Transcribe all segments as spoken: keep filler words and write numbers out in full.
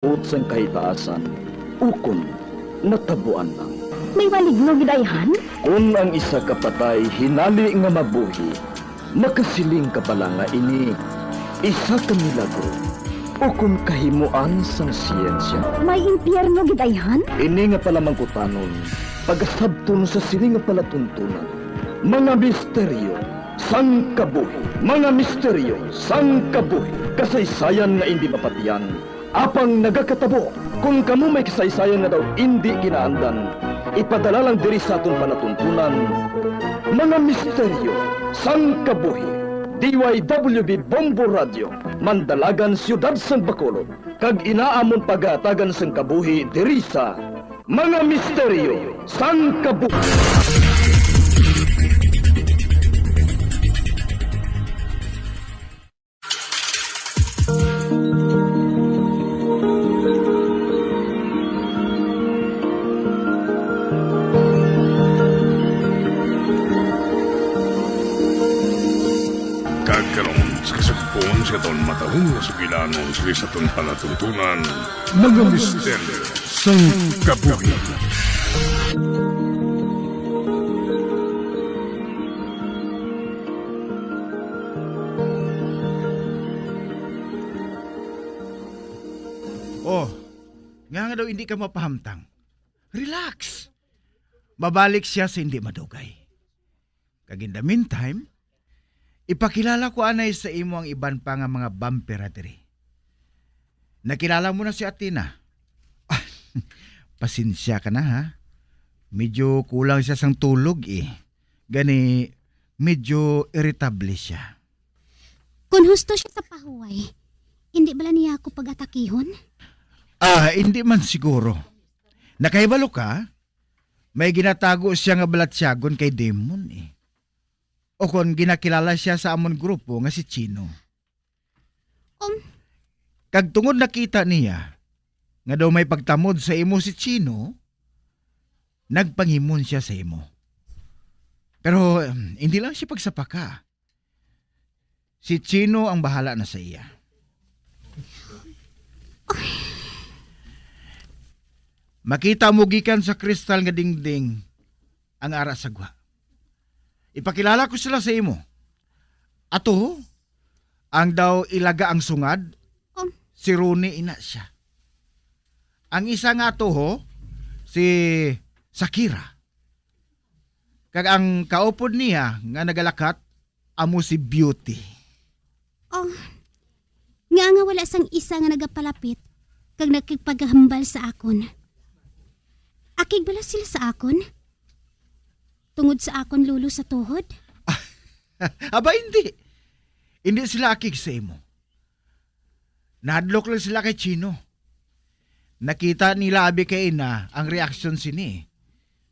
Ut sang kahitaasan, ukon natabuan lang. May maligno gid ayhan? Kon ang isa ka patay hinali nga mabuhi, makasiling ka bala nga ini isa ka milagro ukon kahimuan sang siyensya. May impyerno gid ayhan? Ini nga palamangkutanon, pagasabton sa sini nga palatuntunan, mga misteryo sang kabuhi, mga misteryo sang kabuhi, kasaysayan nga indi mapatian, apang nagakatabo. Kon kamo may kasaysayan nga daw indi kinaandan, ipadala lang diri sa aton palatuntunan, mga misteryo sang kabuhi. D Y W B Bombo Radio, Mandalagan, Siyudad sang Bacolod, kag inaamon pagahatagan sang kabuhi diri sa mga misteryo sang kabuhi. Kag karon, sa kasugpon sa aton matahong nga sugilanon sa aton palatuntunan, mga misteryo sang kabuhi. Oh, nga nga daw hindi ka mapahamtang. Relax. Mabalik siya sa hindi madugay. Kag in the meantime, ipakilala ko anay sa imo ang iban pa nga mga bampera diri. Nakilala mo na si Athena. Pasensya ka na, ha? Medyo kulang siya sang tulog, eh. Gani, medyo iritable siya. Kon husto siya sa pahuway, hindi bala niya ako pag-atakihon? Ah, hindi man siguro. Nakahibalo ka, may ginatago siya nga balatyagon kay Damon, eh. O kon ginakilala siya sa amon grupo nga si Chino. Um. Kag tungod nakita niya nga daw may pagtamod sa imo si Chino, nagpanghimon siya sa imo. Pero, um, hindi lang siya pagsapaka. Si Chino ang bahala na sa iya. Makita mo gikan sa kristal nga dingding ang ara sa gwa. Ipakilala ko sila sa imo. Ato, ang daw ilaga ang sungad, Um. si Ronnie ina siya. Ang isa nga ato, si Sakira. Kag ang kaupod niya nga nagalakat, amo si Beauty. Oh, nga nga wala sang isa nga nagapalapit kag nagkagpagahambal sa akon. Akig bala sila sa akon? Tungod sa akon lulo sa tuhod? Aba, hindi. Hindi sila akig sa imo. Nahadlok lang sila kay Chino. Nakita nila abi kay ina ang reaksyon sini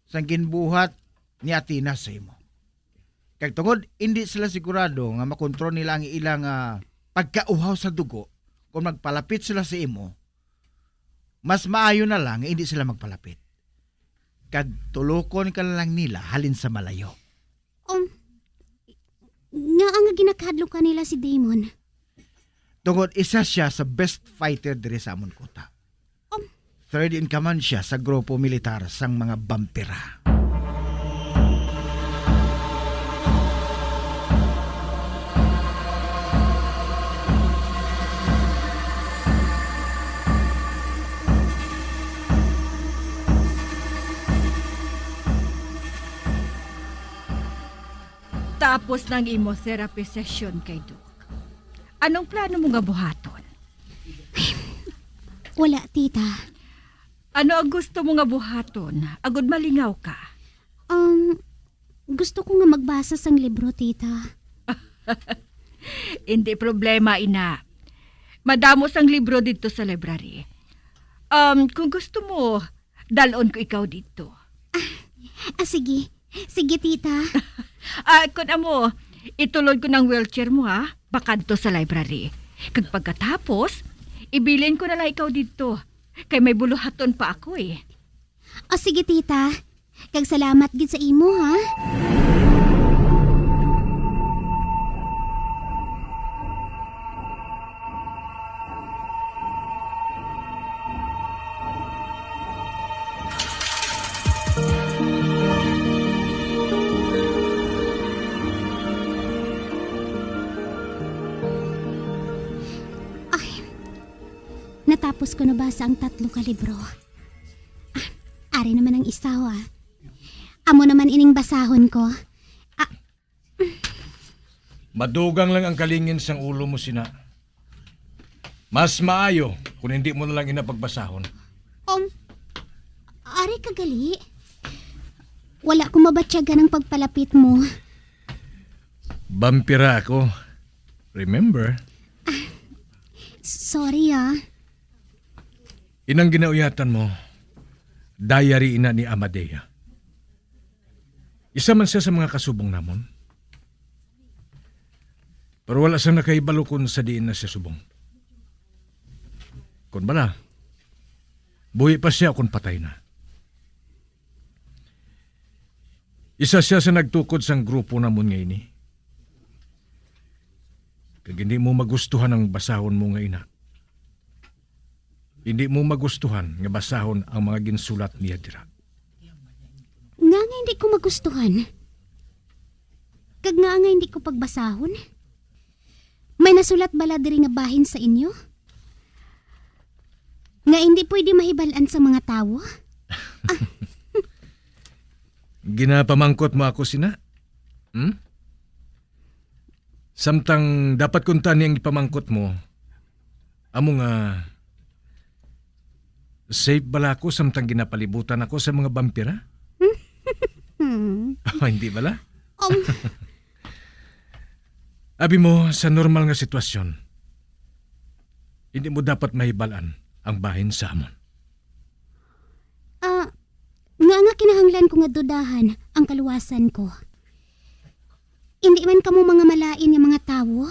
sang ginbuhat ni Athena sa imo. Kag tungod hindi sila sigurado nga makontrol nila ang ilang, ah, pagkauhaw sa dugo, kung magpalapit sila sa imo, mas maayo na lang nga hindi sila magpalapit. Kag tulokon ka na lang nila halin sa malayo. Um, nga ang ginakahadlokan nila si Damon? Tungod isa siya sa best fighter diri sa amon kuta. Um. Third in command siya sa grupo militar sang mga bampira. Tapos na ang imo therapy session kay Doc. Anong plano mo nga buhaton? Wala, tita. Ano ang gusto mo nga buhaton, agud malingaw ka? Um, gusto ko nga magbasa sang libro, tita. Hindi problema, ina. Madamo sang libro didto sa library. Um, kung gusto mo, dalon ko ikaw didto. Ah, ah, sige. Sige, tita. Ah, kun amo, itulod ko ng wheelchair mo, ha? Pakadto sa library. Kag pagkatapos, ibilin ko na lang ikaw didto. Kay may buluhaton pa ako, eh. O, sige, tita. Kag salamat gid sa imo, ha? Tapos ko nabasa ang tatlo ka libro. Ah, ari naman ang isa, ha. Amo naman ining basahon ko. Ah, Madugang lang ang kalingin sang ulo mo, Sina. Mas maayo kung hindi mo na lang ina pagbasahon. Um, ari ka gali. Wala ko mabatyagan ang pagpalapit mo. Bampira ako. Remember? Sorry, ah. Inang ginauyatan mo, diary ina ni Amadea. Isa man siya sa mga kasubong namon. Pero wala sang nakahibalo kon sa diin na siya subong. Kon bala, buhi pa siya o kon patay na. Isa siya sa nagtukod sang grupo namon nga ini. Kag hindi mo magustuhan ang basahon mo nga ina. Hindi mo magustuhan nga basahon ang mga ginsulat niya dira. Nga nga hindi ko magustuhan? Kag nga nga hindi ko pagbasahon? May nasulat bala diri nga bahin sa inyo? Nga hindi pwede mahibal-an sa mga tawo? Ginapamangkot mo ako, Sina? Hmm? Samtang dapat kuntani ang ipamangkot mo, amo nga, safe bala ako samtang ginapalibutan ako sa mga bampira? Hmm. Oh, hindi bala? Um. Abi mo, sa normal nga sitwasyon, hindi mo dapat mahibal-an ang bahin sa amon. Ah, nga nga kinahanglan ko nga dudahan ang kaluwasan ko. Hindi man kamo mga malain nga mga tawo?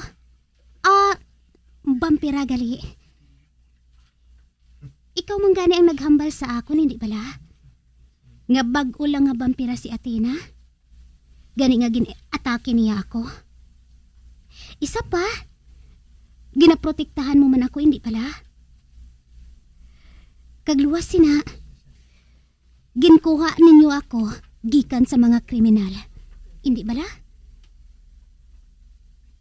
Ah, bampira gali. Ikaw man gani ang naghambal sa akon, hindi bala? Nga bag-o lang nga bampira si Athena. Gani nga gin-atake niya ako. Isa pa, ginaprotektahan mo man ako, hindi bala? Kag luwas sina, ginkuha ninyo ako gikan sa mga kriminal, hindi bala?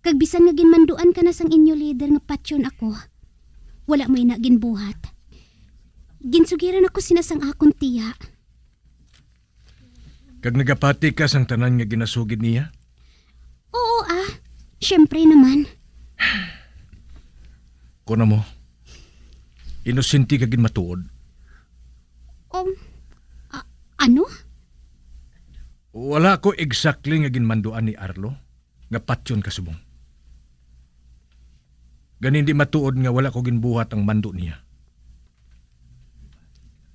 Kag bisan nga ginmanduan ka na sang inyo lider nga patyon ako, wala mo ina ginbuhat. Ginsugiran ako sina sang akon tiya. Kag nagapati ka sang tanan nga ginasugid niya? Oo, ah. Siyempre naman. Kuno mo, inosente ka gid matuod. Um, a-, ano? Wala ko exactly nga ginmanduan ni Arlo nga patyon ka subong. Gani, hindi matuod nga wala ko ginbuhat ang mando niya.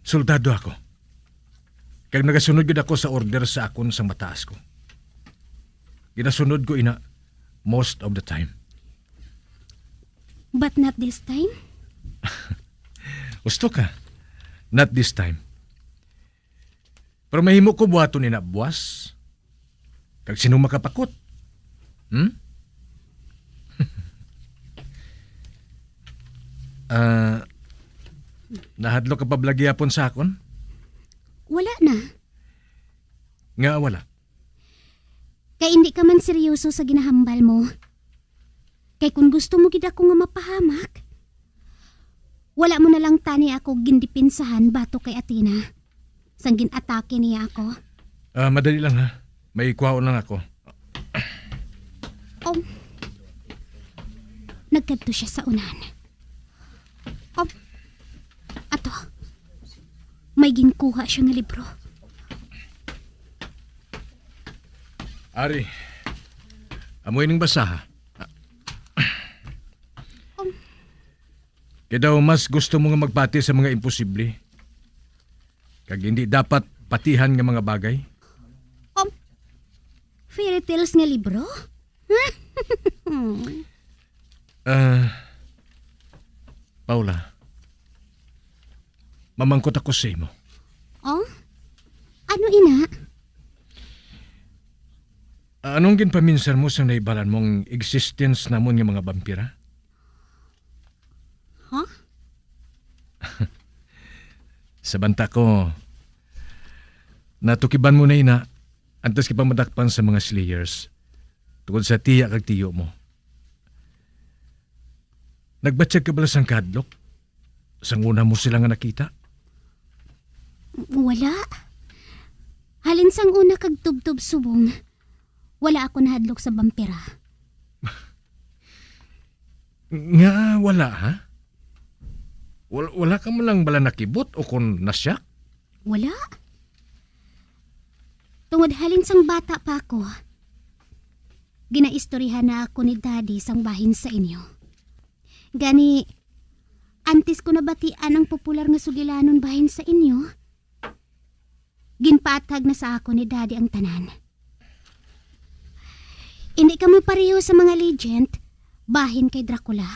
Soldado ako. Kag nagasunod gid ako sa order sa akon sang mataas ko. Ginasunod ko ina most of the time. But not this time? Gusto ka? Not this time. Pero mahimo ko buhaton ina buwas. Kag sino makapakot? Hmm? Ah, nahadlok ka pa bala gihapon sa akon? Wala na. Nga wala? Kay hindi ka man seryoso sa ginahambal mo. Kay kung gusto mo gid ako nga mapahamak, wala mo na lang tani ako gindipinsahan batok kay Athena, sang gin-atake niya ako. Ah, madali lang, ha. May kuhaon lang ako. Oh. Nagkadto siya sa unahan. Oh. Ato. May ginkuha siya nga libro. Ari, amo ining basaha. Um. Kay daw mas gusto mo nga magpati sa mga imposible, kag hindi dapat patihan nga mga bagay. Um, fairy tales nga libro? Ah, Paula, mamangkot ako sa imo. Oh? Ano ina? Anong ginpaminsar mo sang nahibalan mo ang existence namon nga mga bampira? Huh? Sa banta ko, natukiban mo na ina antes ka pa madakpan sa mga slayers tungod sa tiya kag tiyo mo. Nagbatyag ka bala sang kahadlok? sang una mo sila nga nakita? Wala. Halin sang una kag tubtob subong, wala ako nahadlok sa bampira. Nga wala, ha? Wal-, wala ka man lang bala nakibot o kon nasyak? Wala. Tungod halin sang bata pa ako, ginaistoryahan na ako ni Daddy sang bahin sa inyo. Gani, antes ko nabatian ang popular nga sugilanon bahin sa inyo, ginpaathag na sa ako ni Daddy ang tanan. Hindi kamo pareho sa mga legend bahin kay Dracula.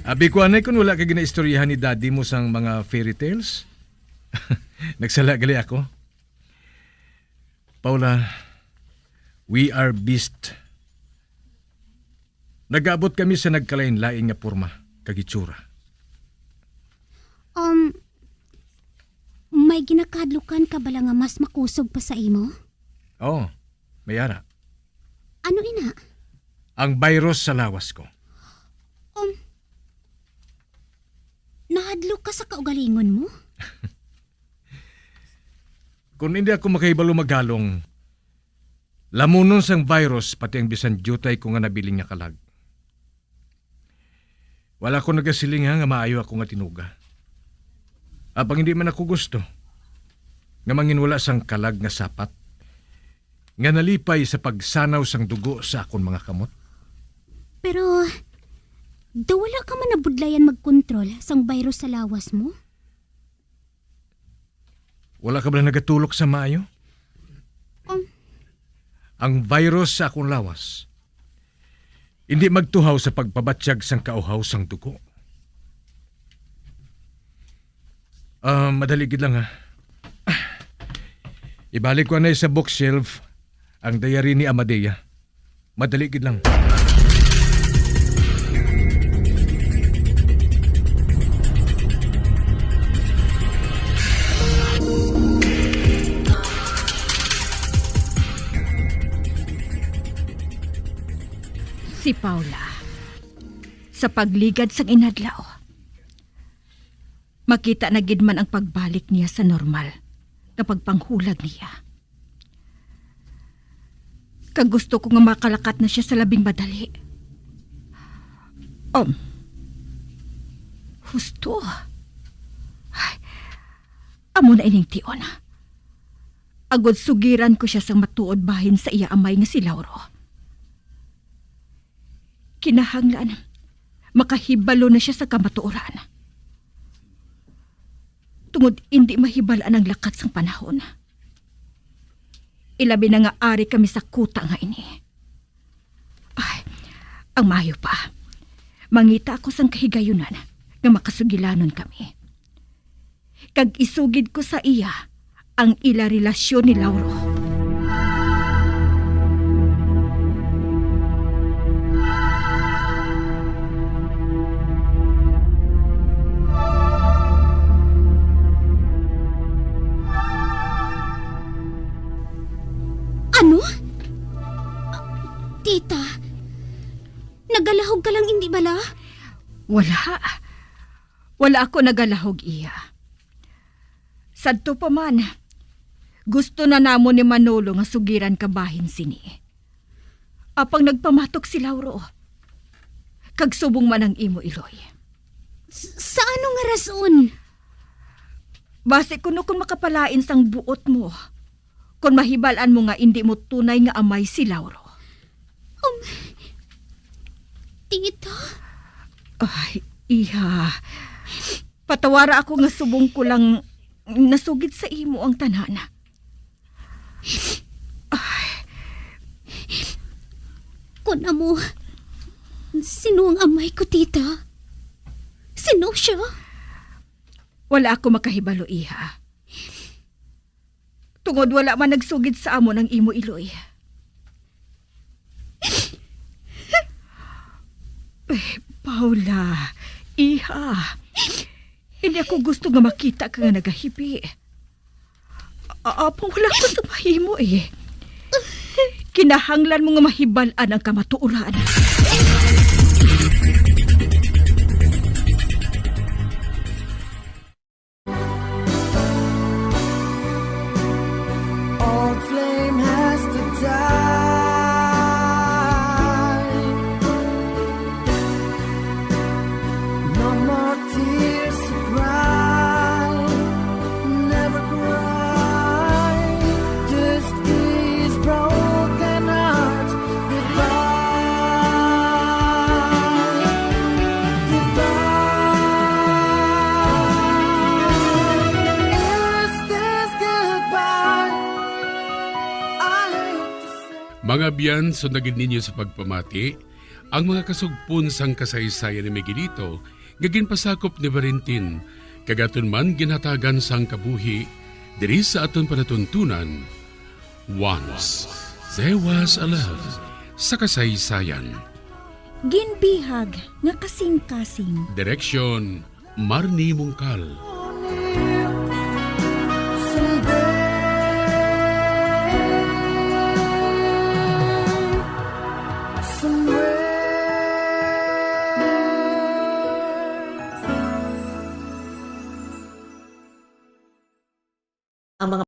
Abi ko, anay, kun wala ka ginaistoryahan ni daddy mo sang mga fairy tales? Nagsala gali ako. Paula, we are beast. Nag-abot kami sa nagkalain-lain nga porma kag itsura. Um, may ginakahadlukan ka bala nga mas makusog pa sa imo? Oo, may ara. Ano ina? Ang virus sa lawas ko. Um, nahadlok ka sa kaugalingon mo? Kung hindi ako makahibalo maghalong, lamunon sang virus pati ang bisan diutay ko nga nabilin nga kalag. Wala ko nagasiling, ha, nga maayo ako nga tinuga. Apang hindi man ako gusto nga manginwala sang kalag nga sapat nga nalipay sa pagsanaw sang dugo sa akon mga kamot. Pero, daw wala ka man nabudlayan magkontrol sang virus sa lawas mo? Wala ka ba nagatulok sa maayo? Um. Ang virus sa akong lawas hindi magtuhaw sa pagpabatyag sang kauhaw sang dugo. Ah, madali gid lang, ha. Ibalik ko anay sa bookshelf ang diary ni Amadea. Madali gid lang. Si Paula, sa pagligad sang inadlaw, makita na gid man ang pagbalik niya sa normal nga pagpanghulag niya. Kag gusto ko nga makalakat na siya sa labing madali. Um, husto. Ay, amo na ining tion. Agod sugiran ko siya sang matuod bahin sa iya amay nga si Lauro. Kinahanglan makahibalo na siya sa kamatuoran. Tungod indi mahibal-an ang lakat sang panahon. Ilabi na nga ari kami sa kuta nga ini. Ay, ang maayo pa, mangita ako sang kahigayunan nga makasugilanon kami. Kag isugid ko sa iya ang ila relasyon ni Lauro. Ano? Tita, nagalahog ka lang, indi bala? Wala. Wala ako nagalahog, Iha. Sadto pa man, gusto na namon ni Manolo nga sugiran ka bahin sini. Apang nagpamatok si Lauro, kag subong man ang imo iloy. S-, sa ano nga rason? Basi kuno kon makapalain sang buot mo, kon mahibal-an mo nga indi mo tunay nga amay si Lauro. Um, tita? Ay, iha. Patawara ako nga subong ko lang nasugid sa imo ang tanan. Ay. Kun amo, sino ang amay ko, tita? Sino siya? Wala ako makahibalo, iha. Tungod wala man nagsugid sa amon ang imo iloy. Eh, Paula, iha, hindi ako gusto nga makita ka nga nagahibi. A-, apang wala ko sa mahimo, eh. Kinahanglan mo nga mahibal-an ang kamatuoran. All flame has to die. No more tears to cry. Never cry. This is broken heart. Goodbye. Goodbye. Is this goodbye? I hate to say. Mga abyan, sundagin ninyo sa pagpamati ang mga kasugpon sang kasaysayan ni Miguelito nga ginpasakop ni Valentin, kag aton man ginhatagan sang kabuhi diri sa aton palatuntunan. Once There Was a Love sa kasaysayan. Ginbihag nga kasing-kasing. Direksyon, Marnie Mungkal. Ang mga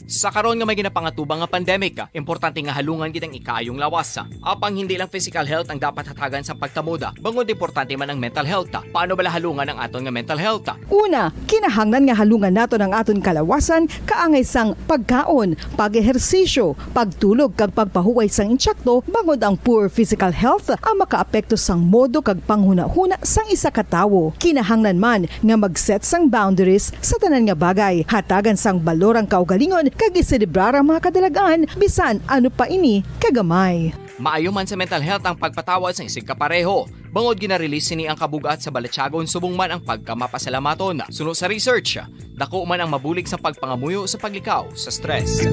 Sa karon nga may ginapangatubang nga pandemic, importante nga halungan gid ang ikaayong lawas. Apang hindi lang physical health ang dapat hatagan sa pagtamod, bangod importante man ang mental health. Paano bala halungan ang aton nga mental health? Una, kinahanglan nga halungan naton ang aton kalawasan kaangay sang pagkaon, pag-ehersisyo, pagtulog kag pagpahuway sang insekto, bangod ang poor physical health ang makaapekto sang modo kag panghunahuna sang isa ka tawo. Kinahanglan man nga mag-set sang boundaries sa tanan nga bagay. Hatagan sang balor ang kaugalingon kag iselebrar ang mga kadalag-an, bisan ano pa ini kagamay. Maayo man sa mental health ang pagpatawad sang isigkapareho, bangod gina-release sini ang kabug-at sa balatyagon subong man ang pagkamapasalamaton. Suno sa research, dako man ang mabulig sa pagpangamuyo sa paglikaw sa stress.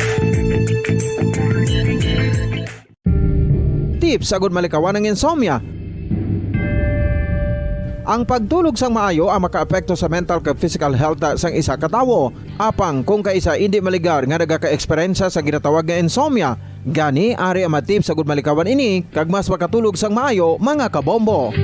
Tips agud malikawan ang insomnia. Ang pagtulog sang maayo ang makaapekto sa mental kag physical health sang isa ka tawo. Apang kung kaisa indi maligar nga nagaka-eksperyensya sa ginatawag nga insomnia, gani ari ang mga tips agud malikawan ini kag mas makatulog sang maayo, mga kabombo.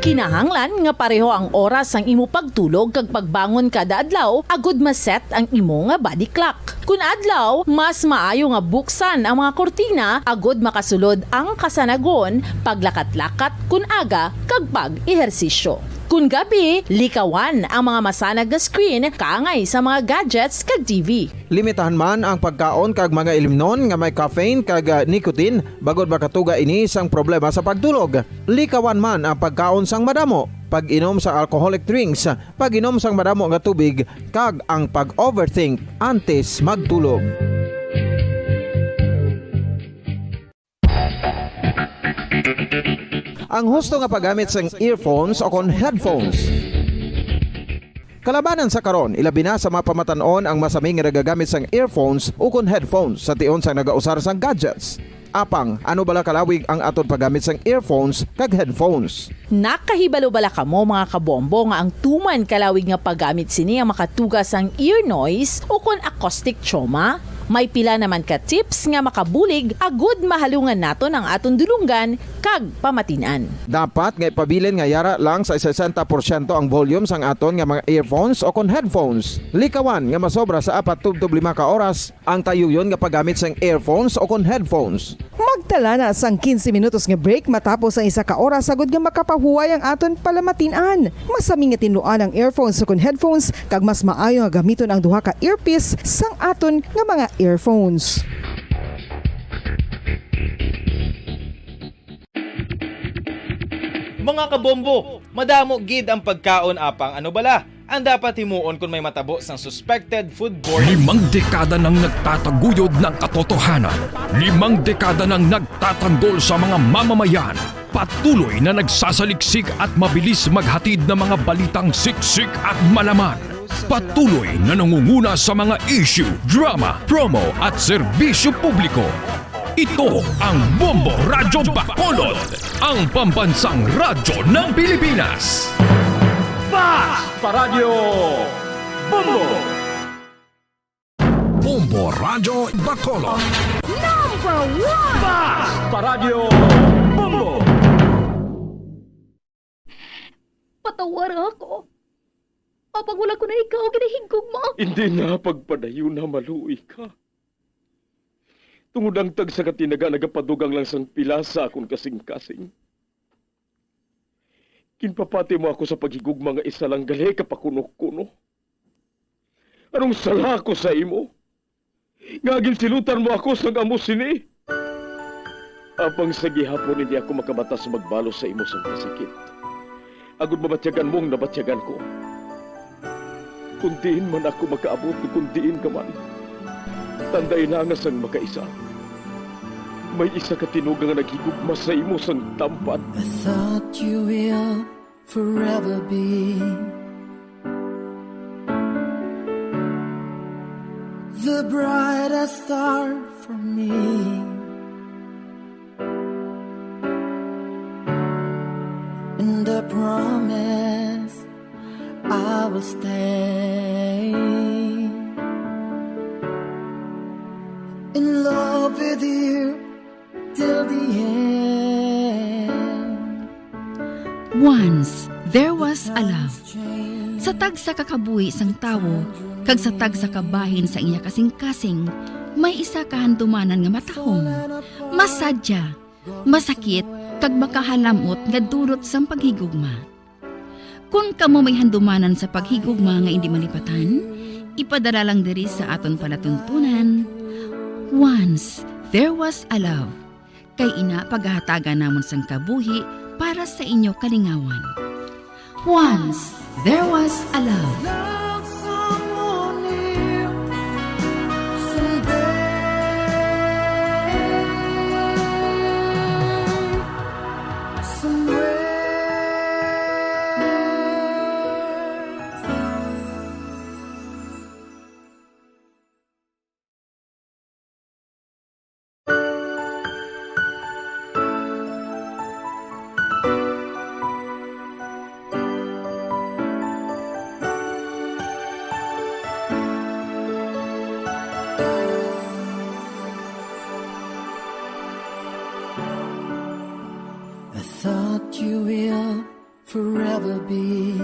Kinahanglan nga pareho ang oras sang imo pagtulog kag pagbangon kada adlaw agud ma-set ang imo nga body clock. Kun adlaw, mas maayo nga buksan ang mga kurtina agud makasulod ang kasanagon, paglakat-lakat kun aga, kag pag-ehersisyo. Kun gabi, likawan ang mga masanag nga screen kaangay sa mga gadgets kag T V. Limitahan man ang pagkaon kag mga ilimnon nga may caffeine kag, ah, nicotine, bangod makatuga ini sang problema sa pagtulog. Likawan man ang pagkaon sang madamo, pag-inom sa alcoholic drinks, pag-inom sang madamo nga tubig, kag ang pag-overthink antes magtulog. Ang husto nga paggamit sang earphones o kon headphones. Kalabanan sa karon, ilabi na sa mga pamatan-on ang masami nga nagagamit sang earphones o kon headphones sa tion sang nagausar sang gadgets. Apang, ano bala kalawig ang aton paggamit sang earphones kag headphones? Nakahibalo bala kamo, mga kabombo, nga ang tuman kalawig nga paggamit sini ang makatuga sang ear noise o kon acoustic trauma? May pila naman ka tips nga makabulig agud mahalungan naton ang aton dulonggan kag pamatin-an. Dapat nga ipabilin nga yara lang sa sesenta porsyento ang volume sang aton nga mga earphones o kon headphones. Likawan nga masobra sa apat tubtob lima ka oras ang tayuyon nga paggamit sang earphones o kon headphones. Magtala na sang quince minutos nga break matapos ang isa ka oras, agud nga makapahuway ang aton palamatin-an. Masami nga tinluan ang earphones o kon headphones, kag mas maayo nga gamiton ang duha ka earpiece sang aton nga mga earphones. Mga kabombo, madamo gid ang pagkaon, apang ano bala ang dapat himuon kon may matabo sang suspected foodborne? Limang dekada nang nagtataguyod ng katotohanan. Limang dekada nang nagtatanggol sa mga mamamayan. Patuloy na nagsasaliksik at mabilis maghatid ng mga balitang siksik at malaman. Patuloy na nangunguna sa mga issue, drama, promo at serbisyo publiko. Ito ang Bombo Radyo Bacolod, ang pambansang radyo ng Pilipinas. Fast Paradyo Bombo! Bombo Radyo Bacolod. Number one! Fast Paradyo Bombo! Patawara ako. Apang wala ko na ikaw ginahigugma. Hindi na pagpadayon na maluoy ka. Tungod ang tagsa ka tinaga nagapadugang lang sang pila sa akon kasing-kasing. Ginpapati mo ako sa paghigugma nga isa lang gali ka pakuno-kuno. Anong sala ko sa imo? Nga ginsilutan mo ako sang amo sini? Apang sa gihapon hindi ako makabatas magbalos sa imo sang kasakit, agod mabatyagan mo ang nabatyagan ko. Kung diin man ako makaabot, kung diin ka man, tandai na nga sang makaisa, may isa ka tinuga nga naghigugma sa imo sang tampad. I thought you will forever be the brightest star for me. And I promise I will stay in love with you till the end. Once there was a love. Sa tagsa ka kabuhi sang tawo kag sa tagsa ka bahin sa iya kasing-kasing, may isa ka handumanan nga matahom, masadya, masakit, kag makahalam-ot nga dulot sang paghigugma. Kon kamo may handumanan sa paghigugma nga indi malipatan, ipadala lang diri sa aton palatuntunan, Once There Was a Love. Kay ina, pagahatagan namon sang kabuhi para sa inyo kalingawan. Once There Was a Love. Love someone new someday, somewhere. I thought you will forever be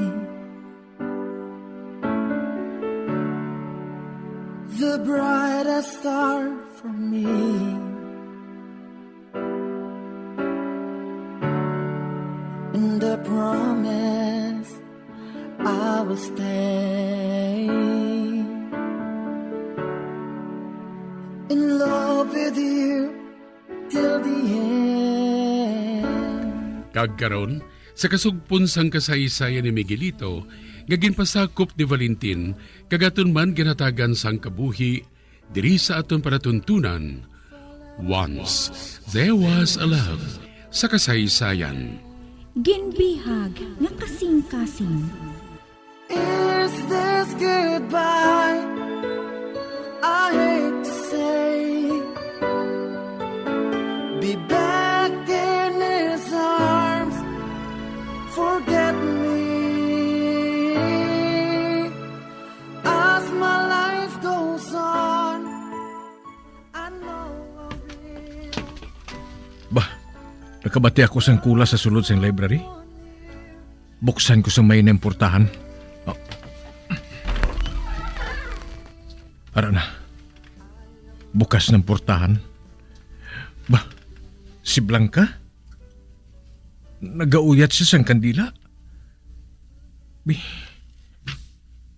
the brightest star for me. And I promise I will stay in love with you till the end. Kag karon, sa kasugpon sang kasaysayan ni Miguelito nga ginpasakop ni Valentin kag aton man ginhatagan sang kabuhi diri sa aton palatuntunan, Once There Was a Love sa kasaysayan. Ginbihag nga kasing-kasing. Is this goodbye? I hate to say, be back in his arms, forget me as my life goes on. I know I will. Bah, nakabati ako sang kulas sa sulod sang library. Buksan ko sa may naimportahan. Oh. Ara na. Bukas ng portahan. Ba, si Blanca? Nagauyat siya sang kandila. Bi,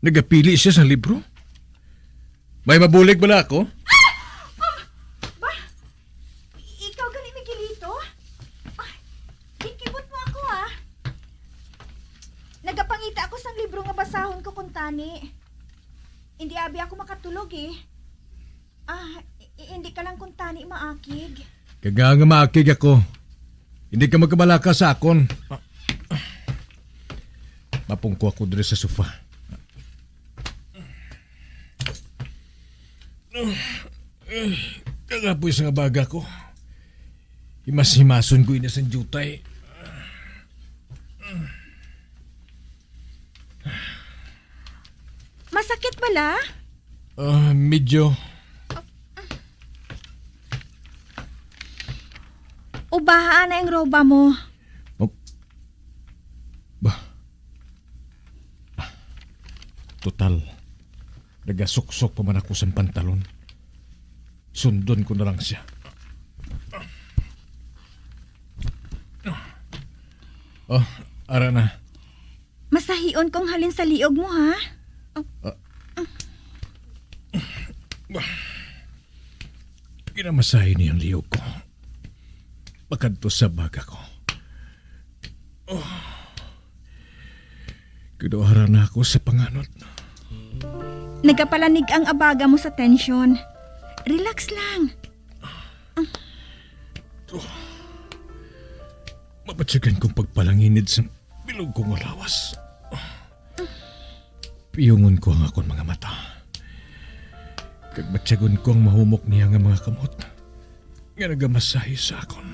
nagapili siya sang libro. May mabulig bala ako? Ah! Um, ba? Ikaw gani, Miguelito? Ah, ginkibot mo ako, ha? Nagapangita ako sang libro nga basahon ko kuntani. Hindi abi ako makatulog, eh. Ah, i-, hindi ka lang kuntani maakig. Kag nga maakig ako. Hindi ka magkabalaka sa akon. Mapungko ako diri sa sofa. Kagapoy sa nga baga ko. Himas-himason ko ini sang diutay. Masakit bala? Ah, medyo. Ubaha na ang roba mo. Oh. Bah. Total, nagasuksok pa man ako sang pantalon. Sundon ko na lang siya. Oh, ara na. Masahion kong halin sa liog mo, ha? Ginamasahe niya ang liog ko. Pakadto sa baga ko. Oh. Kinuhara na ako sa panganod. Nagapalanig ang abaga mo sa tensyon. Relax lang. Mabatyagan kong pagpalanginid sa bilog ko nga lawas. Piyungon ko ang akon mga mata. Kag batyagon ko ang mahumok niya nga mga kamot nga nagamasahe sa akon.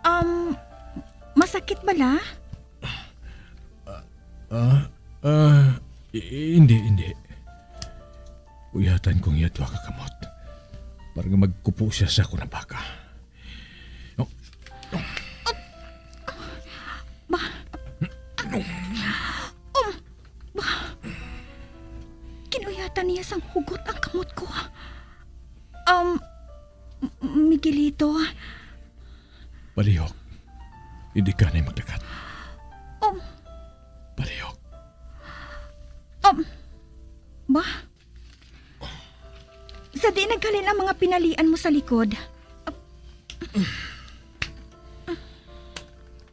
Um, masakit bala? Ah, ah, i- hindi, hindi. Uyatan kong iyadwa ka kamot para nga magkupo siya sa akon nga baga. Oh. Ba? Um, ba? Kinuyatan niya sang hugot ang kamot ko. Um, M- Miguelito. Palihok. Hindi ka na magdagat. Um, Palihok. Um, ba? Sa di naghalin ang mga pinalian mo sa likod?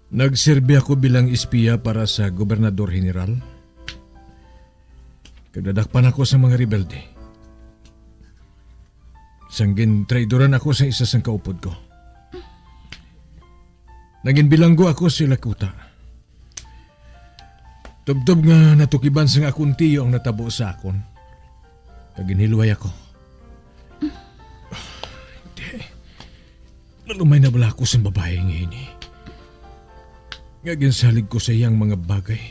Nagserbi ako bilang espiya para sa Gobernador General. Kag nadakpan ako sa mga rebelde. Sang gintraidoran ako sa isa sang kaupod ko. Nanginbilanggo ako sa ila kuta. Tubtob nga natukiban sang akon tiyo ang natabo sa akon, kag ginhilway ako. Hindi. Nalumay na bala ako sang babayi nga ini, nga ginsalig ko sa iyang mga bagay,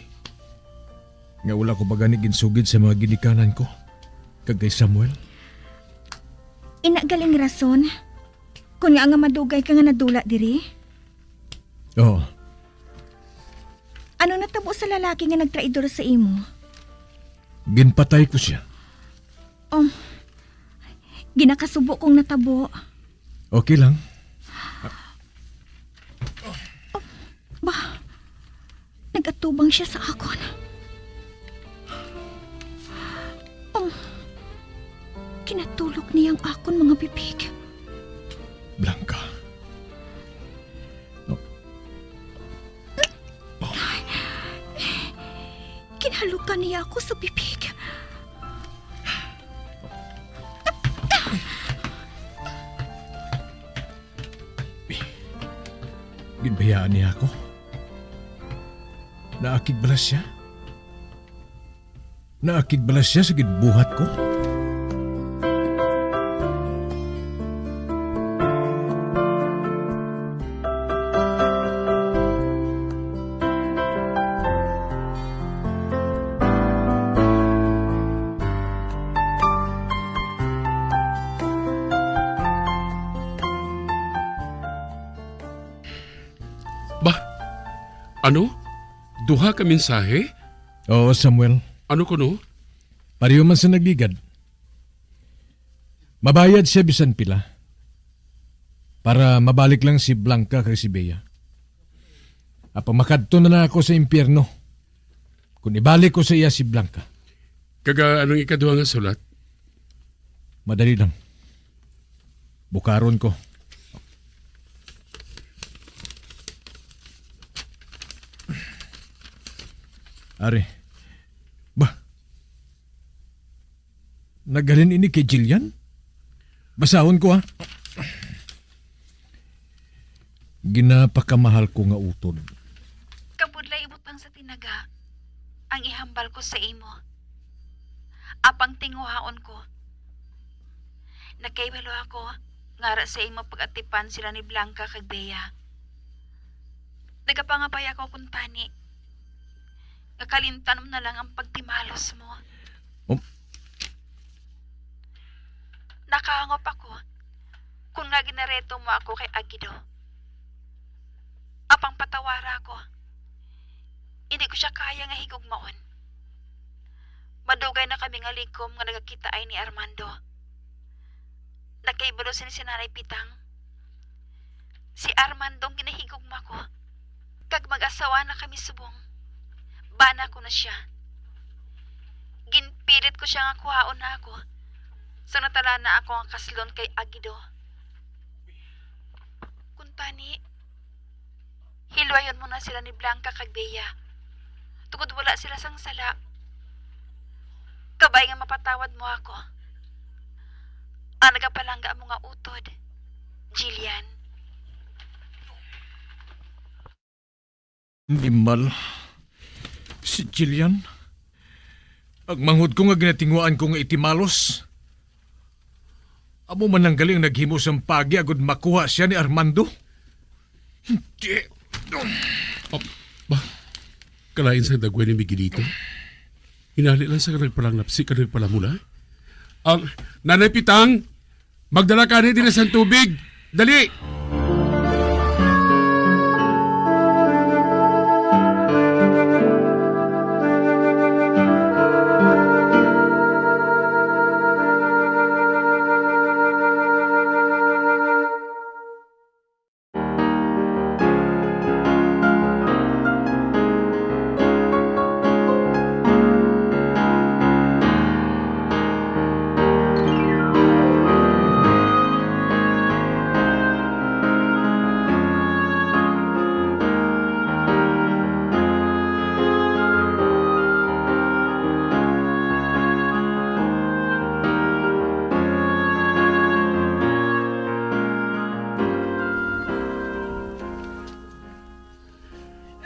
nga wala ko pa gani ginsugid sa mga ginikanan ko kag kay Samuel? Ina galing rason, kun nga nga madugay ka nga nadula diri? Oo. Ano natabo sa lalaki nga nagtraidor sa imo? Ginpatay ko siya. Um, ginakasubo kong natabo. Okay lang. Ba, nag-atubang siya sa akon. Um, kinatulok niya ang akon mga bibig. Blanca. No. Ginhalukan niya ako sa bibig. Ginbayaan niya ako. Naakig bala siya? Naakig bala siya sa ginbuhat ko? Ba? Ano? Duha ka mensahe? Oo, Samuel. Ano kuno? Pareho man sa nagligad. Mabayad siya bisan pila. Para mabalik lang si Blanca kag si Bea. Apan makadto na lang ako sa impyerno. Kung ibalik ko sa iya si Blanca. Kag, ah, anong ikaduha nga sulat? Madali lang. Bukaron ko. Ari. Ba? Naghalin ini kay Jillian? Basahon ko, ha. Ginapakamahal ko nga utod. Kabudlay ibutang sa tinaga ang ihambal ko sa imo. Apang tinguhaon ko, nakahibalo ako nga ara sa imo pag-atipan sila ni Blanca kag Bea. Nagapangabay ako kuntani nga kalimtan mo na lang ang pagtimalos mo. Um. Nakahangop ako kung nga ginareto mo ako kay Agido. Apang patawara ako. Hindi ko siya kaya nga higugmaon. Madugay na kami nga likom nga nagakitaay ni Armando. Nakahibalo sini si Nanay Pitang. Si Armando ang ginahigugma ko, kag mag-asawa na kami subong. Bana ko na sia. Ginpilit ko sia nga kuhaon na ako, sa natalana ako nga kaslon kay Agido. Kuntani, hilwayon mo na sila ni Blanca kag Bea, tungod wala sila sang sala. Kabay nga mapatawad mo ako. Ang nagapalangga mo nga utod, Jillian. Animal. Si Jillian. Ang manghod ko nga ginatinguhaan ko nga itimalos. Amo man lang gali ang naghimo sang pagi agud makuha siya ni Armando. Hindi. Oh, ba? Kalain sa dagway ni Miguelito. Hinali lang sa nagpalanglapsi ka nagpalamula. Ang Nanay Pitang, magdala ka ni diri sa tubig. Dali!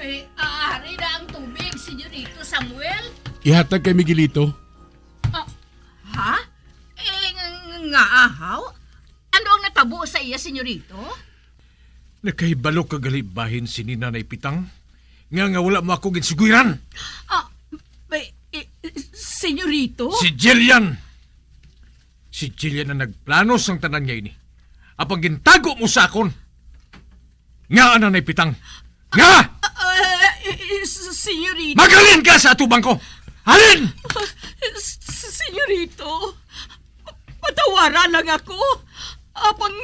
Ay, ari na ang tubig, Senyorito Samuel. Ihatag kay Miguelito. Ah, ha? Eh, ng-, nga ahaw? Ano ang natabo sa iya, Senyorito? Nakahibalo ka gali bahin si ni Nanay Pitang nga, nga wala mo ako ginsugiran. Ah, may, eh, Senyorito? Si Jillian! Si Jillian ang nagplano sang tanan nga ini. Apang gintago mo sa akon. Nga, Nanay Pitang? Nga! Ah, ah, eh, eh, s-, Senyorito. Maghalin ka sa atubang ko! Halin! Ah, s-, s-, Senyorito, patawara lang ako. Apang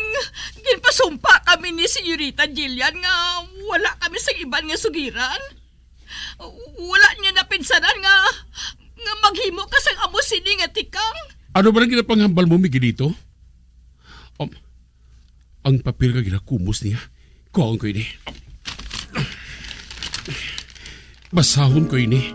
ginpasumpa kami ni Senyorita Jillian nga wala kami sa iban nga sugiran. Wala niya napinsanan nga, nga maghimo ka sang amo sini nga tikang. Ano ba ang ginapanghambal mo, Miguelito? Um, ang papel nga ginakumos niya, kuhaon ko ini. Basahon ko ini.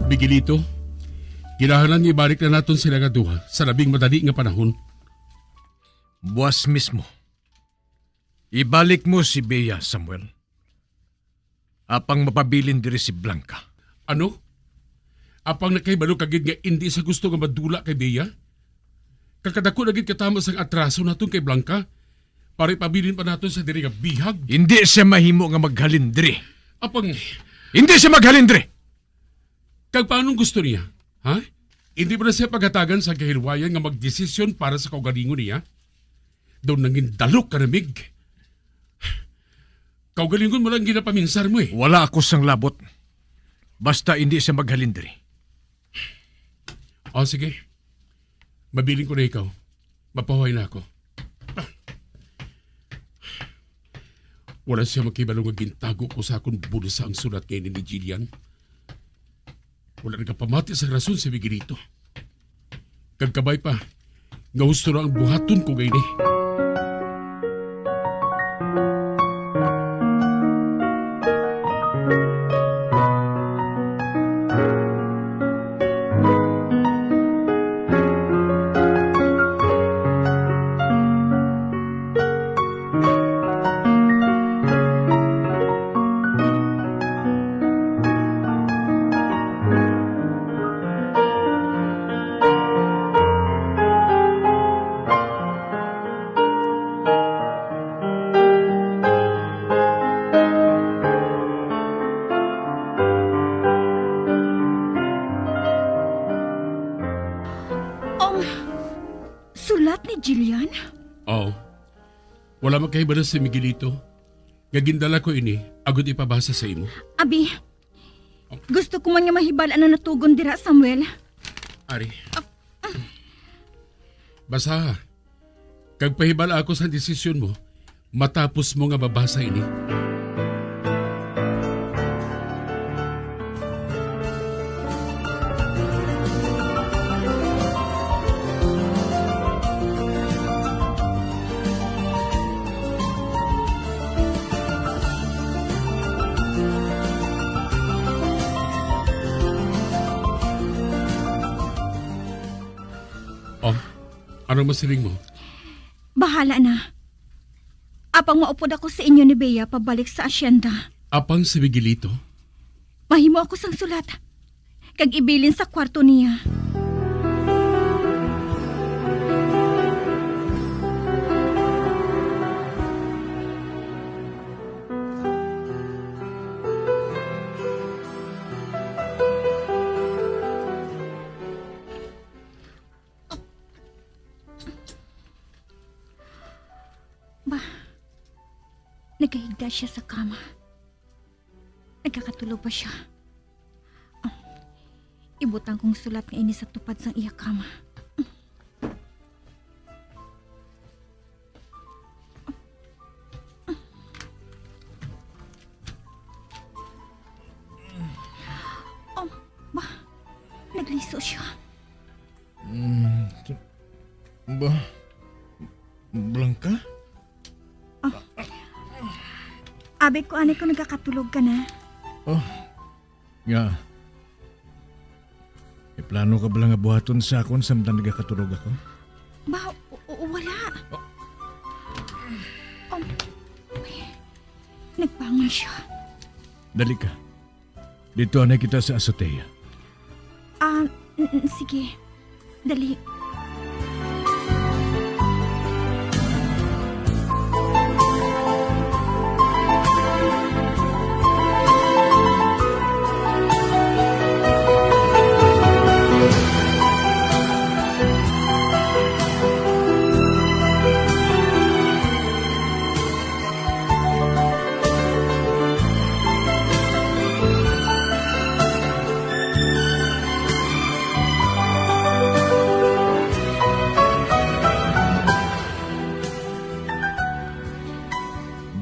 Miguelito, kinahanglan nga ibalik na naton sila nga duha sa labing madali nga panahon. Buas mismo. Ibalik mo si Bea, Samuel. Apang mapabilin diri si Blanca. Ano? Apang nakahibalo ka gid nga indi sa gusto nga madula kay Bea? Kag kadako na gid katama sang atraso naton kay Blanca para ipabilin pa naton sa diri nga bihag. Indi siya mahimo nga maghalin diri. Apang Indi siya maghalin diri. Kag paanong gusto niya? Ha? Hindi ba na siya paghatagan sa kahilwayan nga magdesisyon para sa kaugalingon niya? Daw nangindalok ka na, Mig. Kaugalingon mo lang ginapaminsar mo eh. Wala ako sang labot. Basta hindi siya maghalin diri. O, sige. Mabilin ko na ikaw. Mapahuway na ako. Wala siya makibalo nga gintago ko sa akon bulsa ang sulat nga ini ni Jillian. Wala nagapamati sang rason si Miguelito. Kag kabay pa, nga husto na ang buhaton ko gayni. Um, sulat ni Jillian? Oo. Wala makahibalo si Miguelito nga gindala ko ini agod ipabasa sa imo. Abi, gusto ko man nga mahibal-an ang natugon dira, Samuel. Ari. Basaha. Kag pahibal-a ako sa desisyon mo matapos mo nga mabasa ini. Oh, ano masiling mo? Bahala na. Apang maupod ako sa inyo ni Bea pabalik sa asyenda. Apang si Miguelito? Mahimo ako sang sulat, kag ibilin sa kwarto niya. Ba, nagahigda siya sa kama. Nagakatulog pa siya. Ah, ibutang kong sulat nga ini sa tupad sang iya kama. Oh, ba, nagliso siya. Mm, t-, ba, Blanca? Ah, abi ko, anay ko nagakatulog ka na. Oh, nga. May plano ka bala nga buhaton sa akon samtang nagakatulog ako? Ba, o, o, wala. Oh. Um, nagbangon siya. Dali ka. Didto anay kita sa azotea. Ah, n-, n-, sige. Dali.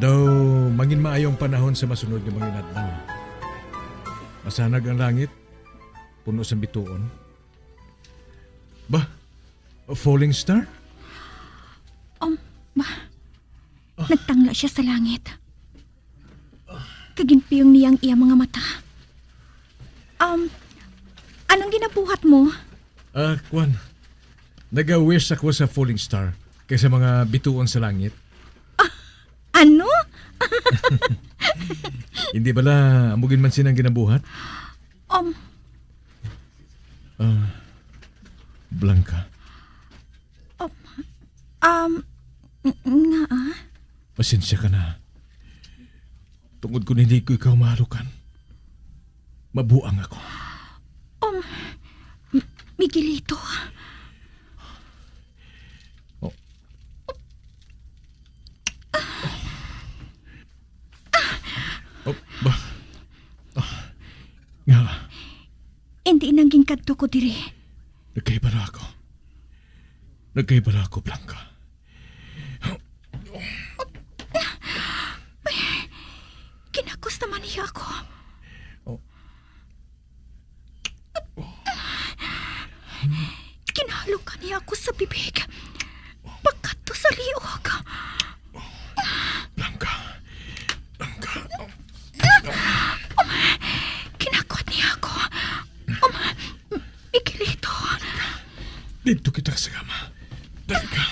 Daw mangin maayo ang panahon sa masunod nga mga inadlaw. Masanag ang langit, puno sang bituon. Ba, a falling star? Um, ba, nagtangla siya sa langit. Kag ginpiyong niya ang iya mga mata. Um, anong ginabuhat mo? Ah, kwan. Naga-wish ako sa falling star kay sa mga bituon sa langit. Ah, ano? Hindi bala amo gid man sina ang ginabuhat? Um, Ah, Blanca. Um, um, ng-, nga, ah? Pasensya ka na. Tungod kung hindi ko ikaw mahalukan, mabuang ako. Um, M-, Miguelito. Oh. Nga, indi nang ginkadto ko diri. Nagkahibalo ako. Nagkahibalo ako, Blanca. Ay, kinakos naman niya ako. Oh. Ginhalog ka niya ako sa bibig. Pagkadto sa liog. Blanca. Blanca. Kinakot niya ako. Um, Miguelito. Didto kita sa kama. Dali ka.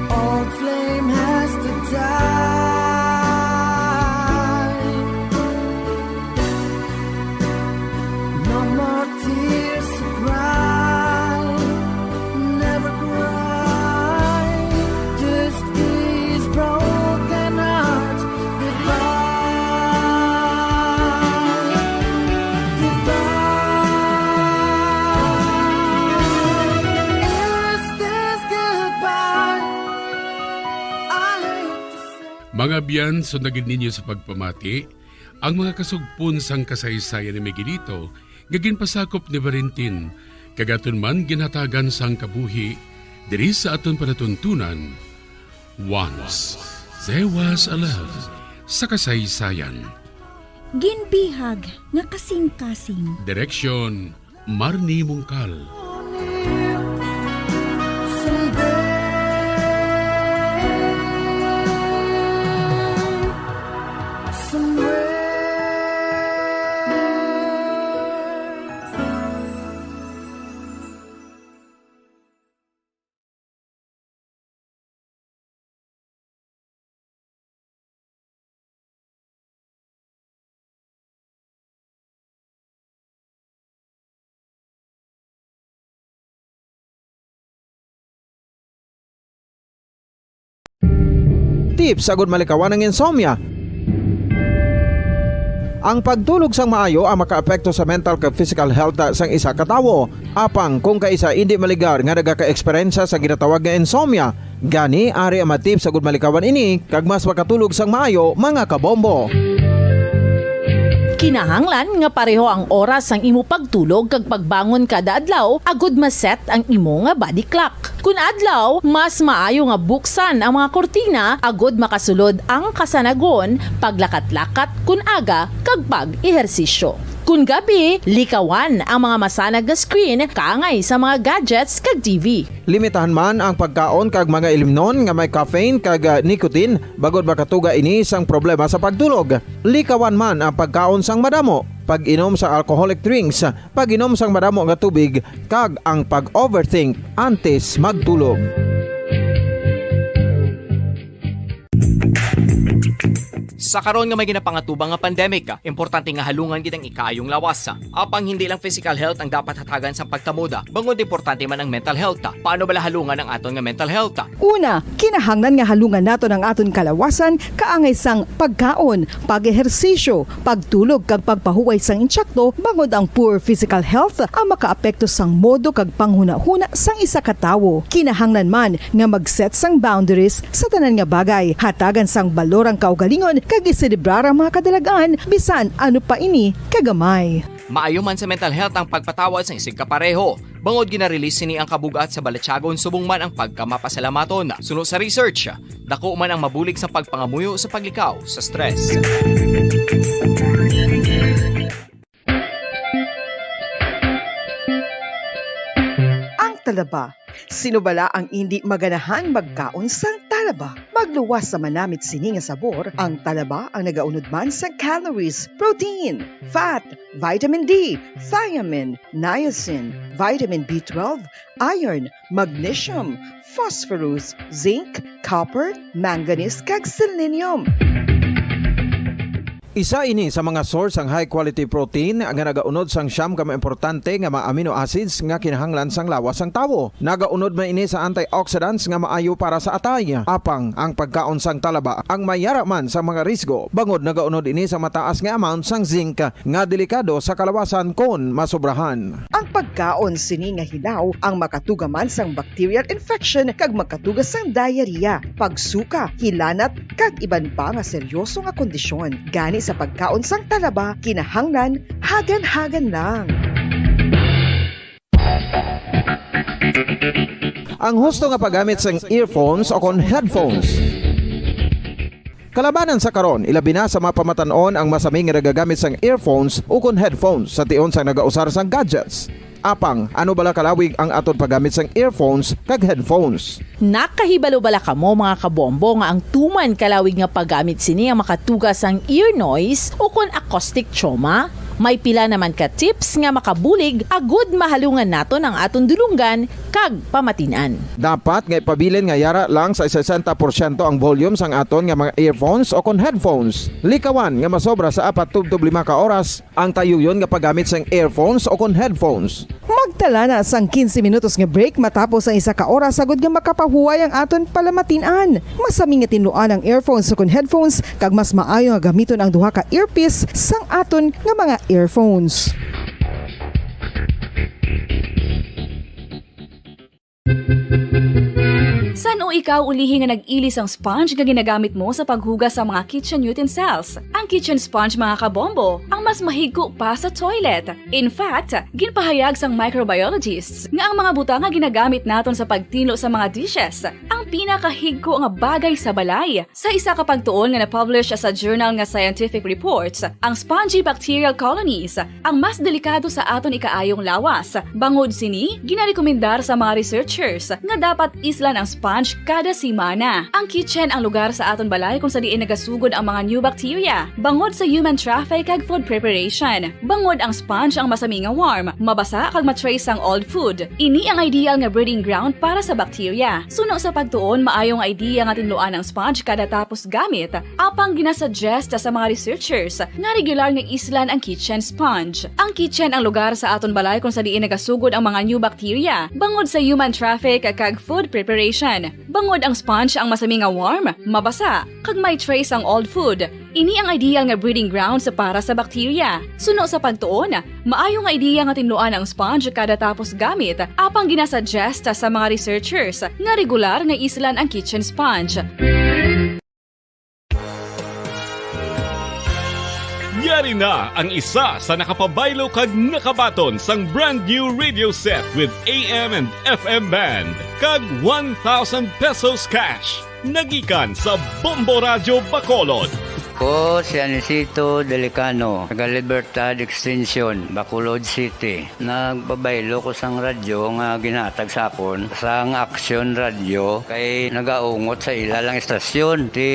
Old flame has to die. No more tears to cry. Never cry. This is broken heart. Goodbye. Goodbye. Is this goodbye? I hate to say. Mga abyan, sundagid ninyo sa pagpamati ang mga kasugpon sang kasaysayan ni Miguelito nga ginpasakop ni Valentin, kag aton man ginhatagan sang kabuhi diri sa aton palatuntunan. Once There Was a Love sa kasaysayan. Ginbihag nga kasing-kasing. Direksyon, Marnie Mungkal. Tips agud malikawan ang insomnia. Ang pagtulog sang maayo ang makaapekto sa mental kag physical health sang isa ka tawo. Apang kung kaisa indi maligar nga nagaka-eksperyensya sa ginatawag nga insomnia, gani ari ang mga tips agud malikawan ini kag mas makatulog sang maayo, mga kabombo. Kinahanglan nga pareho ang oras sang imo pagtulog kag pagbangon kada adlaw agud ma-set ang imo nga body clock. Kun adlaw, mas maayo nga buksan ang mga kurtina agud makasulod ang kasanagon, paglakat-lakat kun aga, kag pag-ehersisyo. Kun gabi, likawan ang mga masanag nga screen kaangay sa mga gadgets kag T V. Limitahan man ang pagkaon kag mga ilimnon nga may caffeine kag, ah, nicotine, bangod makatuga ini sang problema sa pagtulog. Likawan man ang pagkaon sang madamo, pag-inom sa alcoholic drinks, pag-inom sang madamo nga tubig, kag ang pag-overthink antes magtulog. Sa karon nga may ginapangatubang nga pandemic, importante nga halungan gid ang ikaayong lawas. Apang hindi lang physical health ang dapat hatagan sang pagtamod, bangod importante man ang mental health. Paano bala halungan ang aton nga mental health? Una, kinahanglan nga halungan naton ang aton kalawasan kaangay sang pagkaon, pag-ehersisyo, pagtulog kag pagpahuway sang insakto, bangod ang poor physical health ang makaapekto sang modo kag panghunahuna sang isa ka tawo. Kinahanglan man nga mag-set sang boundaries sa tanan nga bagay, hatagan sang balor ang kaugalingon kag iselebrar ang mga kadalag-an, bisan ano pa ini kagamay. Maayo man sa mental health ang pagpatawad sang isigkapareho, bangod gina-release sini ang kabug-at sa balatyagon subong man ang pagkamapasalamaton. Suno sa research, dako man ang mabulig sa pagpangamuyo sa paglikaw sa stress. Ang talaba. Sino bala ang indi maganahang magkaon sang talaba? Magluwas sa manamit sini nga sabor, ang talaba ang nagaunod man sa calories, protein, fat, vitamin D, thiamine, niacin, vitamin B twelve, iron, magnesium, phosphorus, zinc, copper, manganese, kag selenium. Isa ini sa mga source sang high quality protein nga nagaunod sang siyam ka mga importante nga mga amino acids nga kinahanglan sang lawas sang tawo. Nagaunod man ini sa antioxidants nga maayo para sa atay. Apang ang pagkaon sang talaba ang may yara man sa mga risgo, bangod nagaunod ini sa mataas nga amount sang zinc nga delikado sa kalawasan kon masobrahan. Ang pagkaon sini nga hilaw ang makatuga man sang bacterial infection kag magkatuga sang diarrhea, pagsuka, hilanat, kag iban pa nga seryoso nga kondisyon. Gani sa pagkaon sang talaba, kinahanglan hagan-hagan lang. Ang husto nga paggamit sang earphones o kon headphones. Kalabanan sa karon, ilabi na sa mga pamatan-on ang masami nga nagagamit sang earphones o kon headphones sa tion sang nagausar sang gadgets. Apang, ano bala kalawig ang aton paggamit sang earphones kag headphones? Nakahibalo bala kamo, mga kabombo, nga ang tuman kalawig nga paggamit sini ang makatuga sang ear noise o kon acoustic trauma? May pila naman ka tips nga makabulig agud mahalungan naton ang aton dulonggan kag pamatin-an. Dapat nga ipabilin nga yara lang sa sesenta porsyento ang volume sang aton nga mga earphones o kon headphones. Likawan nga masobra sa apat tubtob lima ka oras ang tayuyon nga paggamit sang earphones o kon headphones. Magtala na sang quince minutos nga break matapos ang isa ka oras, agud nga makapahuway ang aton palamatin-an. Masami nga tinluan ang earphones o kon headphones, kag mas maayo nga gamiton ang duha ka earpiece sang aton nga mga earphones. San-o ikaw ulihi nga nag-ili sang sponge nga ginagamit mo sa paghugas sa mga kitchen utensils? Ang kitchen sponge, mga kabombo, ang mas mahigko pa sa toilet. In fact, ginpahayag sang microbiologists nga ang mga butang nga ginagamit naton sa pagtinlo sa mga dishes ang pinakahigko nga bagay sa balay. Sa isa ka pagtuon nga na-publish sa journal nga Scientific Reports, ang spongy bacterial colonies ang mas delikado sa aton ikaayong lawas. Bangod sini, ginarekomendar sa mga researchers nga dapat islan ang sponge kada semana. Ang kitchen ang lugar sa aton balay kung sa diin nagasugod ang mga new bacteria, bangod sa human traffic kag food preparation. Bangod ang sponge ang masami nga warm, mabasa kag ma-trace ang old food. Ini ang ideal nga breeding ground para sa bacteria. Suno sa pagtuon, maayo nga idea nga tinluan ang sponge kada tapos gamit, apang ginasuggest sa mga researchers nga regular nga islan ang kitchen sponge. Ang kitchen ang lugar sa aton balay kung sa diin nagasugod ang mga new bacteria, bangod sa human traffic kag food preparation. Bangod ang sponge ang masami nga warm, mabasa, kag may trace ang old food, ini ang ideal nga breeding grounds para sa bacteria. Suno sa pagtuon, maayo nga idea nga tinluan ang sponge kada tapos gamit, apang ginasuggest sa mga researchers nga regular nga islan ang kitchen sponge. Yari na ang isa sa nakapabaylo kag nakabaton sang brand new radio set with A M and F M band kag one thousand pesos cash. Nagikan sa Bombo Radyo Bacolod. Ko si Anisito Delicano, taga Libertad Extension, Bacolod City. Nagpabaylo ko sang radyo nga ginhatag sa akon sang Action Radio kay nagaungot sa ila lang istasyon. Ti,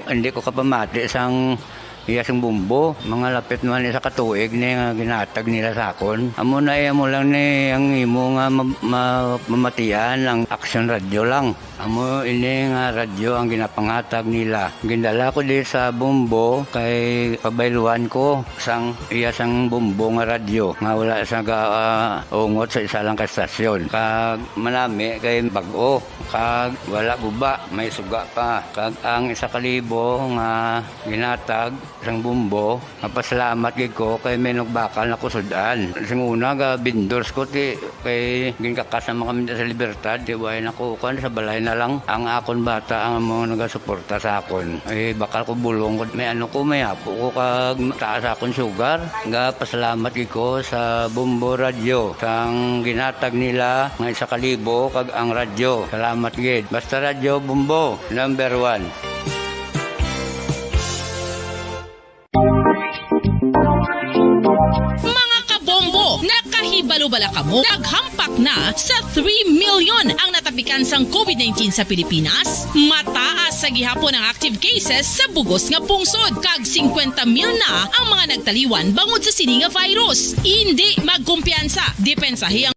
hindi ko kapamati sang iya sing bumbo. Mga lapit man isa ka tuig ni nga ginhatag nila sa akon. Amo na, eh, amo lang ni ang imo nga ma-, ma-, mamatian ang Action Radio lang. Amo ini nga radyo ang ginapanghatag nila. Gindala ko di sa bumbo kay pabayluan ko sang iya sang bumbo nga radyo nga wala sa ga-, ah, ungot sa isa lang ka estasyon. Kag manami kay bag-o, kag wala guba, may suga pa. Kag ang isa ka libo nga ginhatag sang bumbo, mapasalamat gid ko kay may nagbakal na ko sud-an. Sing una, ga vendors ko, ti, kay ginkakas naman kami sa Libertad, ti, way na ko, kuwan, sa balay na lang. Ang akon bata ang amo nagasuporta sa akon. Ay, bakal ko bulong ko, may ano ko, may apo ko, kag taas akon sugar. Ga pasalamat gid ko sa Bombo Radio, sang ginhatag nila nga isa ka libo, kag ang radyo. Salamat gid. Basta Radyo Bombo, number one. Mga kabombo, nakahibalo bala kamo? Naghampak na sa three million ang natapikan sang COVID nineteen sa Pilipinas. Mataas sa gihapon ang active cases sa bugos nga pungsod, kag singkwenta mil na ang mga nagtaliwan bangod sa sini nga virus. Indi magkumpiyansa, depensahi ang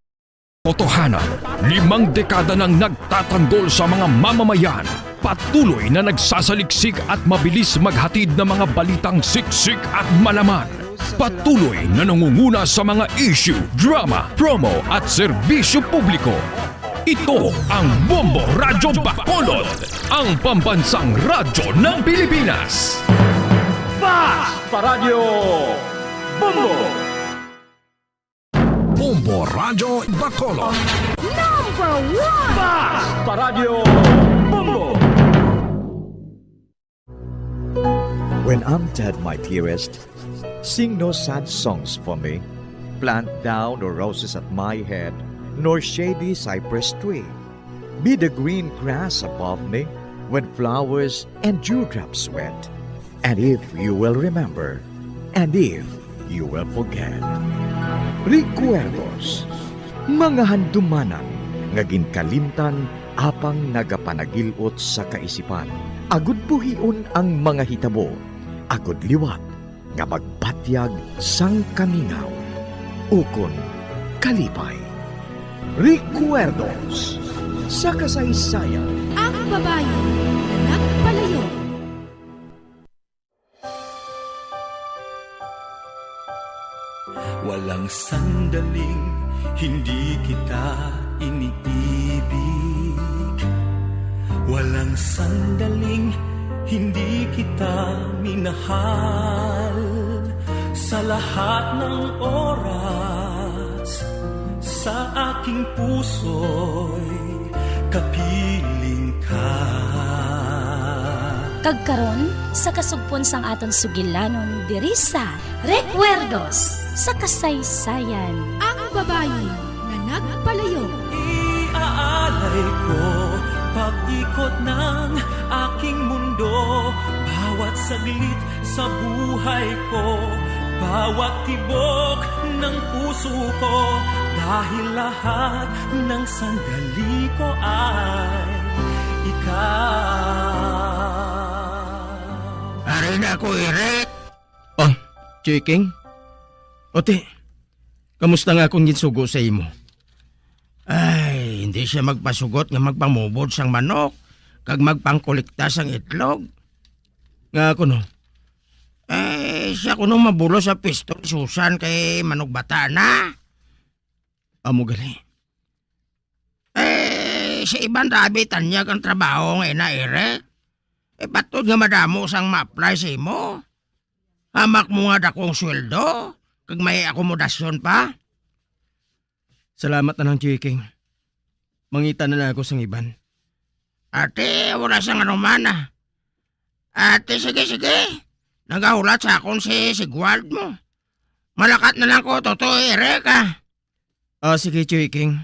Totohanan, limang dekada nang nagtatanggol sa mga mamamayan. Patuloy na nagsasaliksik at mabilis maghatid ng mga balitang siksik at malaman. Patuloy na nangunguna sa mga issue, drama, promo at serbisyo publiko. Ito ang Bombo Radyo Bacolod, ang pambansang radyo ng Pilipinas. Fast Paradyo Bombo! Bombo Radyo Bacolod. Number one! Fast Paradyo Bombo! When I'm dead, my dearest, sing no sad songs for me. Plant thou no roses at my head, nor shady cypress tree. Be the green grass above me when flowers and dewdrops wet. And if you will remember, and if you will forget. Recuerdos, mga handumanan nga ginkalimtan apang nagapanagil-ot sa kaisipan. Agud buhion ang mga hitabo, agud liwat nga magbatyag sang kamingaw ukon kalipay. Recuerdos sa kasaysayan. Ang babayi nga nagpalayo. Walang sandaling hindi kita iniibig. Walang sandaling hindi kita minahal. Sa lahat ng oras, sa aking puso'y kapiling ka. Kag karon, sa kasugpon sang aton sugilanon diri sa Recuerdos sa Kasaysayan. Ang babayi nga nagpalayo. Iaalay ko pag-ikot ng aking mundo, bawat saglit sa buhay ko, bawat tibok ng puso ko, dahil lahat ng sandali ko ay ikaw. Ari na ako, Eric. Oh, Chiking? Ote, kamusta nga akong ginsugo sa imo? Ay, hindi siya magpasugot nga magpamubod sang manok kag magpangkolekta sang itlog. Nga ako, no? Eh, siya kuno mabulos sa pwesto ni Susan kay manugbata na. Amo gali. Eh, sa iban rabi tanyag ang trabaho nga ina, Eric. Eh, patod nga madamo sang ma-apply sa imo. Hamak mo nga dakong sweldo, kag may akomodasyon pa. Salamat na lang, Chiking. Mangita na lang ako sang iban. Ate, wala sang anuman, ah. Ate, sige, sige. Nagahulat sa akon si Sigwald mo. Malakat na lang ko, Totoy Eric, ah. Ah, sige, Chiking.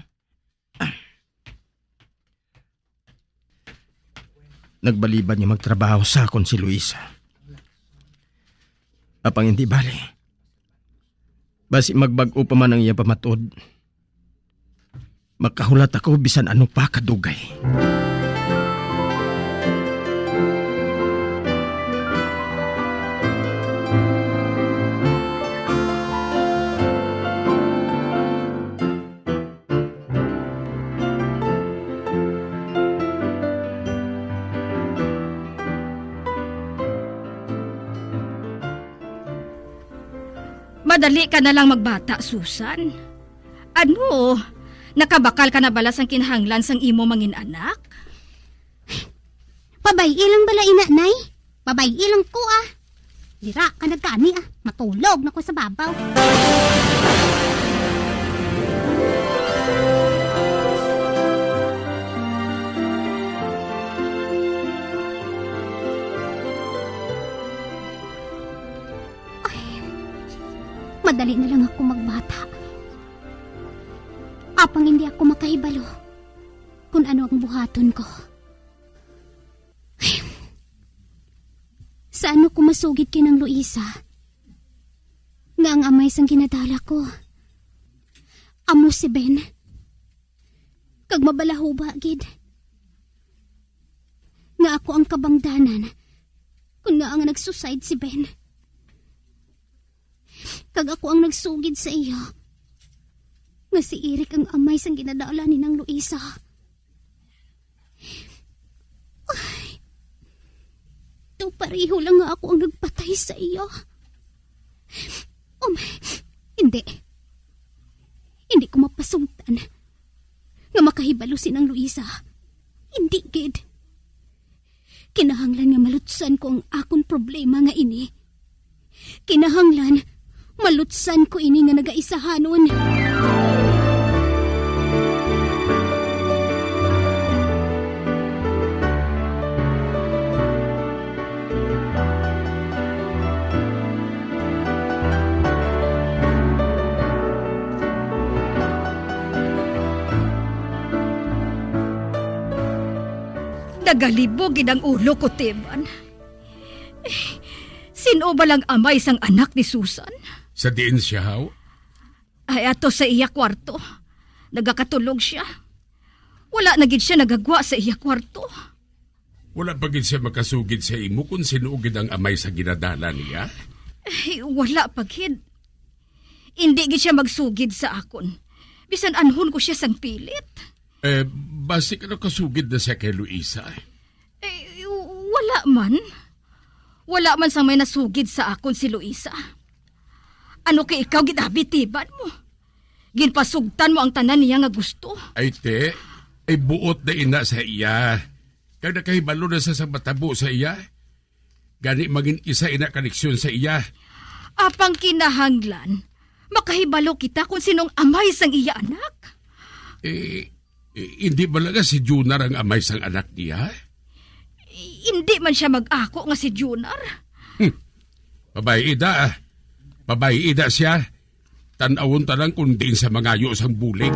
Nagbalibad nga magtrabaho sa akon si Luisa. Apang hindi bali. Basi magbag-o pa man ang iya pamatod, makahulat ako bisan ano pa kadugay. Madali ka na lang magbata, Susan. Ano, nakabakal ka na bala sang kinahanglan sang imo mangin-anak? Pabay-i lang bala ina, Nay? Pabay-i lang ko, ah. Dira ka na gani, ah. Matulog na ko sa babaw. Ay, madali na lang ako magbata. Apang hindi ako makahibalo kung ano ang buhaton ko. Sa ano ko masugid kay Nang Luisa nga ang amay sang ginadala ko amo si Ben? Kag mabalahuba gid nga ako ang kabangdanan kon ngaa nga nagsuicide si Ben. Kag ako ang nagsugid sa iya nga si Eric ang amay sang ginadala ni Nang Luisa. Ay, Pareho lang nga ako ang nagpatay sa iya. Um, hindi. Hindi ko mapasugtan nga makahibalo si Nang Luisa. Hindi gid. Kinahanglan nga malutsan ko ang akon problema nga ini. Kinahanglan malutsan ko ini nga nagaisahanon. Nagalibog gid ang ulo ko, Timan. Eh, sin-o bala ang amay sang anak ni Susan? Sa diin siya, haw? Ay, ato sa iya kwarto. Nagakatulog siya. Wala na gid siya nagagwa sa iya kwarto. Wala pa gid siya makasugid sa imo kung sin-o gid ang amay sa ginadala niya? Ay, wala pa gid. Indi gid siya magsugid sa akon, bisan anhon ko siya sang pilit. Eh, basi ka nakasugid na siya kay Luisa? Eh, wala man. Wala man sang may nasugid sa akon si Luisa. Ano kay ikaw gid, abi, Timan, mo? Ginpasugtan mo ang tanan niya nga gusto. Ay, te, ay buot na ina sa iya. Kag nakahibalo na sa, sa matabo sa iya. Gani mangin isa ina ka leksyon sa iya. Apang kinahanglan, makahibalo kita kung sinong amay sang iya anak. Eh, eh, hindi ba nga si Junar ang amay sang anak niya? Hindi man siya mag-ako nga si Junar. Hmm. Babayi ida, ah. Babayi ida siya. Tan-awon ta lang kung diin sa mangayo sang bulig.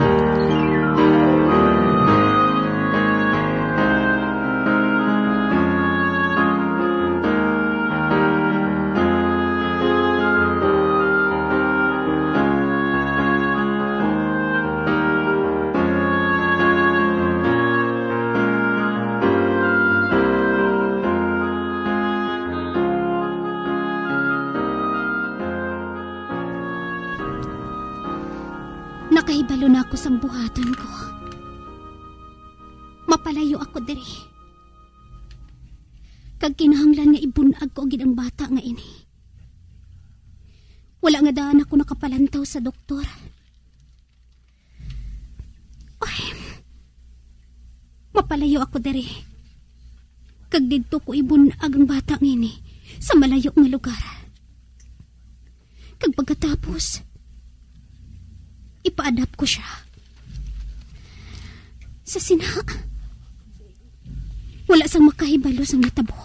Nakahibalo na ako sang buhaton ko. Mapalayo ako diri. Kag kinahanglan nga ibun-ag ko gid ang bata nga ini. Wala nga daan ako nakapalantaw sa doktor. Ay, mapalayo ako diri. Kag didto ko ibun-ag ang bata nga ini sa malayo nga lugar. Kag pagkatapos, ipa-adopt ko siya. Sa sina, wala sang makahibalo sang natabo.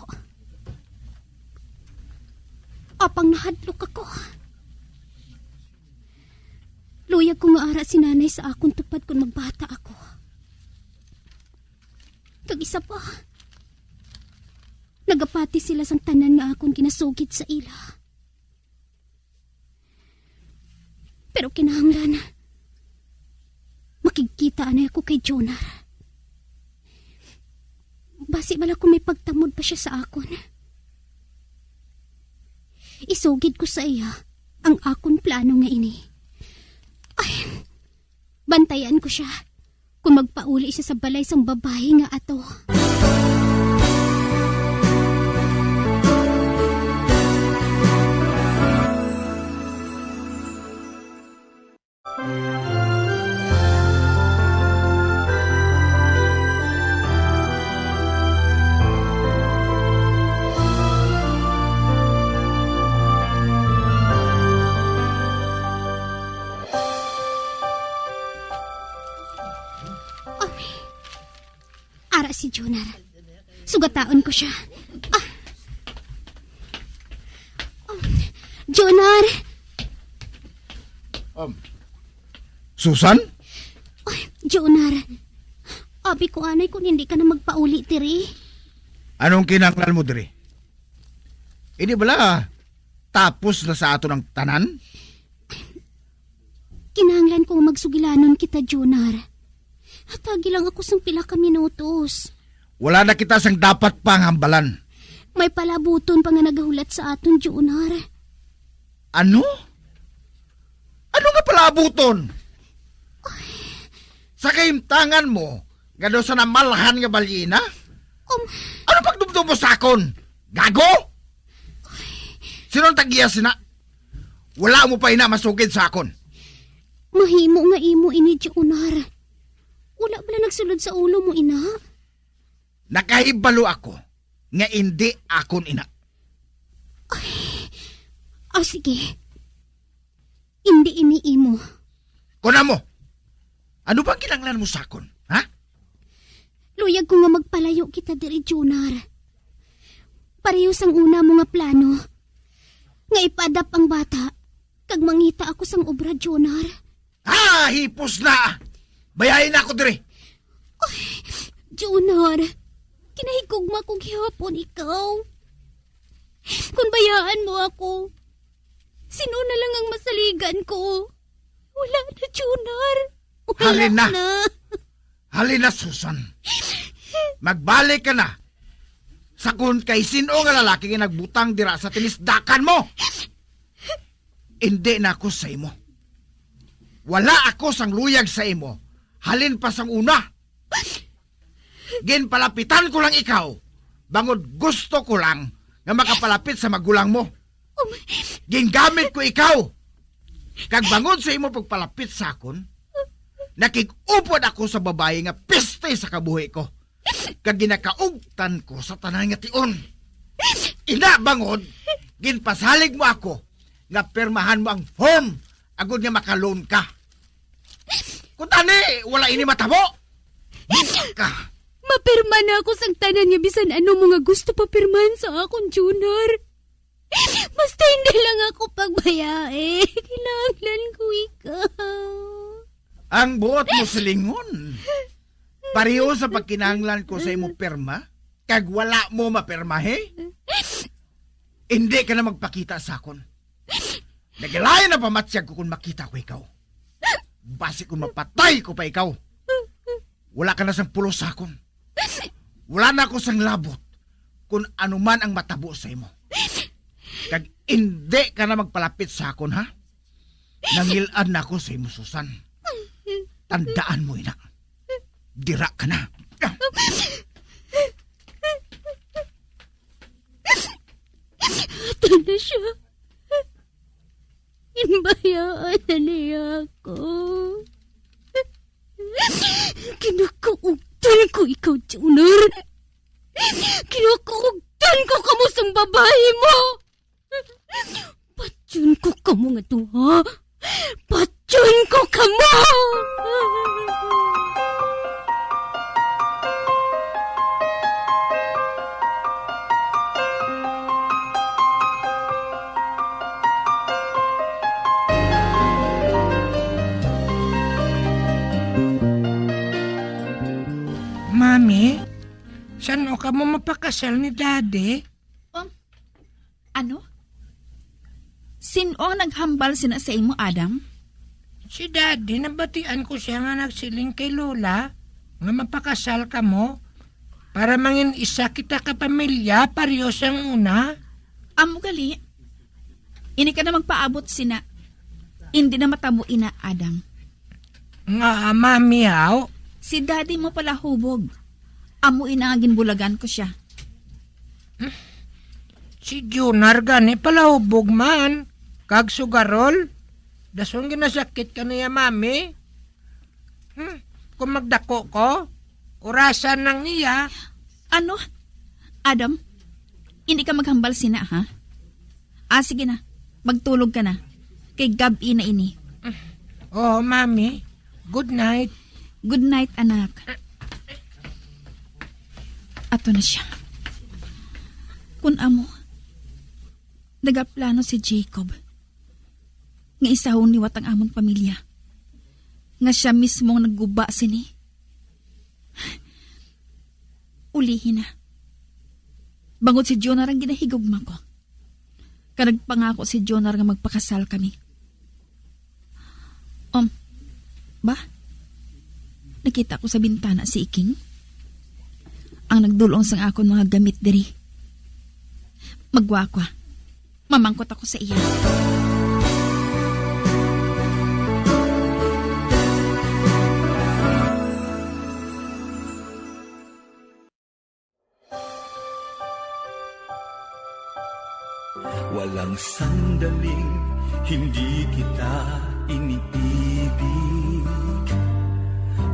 Apang nahadlok ako. Luyag ko nga ara si nanay sa akon tupad kon magbata ako. Kag isa pa, nagapati sila sang tanan nga akon ginasugid sa ila. Pero kinahanglan, makigkita anay ako kay Jonar. Basi bala kung may pagtamod pa siya sa akon. Isugid ko sa iya ang akon plano nga ini. Ay, bantayan ko siya kung magpauli siya sa balay sang babayi nga ato. Ara si Jonar. Sugataon ko siya. Ah. Oh, Jonar! Um, Susan? Ay, Jonar. Abi ko anay kung hindi ka na magpauli diri. Anong kinahanglan mo diri? Hindi bala tapos na sa aton ang tanan? Kinahanglan ko nga magsugilanon kita, Jonar. Hatagi lang ako sang pila ka minutos. Wala na kita sang dapat pang hambalan. May palabuton pa nga nagahulat sa aton, Jonar. Ano? Ano nga palabuton? Sa kahimtangan mo, nga daw sa namalhan nga balyina? Um, Ano pagdumdum mo sa akon? Gago! Sino ang tag-iya sina? Wala mo pa ina masugid sa akon. Mahimo nga imo ini, Jonar. Wala bala nagsulod sa ulo mo, ina? Nakahibalo ako nga indi akon ina. Ah, sige. Indi ini imo. Kon amo, ano bang kinahanglan mo sa akon, ha? Luyag ko nga magpalayo kita diri, Jonar. Pareho sang una mo nga plano, nga ipaadap ang bata, kag mangita ako sang obra, Jonar. Ah, hipos na! Bayain na ako diri. Ay, Jonar, kinahigugma ko gihapon ikaw. Kung bayaan mo ako, sino na lang ang masaligan ko? Wala na, Jonar. Wala Halin na. na. Halin na, Susan. Magbalik ka na. Sa kung kay sino nga lalaki nga nagbutang dira sa tinisdakan mo? Hindi na ako sa imo. Wala ako sang luyag sa imo. Halin pa sang una. Ginpalapitan ko lang ikaw, bangod gusto ko lang nga makapalapit sa magulang mo. Gingamit ko ikaw, kag bangod sa imo pagpalapit sa akon, nakig-upod ako sa babayi nga piste sa kabuhi ko, kag ginakaugtan ko sa tanan nga tion. Ina bangod, ginpasalig mo ako nga pirmahan mo ang form agod nga makaloan ka. Kung tani, wala ini matabo. Ka. Mapirma na ako sang tanan nga bisan ano mo nga gusto papirmahan sa akon, Junar. Basta hindi lang ako pagbayai. Kinahanglan ko ikaw. Ang buot mo silingon, pareho sa pagkinahanglan ko sa imo pirma, kag wala mo mapirmahi? Hindi ka na magpakita sa akon. Nagalain na pamatyag ko kung makita ko ikaw. Basi kung mapatay ko pa ikaw. Wala ka na sang pulos sa akon. Wala na ako sang labot kung ano man ang matabo sa imo. Kag hindi ka na magpalapit sa akon, ha? Nangil-an na ako sa imo, Susan. Tandaan mo, ina. Dira ka na. Ato na siya. Ginbayaan na niya ako. Kinakaugtan ko ikaw, Junar. Kinakaugtan ko kamo sang babayi mo. Patyon ko kamo nga duha. Patyon ko kamo! Mami, san-o kamo mapakasal ni Daddy? Um, ano? Sin-o ang naghambal sina sa imo, Adam? Si Daddy, nabatian ko siya nga nagsiling kay Lola nga mapakasal kamo para mangin isa kita ka pamilya pareho sang una. Amo gali. Ini ka na magpaabot sina. Indi na matabo ina, Adam. Nga, Mami, haw? Si Daddy mo pala hubog. Amo ina nga ginbulagan ko siya. Si Junar gani palahubog man, kag sugarol. Dason ginasakit ka niya, Mami. Hmm, kung magdako ko, orasan nang niya. Ano? Adam, hindi ka maghambal sina, ha? Ah, sige na. Magtulog ka na. Kay gab-i na ini. Oo, Mami. Good night. Good night, anak. Ato na siya. Kun amo, nagaplano si Jacob nga isahon liwat ang amon pamilya, nga sia mismo ang nagguba sini. Ulihi na. Bangod si Jonar ang ginahigugma ko. Kag nagpangako si Jonar nga magpakasal kami. Um, ba? Nakita ko sa bintana si Iking. Ang nagdul-ong sang akon mga gamit diri. Magwa ko, ah. Mamangkot ako sa iya. Sandaling hindi kita iniibig.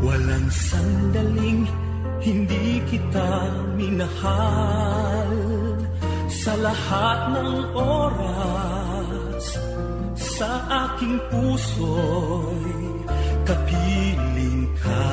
Walang sandaling hindi kita minahal. Sa lahat ng oras, sa aking puso'y kapiling ka.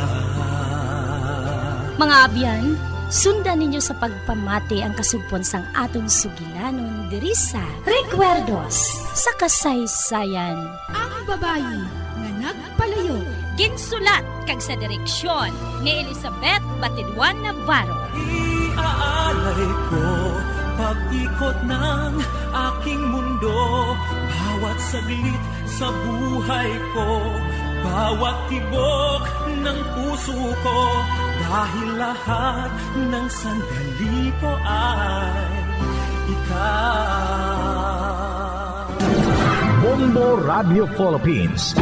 Mga abyan, sundan ninyo sa pagpamati ang kasugpon sang aton sugilanon diri sa Recuerdos sa Kasaysayan. Ang babayi nga nagpalayo. Ginsulat kag sa direksyon ni Elizabeth Batiduan Navarro. Iaalay ko pag-ikot ng aking mundo, bawat saglit sa buhay ko, bawat tibok ng puso ko, dahil lahat ng sandali ko ay ikaw. Bombo Radio Philippines,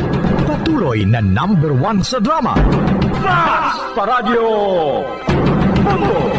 patuloy na number one sa drama. Fast Paradyo Bombo!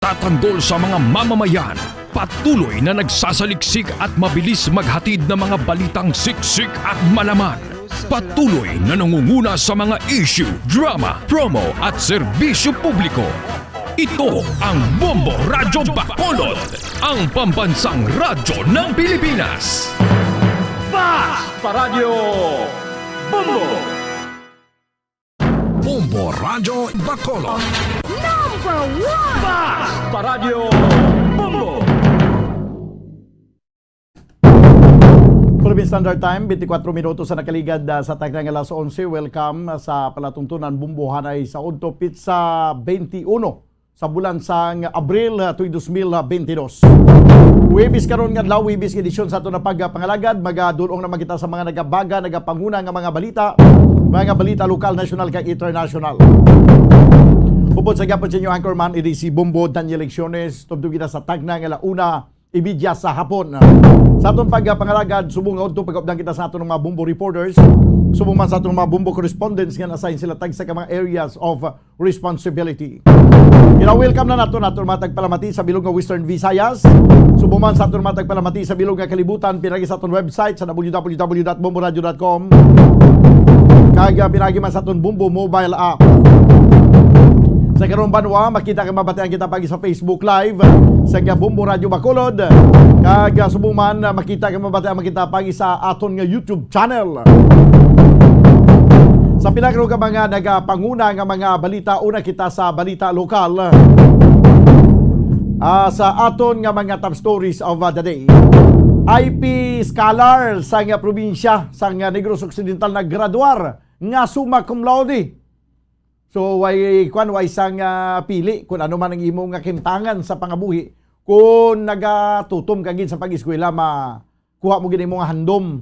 Tatanggol sa mga mamamayan, patuloy na nagsasaliksik at mabilis maghatid ng mga balitang siksik at malaman. Patuloy na nangunguna sa mga issue, drama, promo at serbisyo publiko. Ito ang Bombo Radyo Bacolod, ang pambansang radyo ng Pilipinas. Fast Paradyo Bombo! Bombo Radyo Bacolod. Number one! Fast Paradyo Bombo! Philippine Standard Time, twenty-four minutos sa nakaligad, ah, sa takna nga alas onse. Welcome, ah, sa palatuntunan Bombo Hanay sa udto, pitsa twenty-one sa bulan sang Abril, ah, tuig dos mil twenty-dos. Huwebes karon nga adlaw, Huwebes nga edisyon sa aton nga pagpangalagad. Magadulong naman kita sa mga nagabaga, nagapanguna nga mga balita, mga balita lokal, nasyonal, kag internasyonal. Upod sa gihapon sa inyo, anchorman, ini si Bombo Daniel Lecciones. Tubtob kita sa takna nga ala una y media sa hapon. Sa aton pagpangalagad, subong nga udto, pag-updan kita sa aton mga Bombo reporters, subong man sa aton mga Bombo correspondents nga na-assign sila tagsa ka mga areas of responsibility. Gina-welcome na naton aton mga tagpalamati sa bilog nga Western Visayas, subong man sa aton mga tagpalamati sa bilog nga kalibutan, pinaagi sa aton website sa w w w dot bombo radio dot com, kag, ah, pinaagi man sa aton Bombo mobile app. Sa karong banwa, makita kag mabatian kita pag sa Facebook Live sa Bombo Radyo Bacolod, kag, ah, subong man, ah, makita kag mabatian man kita pag sa aton nga YouTube channel. Sa pila karon ka mga nagapanguna nga mga balita, una kita sa balita lokal. Ah, sa aton nga mga top stories of, ah, the day, I P scholar sa nga probinsya sa nga Negros Occidental naggraduar nga summa cum laude. So, way, kwan, way sang, ah, pili kung ano man ang imo nga kahimtangan sa pangabuhi. Kung nagatutom ka gid sa pag-eskwela, ma-, kuha mo gid imo nga handom.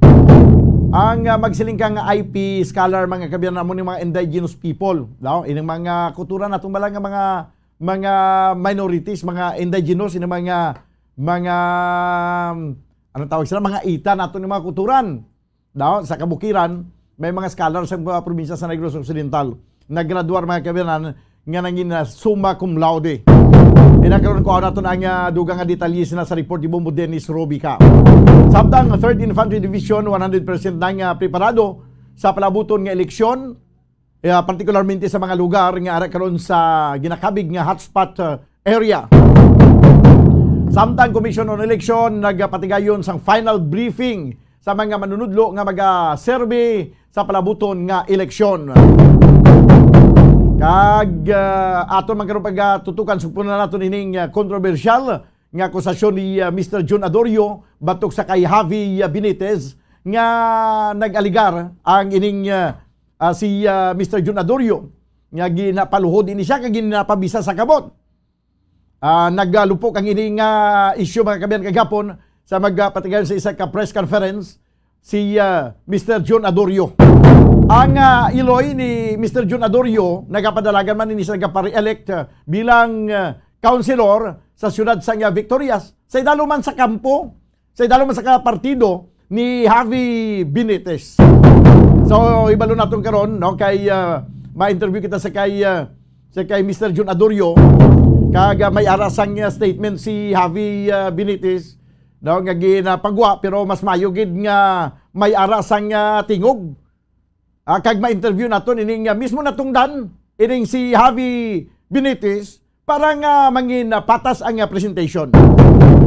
Ang, ah, magsiling ka nga I P scholar, mga kabiyanan, amo ni mga indigenous people, no? Ining mga kultura natong bala nga mga, mga minorities, mga indigenous, ining mga, mga, um, ano tawag sila? Mga ita nato ni mga kulturan. Daw, sa kabukiran, may mga scholar sa mga probinsya sa Negros Occidental naggraduar, mga kabiyanan, nga nangin na summa cum laude. Inakaron ko naton ang, ah, dugang nga detalye sina sa report ni Bombo Dennis Robica. Samtang Third Infantry Division, one hundred percent na nga preparado sa palabuton nga eleksyon, eh, particularmente sa mga lugar nga ara karon sa ginakabig nga hotspot, uh, area. Samtang Commission on Election nagapatigayon sang final briefing sa mga manunudlo nga magaserbi sa palabuton nga eleksyon. Kag, uh, aton man karon pagatutukan, sugpunan naton ining, uh, kontrobersyal nga akusasyon ni, uh, Mister Jun Adorio batok sa kay Javi, uh, Benitez nga nag-alegar ang ining, uh, ah, si, ah, Mister Jun Adorio, nga ginapaluhod ini siya kag ginapabisa sa kamot. Ah, nagalupok ang ini nga isyu, mga kabiyanan, kagapon sa magpatigayon sa isa ka press conference si, ah, Mister Jun Adorio. Ang, ah, iloy ni Mister Jun Adorio, nagapadalagan man ini siya nagapa-re-elect, ah, bilang, ah, councilor sa siyudad sang, ah, Victorias. Sa idalom man sa kampo, sa idalom sa ka partido ni Javi Benitez. So, ibalo naton karon, no, kay, ah, ma-interview kita sa kay, ah, sa kay Mister Jun Adorio, kag, ah, may ara sang, ah, statement si Javi, ah, Benitez, no, nga ginapagwa, pero mas mayo gid nga may ara sang, ah, tingog. Ah, kag ma-interview naton ining, ah, mismo natungdan, ining si Javi Benitez, para nga mangin, ah, patas ang, ah, presentation.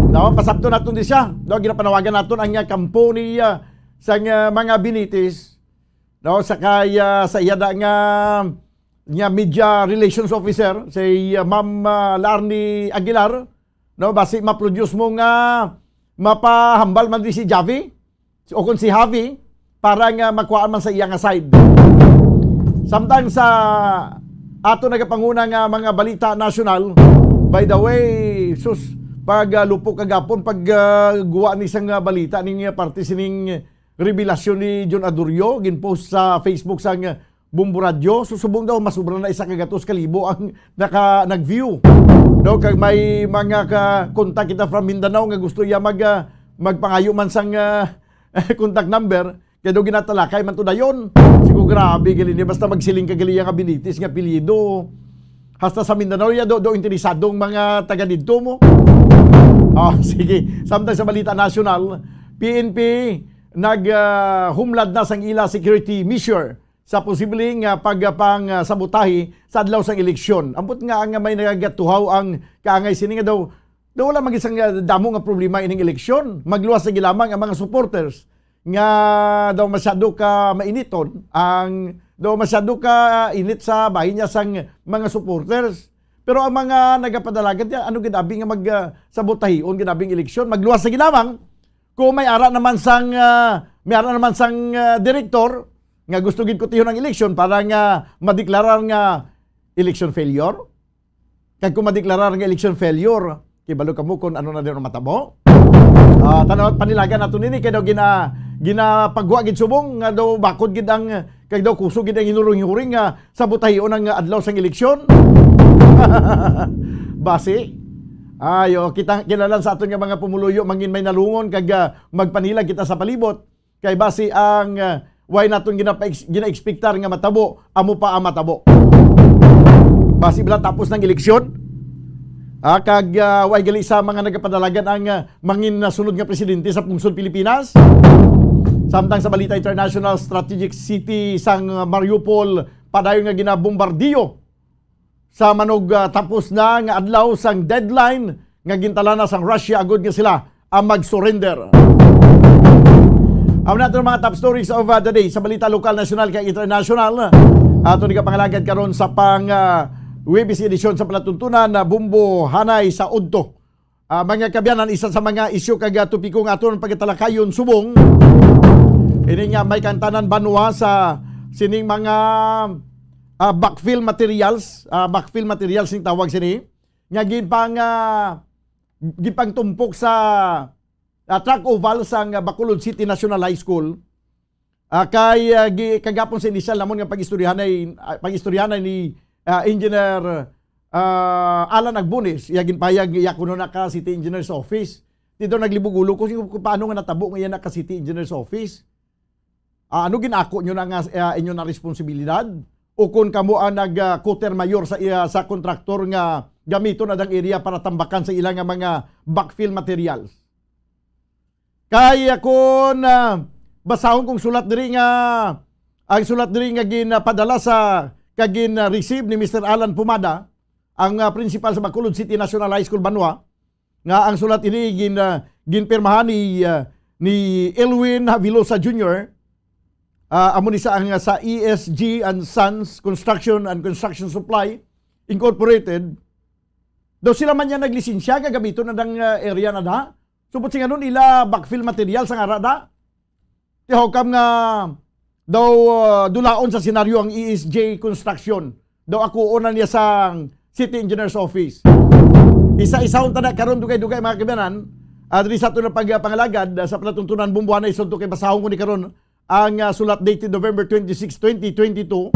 No, pasabton naton di siya. No, ginapanawagan naton ang, ah, kampo ni, ah, sang, ah, mga Benitez. No, sa kay, ah, sa iya da nga, nga media relations officer, si, ah, Ma'am, ah, Larny Aguilar, no, basi ma-produce mo nga mapahambal man di si Javi o kon si Javi para nga makuhaan man sa iya nga side. Samtang sa ato nagapanguna nga mga balita nasyonal, by the way, sus, pag, ah, lupok kagapon, pag, ah, guwa ni sang, ah, balita ning, ah, parte sining revelasyon ni Jun Adorio, ginpost sa Facebook sang, ah, Bombo Radyo, susubong daw masubra na isa ka gatos ka libo ang naka, nag-view. No, kag may mga ka-, contact kita from Mindanao nga gusto iya mag, ah, magpangayo man sang, ah, contact number, kay daw ginatalakay man to dayon. Sigo, grabe gali ni, basta magsiling ka gali nga Benitez nga apelyido. Hasta sa Mindanao ya do, do interesadong mga taga didto mo. Oh, sige. Samtang sa balita nasyonal, P N P nag, ah, humlad na sang ila security measure sa posibleng, ah, pagpang, ah, sabotahe sa adlaw sang eleksyon. Ambot nga ang may nagagatuhaw ang kaangay sini nga daw, daw wala man gid sang, ah, damo nga problema ining eleksyon. Magluwas na gid lamang ang mga supporters nga daw masyado ka mainiton ang, daw masyado ka init sa bahin niya sang mga supporters. Pero ang mga nagapadalagan niya, ano gid abi nga mag, ah, sabotahion gid abi ang eleksyon? Magluwas na gid lamang. Kung may ara naman sang, ah, may ara naman sang, ah, direktor nga gusto gid kutihon ang eleksyon para nga madeklarar nga election failure. Kag kung madeklarar nga election failure, kibalo kamo kung ano na din ang matabo? Ah, tanaw, panilagan nato nini kay daw gina-, ginapagwa gid subong nga daw bakod gid ang, kay daw kusog gid ang hinuring-huring nga sabotahion ang adlaw sang eleksyon. Basi, ayo, kita, kinahanglan sa aton nga mga pumuluyo mangin may nalungon kag, ah, magpanilag kita sa palibot. Kay basi ang, ah, way naton ginapa-ex-, gina-expectar nga matabo, amo pa ang matabo. Basi bala tapos ng eleksyon, ah, kag, ah, way gali sa mga nagapadalagan ang, ah, mangin nasunod nga presidente sa pungsod Pilipinas. Samtang sa balita international, strategic city sang Mariupol padayon nga ginabombardiyo sa manog, ah, tapos na nga adlaw sang deadline nga gintalana sang Russia agud nga sila ang mag-surrender. Amo na aton mga top stories of, ah, the day sa balita lokal, nasyonal, kag international. Ato ni kapangalagad karon sa pang, ah, Huwebes edisyon sa palatuntunan na Bumbo Hanay sa Udto. Ah, mga kaabyanan, isa sa mga isyu kag, ah, topiko nga aton pagatalakayon subong ini nga may kaangtanan banwa sa sining mga, ah, backfill materials, ah, backfill materials ning tawag sini, nga ginpang, ah, ginpangtumpok sa, ah, track oval sang Bacolod City National High School. Ah, kay, ah, gi-, kagapon sa inisyal namon nga pag-istoryahanay, ah, pag-istoryahanay ni, ah, Engineer, ah, Alan Agbones, iya ginpayag iya kuno na ka City Engineer's Office. Dito naglibog ulo ko kung paano nga natabo nga iya na ka City Engineer's Office. Ah, ano ginako nyo na nga, ah, inyo na responsibilidad? O kung kamo ang nag, ah, kuter mayor sa, iya, sa kontraktor nga gamiton na dang area para tambakan sa ila nga mga backfill materials? Kay, ah, kun, ah, basahon kong sulat diri nga, ang sulat diri nga ginpadala sa, kag gin-receive ni Mister Alan Pumada, ang, ah, principal sa Bacolod City National High School banwa, nga ang sulat ini gin-, ah, ginpirmahan ni, ah, ni Elwin Havilosa Junior, ah, amo ni sa, ang, sa E S G and Sons Construction and Construction Supply Incorporated. Daw sila man niya naglisensya nga gamiton na dang, ah, area na da. Subot sing ano nila backfill material sa ngara da. Ti how come nga daw, ah, dulaon sa senaryo ang E S G Construction? Daw akuon na niya sa City Engineer's Office. Isa-isahon ta na karon, dugay-dugay, mga kaabyanan. Ah, diri sa aton na pagpangalagad, ah, sa palatuntunan Bumbo Hanay sa Udto kay basahon ko ni karon ang, ah, sulat dated November twenty-six, twenty twenty-two.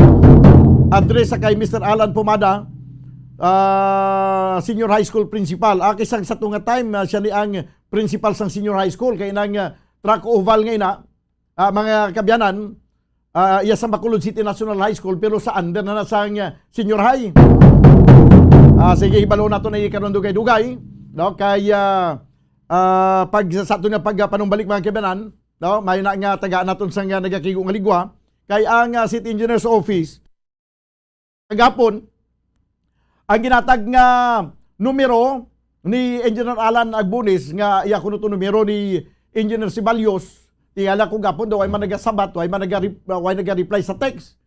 Address sa kay Mister Alan Pomada, ah, Senior High School Principal. Ah, kay sang sa tunga time, ah, siya ni ang principal sang Senior High School. Kay nang, ah, track oval nga ina, ah, mga kaabyanan, ah, iya sa Bacolod City National High School, pero sa under na, na sang, ah, Senior High. Ah, sige, hibalo nato na karon dugay-dugay, no? Kay, ah, ah, pag sa, sa aton nga pagpanumbalik, mga kaabyanan, no? May na nga tagaan naton sang, ah, nagakigo nga ligwa. Kay ang, ah, City Engineer's Office, kagapon, ang ginatag nga numero ni Engineer Alan Agbones nga iya kuno to numero ni Engineer Ceballos, tingala ko gapon daw ay man nagasabat, ay man naga-, ay naga-reply sa text.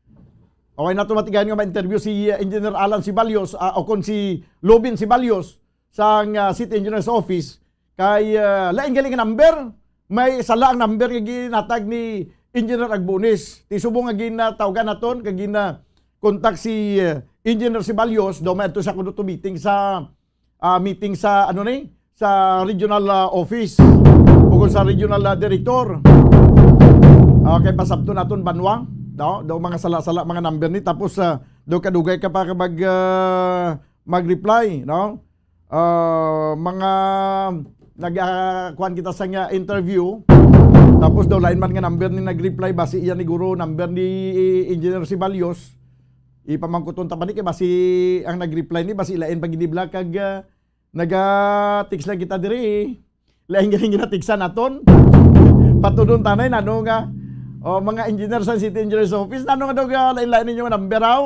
O ay nato matigayon nga ma-interview si, uh, Engineer Alan Ceballos, uh, o kon si Lobin Ceballos sang, uh, City Engineer's Office. Kay, ah, lain gali nga number. May sala ang number nga ginatag ni Engineer Agbones. Ti subong nga ginatawgan naton, kag gina-contact si, ah, Engineer Ceballos, daw may adto siya kuno to meeting sa, ah, meeting sa, ano ni, sa regional, ah, office o kung sa regional, ah, director. Ah, kay pasabton naton banwa, no? Daw mga sala-sala, mga number ni. Tapos, ah, daw kadugay ka pa mag, ah, mag-reply, no? Ah, mga nag, ah, kuwan kita sa nga interview. Tapos daw lain man nga number ni nag-reply, basi iya ni guro number ni Engineer Ceballos. Ipamangkuton ta pa ni kay basi ang nag-reply ni, basi lain pa gid ni bala kag, ah, naga-text lang kita diri. Lain galing ginatiksan naton. Patudon tanay nano nga, o, mga engineer sa City Engineers Office, nano nga daw ga lain-lain ninyo nga number, aw?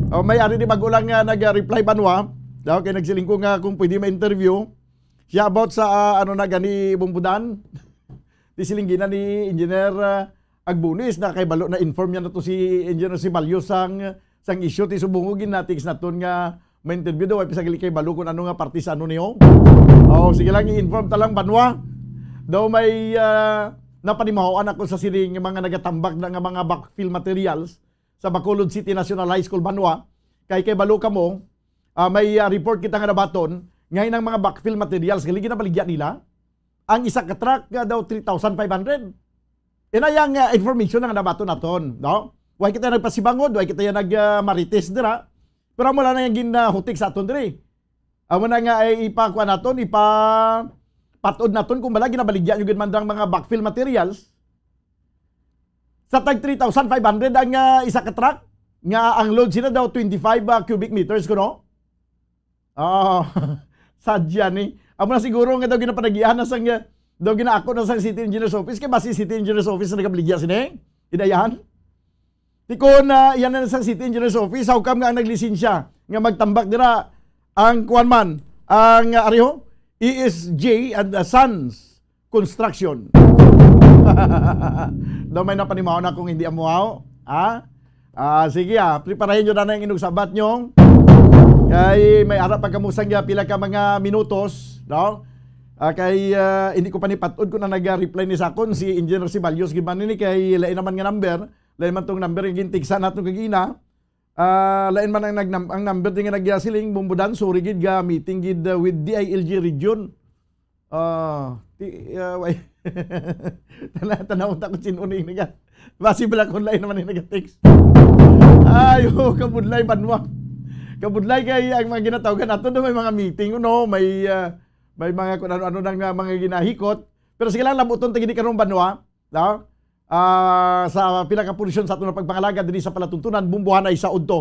O, may ari ni bago lang nga nag-reply, Banwa. Daw kay nagsiling ko nga kung pwede ma-interview siya about sa, ah, ano na gani, Bumbudan. Di siling gina ni Engineer, ah, Agbunis, na kay balo na inform niya na to si Engineer Sibalyo sang, sang issue ti subong ko ginatext naton nga may interview daw, ay pisagli kay balo kung ano nga parte sa ano niyo. Oh, sige lang, i-inform ta lang, Banwa. Daw may, ah, napanimahoan ako sa siling nga mga nagatambak na nga mga backfill materials sa Bacolod City National High School, Banwa. Kay, kay balo kamo, ah, may, ah, report kita nga nabaton nga inang mga backfill materials, gali ginabaligya nila. Ang isa ka truck nga daw three thousand five hundred. Ina yang, ah, information nga nabaton naton, no? Way kita nagpasibangod, way kita nag, ah, marites dira. Pero amo lang na yung ginahutik sa aton diri. Amo na nga ay ipakuha naton, ipa-, patod naton kung bala ginabaligya nyo gid man drang mga backfill materials. Sa tag three thousand five hundred ang, ah, isa ka truck, nga ang load sila daw twenty-five, ah, cubic meters, kuno? Ah, sadya ni. Amo na siguro nga daw ginapanagihan na sang, ah, daw ginaako na sang City Engineers Office, kay basi City Engineers Office ang nagabaligya sini. Inayahan. Ti kon, ah, yan na sang City Engineers Office, how come nga ang naglisensya nga magtambak dira ang kuwan man, ang, ah, ariho? E S J and, ah, Sons Construction. Daw may napanimaw na kung hindi amuhaw. Ha? Ah, sige, ah, preparahin nyo na na yung inugsabat nyo. Kay may ara pa kamo sang, ah, pila ka mga minutos, no? Ah, kay, ah, hindi ko pa ni patod kung na nag-reply ni sakon si Engineer Sibalyo. Sige man ini kay lain naman nga number. Lain man tong number yung gintigsa natin kagina. Ah, lain man ang, nagnam- ang number din nga nagyasiling, Bumbudan, sorry gid, ga meeting gid, ah, with D I L G region. Ah, ti, ah, way. Tana-, tanaw ta kung sino ni naga-, basi bala kung lain naman yung nag-text. Ay, oh, kabudlay, Banwa. Kabudlay kay ang mga ginatawgan nato na may mga meeting, no? May, ah, may mga kung ano-ano nang, ah, mga ginahikot. Pero sige lang, labuton ta gini karong, Banwa. No? Ah, sa pila ka porsyon sa aton pagpangalagad diri sa palatuntunan, Bumbuhanay sa udto.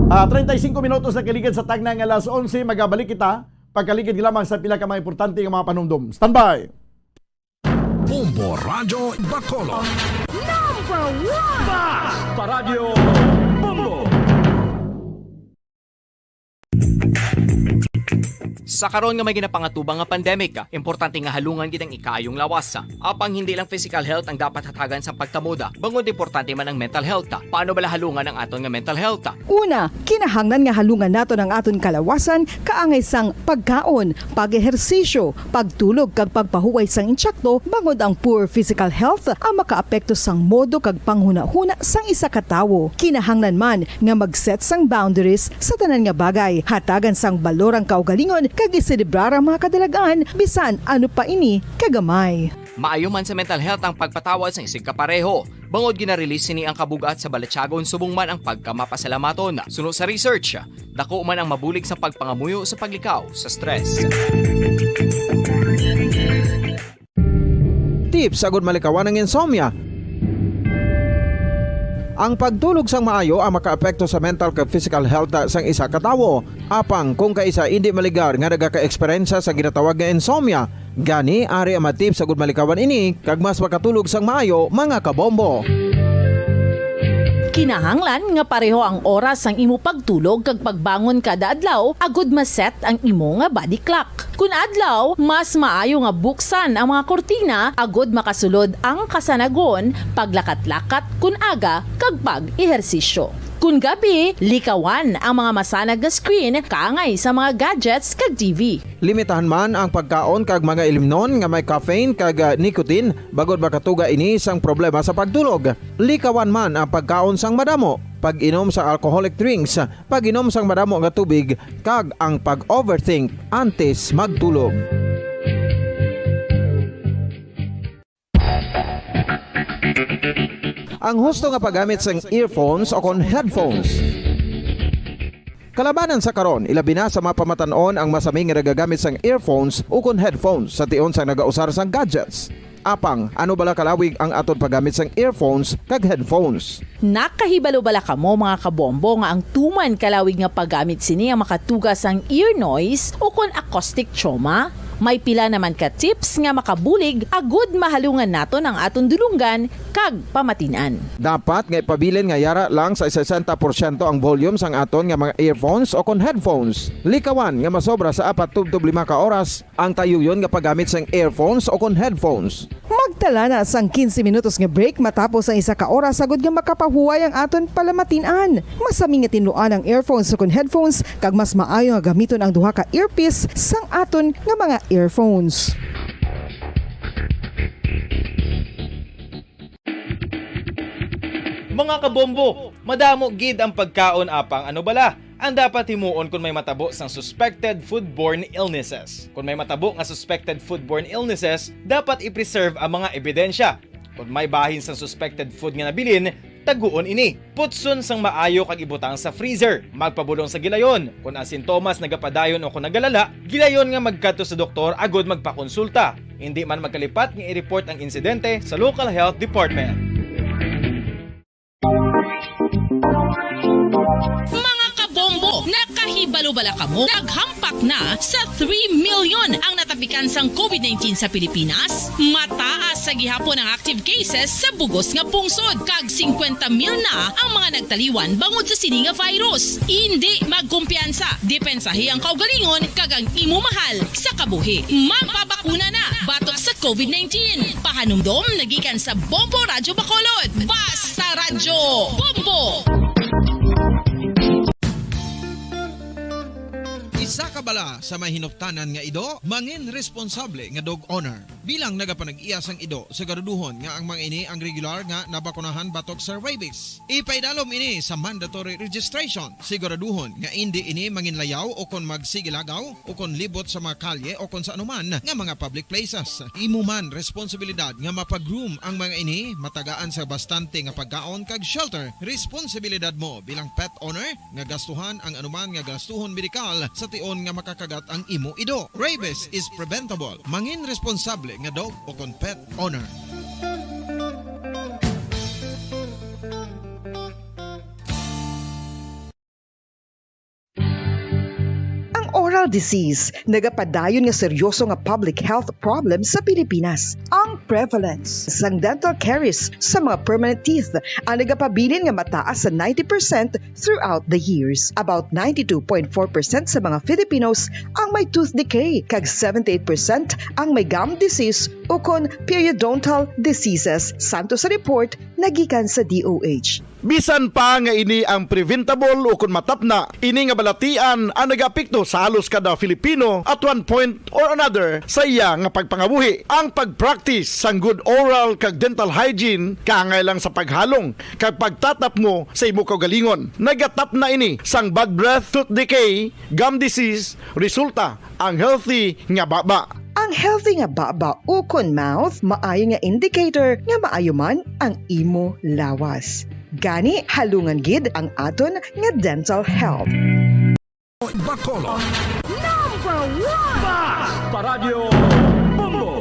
Ah, treinta y cinco minutos na kaligid sa tagna nga alas onse, magabalik kita pagkaligid lamang sa pila ka mga importante nga mga panumdom. Standby! Bombo Radyo Bacolod. Number one! Bas! Paradyo Bombo! Sa karon nga may ginapangatubang nga pandemic, importante nga halungan gid ang ikaayong lawas. Apang hindi lang physical health ang dapat hatagan sa pagtamod, bangod importante man ang mental health. Paano bala halungan ang aton nga mental health? Una, kinahanglan nga halungan naton ang aton kalawasan kaangay sang pagkaon, pag-ehersisyo, pagtulog kag pagpahuway sang intsakto, bangod ang poor physical health ang makaapekto sang modo kag panghunahuna sang isa ka tawo. Kinahanglan man nga mag-set sang boundaries sa tanan nga bagay. Hatagan sang balor ang kaugalingon kag iselebrar ang mga kadalagan, bisan ano pa ini kagamay. Maayo man sa mental health ang pagpatawad sang isigkapareho, bangod gina-release sini ang kabug-at sa balatyagon subong man ang pagkamapasalamaton. Suno sa research, dako man ang mabulig sa pagpangamuyo sa paglikaw sa stress. Tips agud malikawan ang insomnia. Ang pagtulog sang maayo ang makaapekto sa mental kag physical health sang isa ka tawo. Apang kung kaisa indi maligar nga nagaka-eksperyensya sa ginatawag nga insomnia, gani ari ang mga tips agud malikawan ini kag mas makatulog sang maayo, mga kabombo. Kinahanglan nga pareho ang oras sang imo pagtulog kag pagbangon kada adlaw agud ma-set ang imo nga body clock. Kun adlaw, mas maayo nga buksan ang mga kurtina agud makasulod ang kasanagon, paglakat-lakat kun aga, kag pag-ehersisyo. Kun gabi, likawan ang mga masanag nga screen kaangay sa mga gadgets kag T V. Limitahan man ang pagkaon kag mga ilimnon nga may caffeine kag, ah, nicotine, bangod makatuga ini sang problema sa pagtulog. Likawan man ang pagkaon sang madamo, pag-inom sa alcoholic drinks, pag-inom sang madamo nga tubig, kag ang pag-overthink antes magtulog. Ang husto nga paggamit sang earphones o kon headphones. Kalabanan sa karon, ilabi na sa mga pamatan-on ang masami nga nagagamit sang earphones o kon headphones sa tion sang nagausar sang gadgets. Apang, ano bala kalawig ang aton paggamit sang earphones kag headphones? Nakahibalo bala kamo, mga kabombo, nga ang tuman kalawig nga paggamit sini ang makatuga sang ear noise ukon acoustic trauma? May pila naman ka tips nga makabulig agud mahalungan naton ang aton dulonggan kag pamatin-an. Dapat nga ipabilin nga yara lang sa sesenta porsyento ang volume sang aton nga mga earphones ukon headphones. Likawan nga masobra sa apat tubtob lima ka oras ang tayuyon nga paggamit sang earphones ukon headphones. Magtala na sang quince minutos nga break matapos ang isa ka oras, agud nga makapahuway ang aton palamatin-an. Masami nga tinluan ang earphones ukon headphones, kag mas maayo nga gamiton ang duha ka earpiece sang aton nga mga earphones. Mga kabombo, madamo gid ang pagkaon, apang ano bala ang dapat himuon kon may matabo sang suspected foodborne illnesses? Kon may matabo nga suspected foodborne illnesses, dapat i-preserve ang mga ebidensya. Kon may bahin sang suspected food nga nabilin, taguon ini. Putson sang maayo kag ibutang sa freezer. Magpabulong sa gilayon. Kon ang sintomas nagapadayon o kon nagalala, gilayon nga magkadto sa doktor agud magpakonsulta. Indi man magkalipat nga i-report ang insidente sa local health department. Mga kabombo, nakahibalo bala kamo? Naghampak na sa three million ang natapikan sang covid nineteen sa Pilipinas. Mataas sa gihapon ang active cases sa bugos nga pungsod, kag singkwenta mil na ang mga nagtaliwan bangod sa sini nga virus. Indi magkumpiyansa, depensahi ang kaugalingon kag ang imo mahal sa kabuhi. Magpabakuna na batok sa covid nineteen. Pahanumdom nagikan sa Bombo Radyo Bacolod. Basta Radyo Bombo! Isa ka bala sa may hinuktanan nga ido, mangin responsable nga dog owner. Bilang nagapanag-iya sang ido, siguraduhon nga ang mga ini ang regular nga nabakunahan batok sa rabies. Ipaidalom ini sa mandatory registration. Siguraduhon nga indi ini manginlayaw o kon magsigilagaw o kon libot sa mga kalye o kon sa anuman nga mga public places. Imo man responsibilidad nga mapa-groom ang mga ini, matagaan sa bastante nga pagkaon kag shelter. Responsibilidad mo bilang pet owner nga gastuhan ang anuman nga gastuhon medikal sa tion nga makakagat ang imo ido. Rabies is preventable. Mangin responsable nga dog o kon pet owner. Ang oral disease nagapadayon nga seryoso nga public health problem sa Pilipinas. Ang prevalence sang dental caries sa mga permanent teeth ang nagapabilin nga mataas sa ninety percent throughout the years. About ninety-two point four percent sa mga Filipinos ang may tooth decay, kag seventy-eight percent ang may gum disease ukon periodontal diseases, santo sa report nga gikan sa D O H. Bisan pa nga ini ang preventable ukon matapna, ini nga balatian ang nagaapekto sa halos kada Filipino at one point or another sa iya nga pagpangabuhi. Ang pag-practice sang good oral kag dental hygiene kaangay lang sa paghalong kag pagtatap mo sa imo kaugalingon. Nagatapna ini sang bad breath, tooth decay, gum disease, resulta ang healthy nga baba. Ang healthy nga baba ukon mouth maayo nga indicator nga maayo man ang imo lawas. Gani, halungan gid ang aton nga dental health. Bacolod. Number one! Basta Radyo Bombo!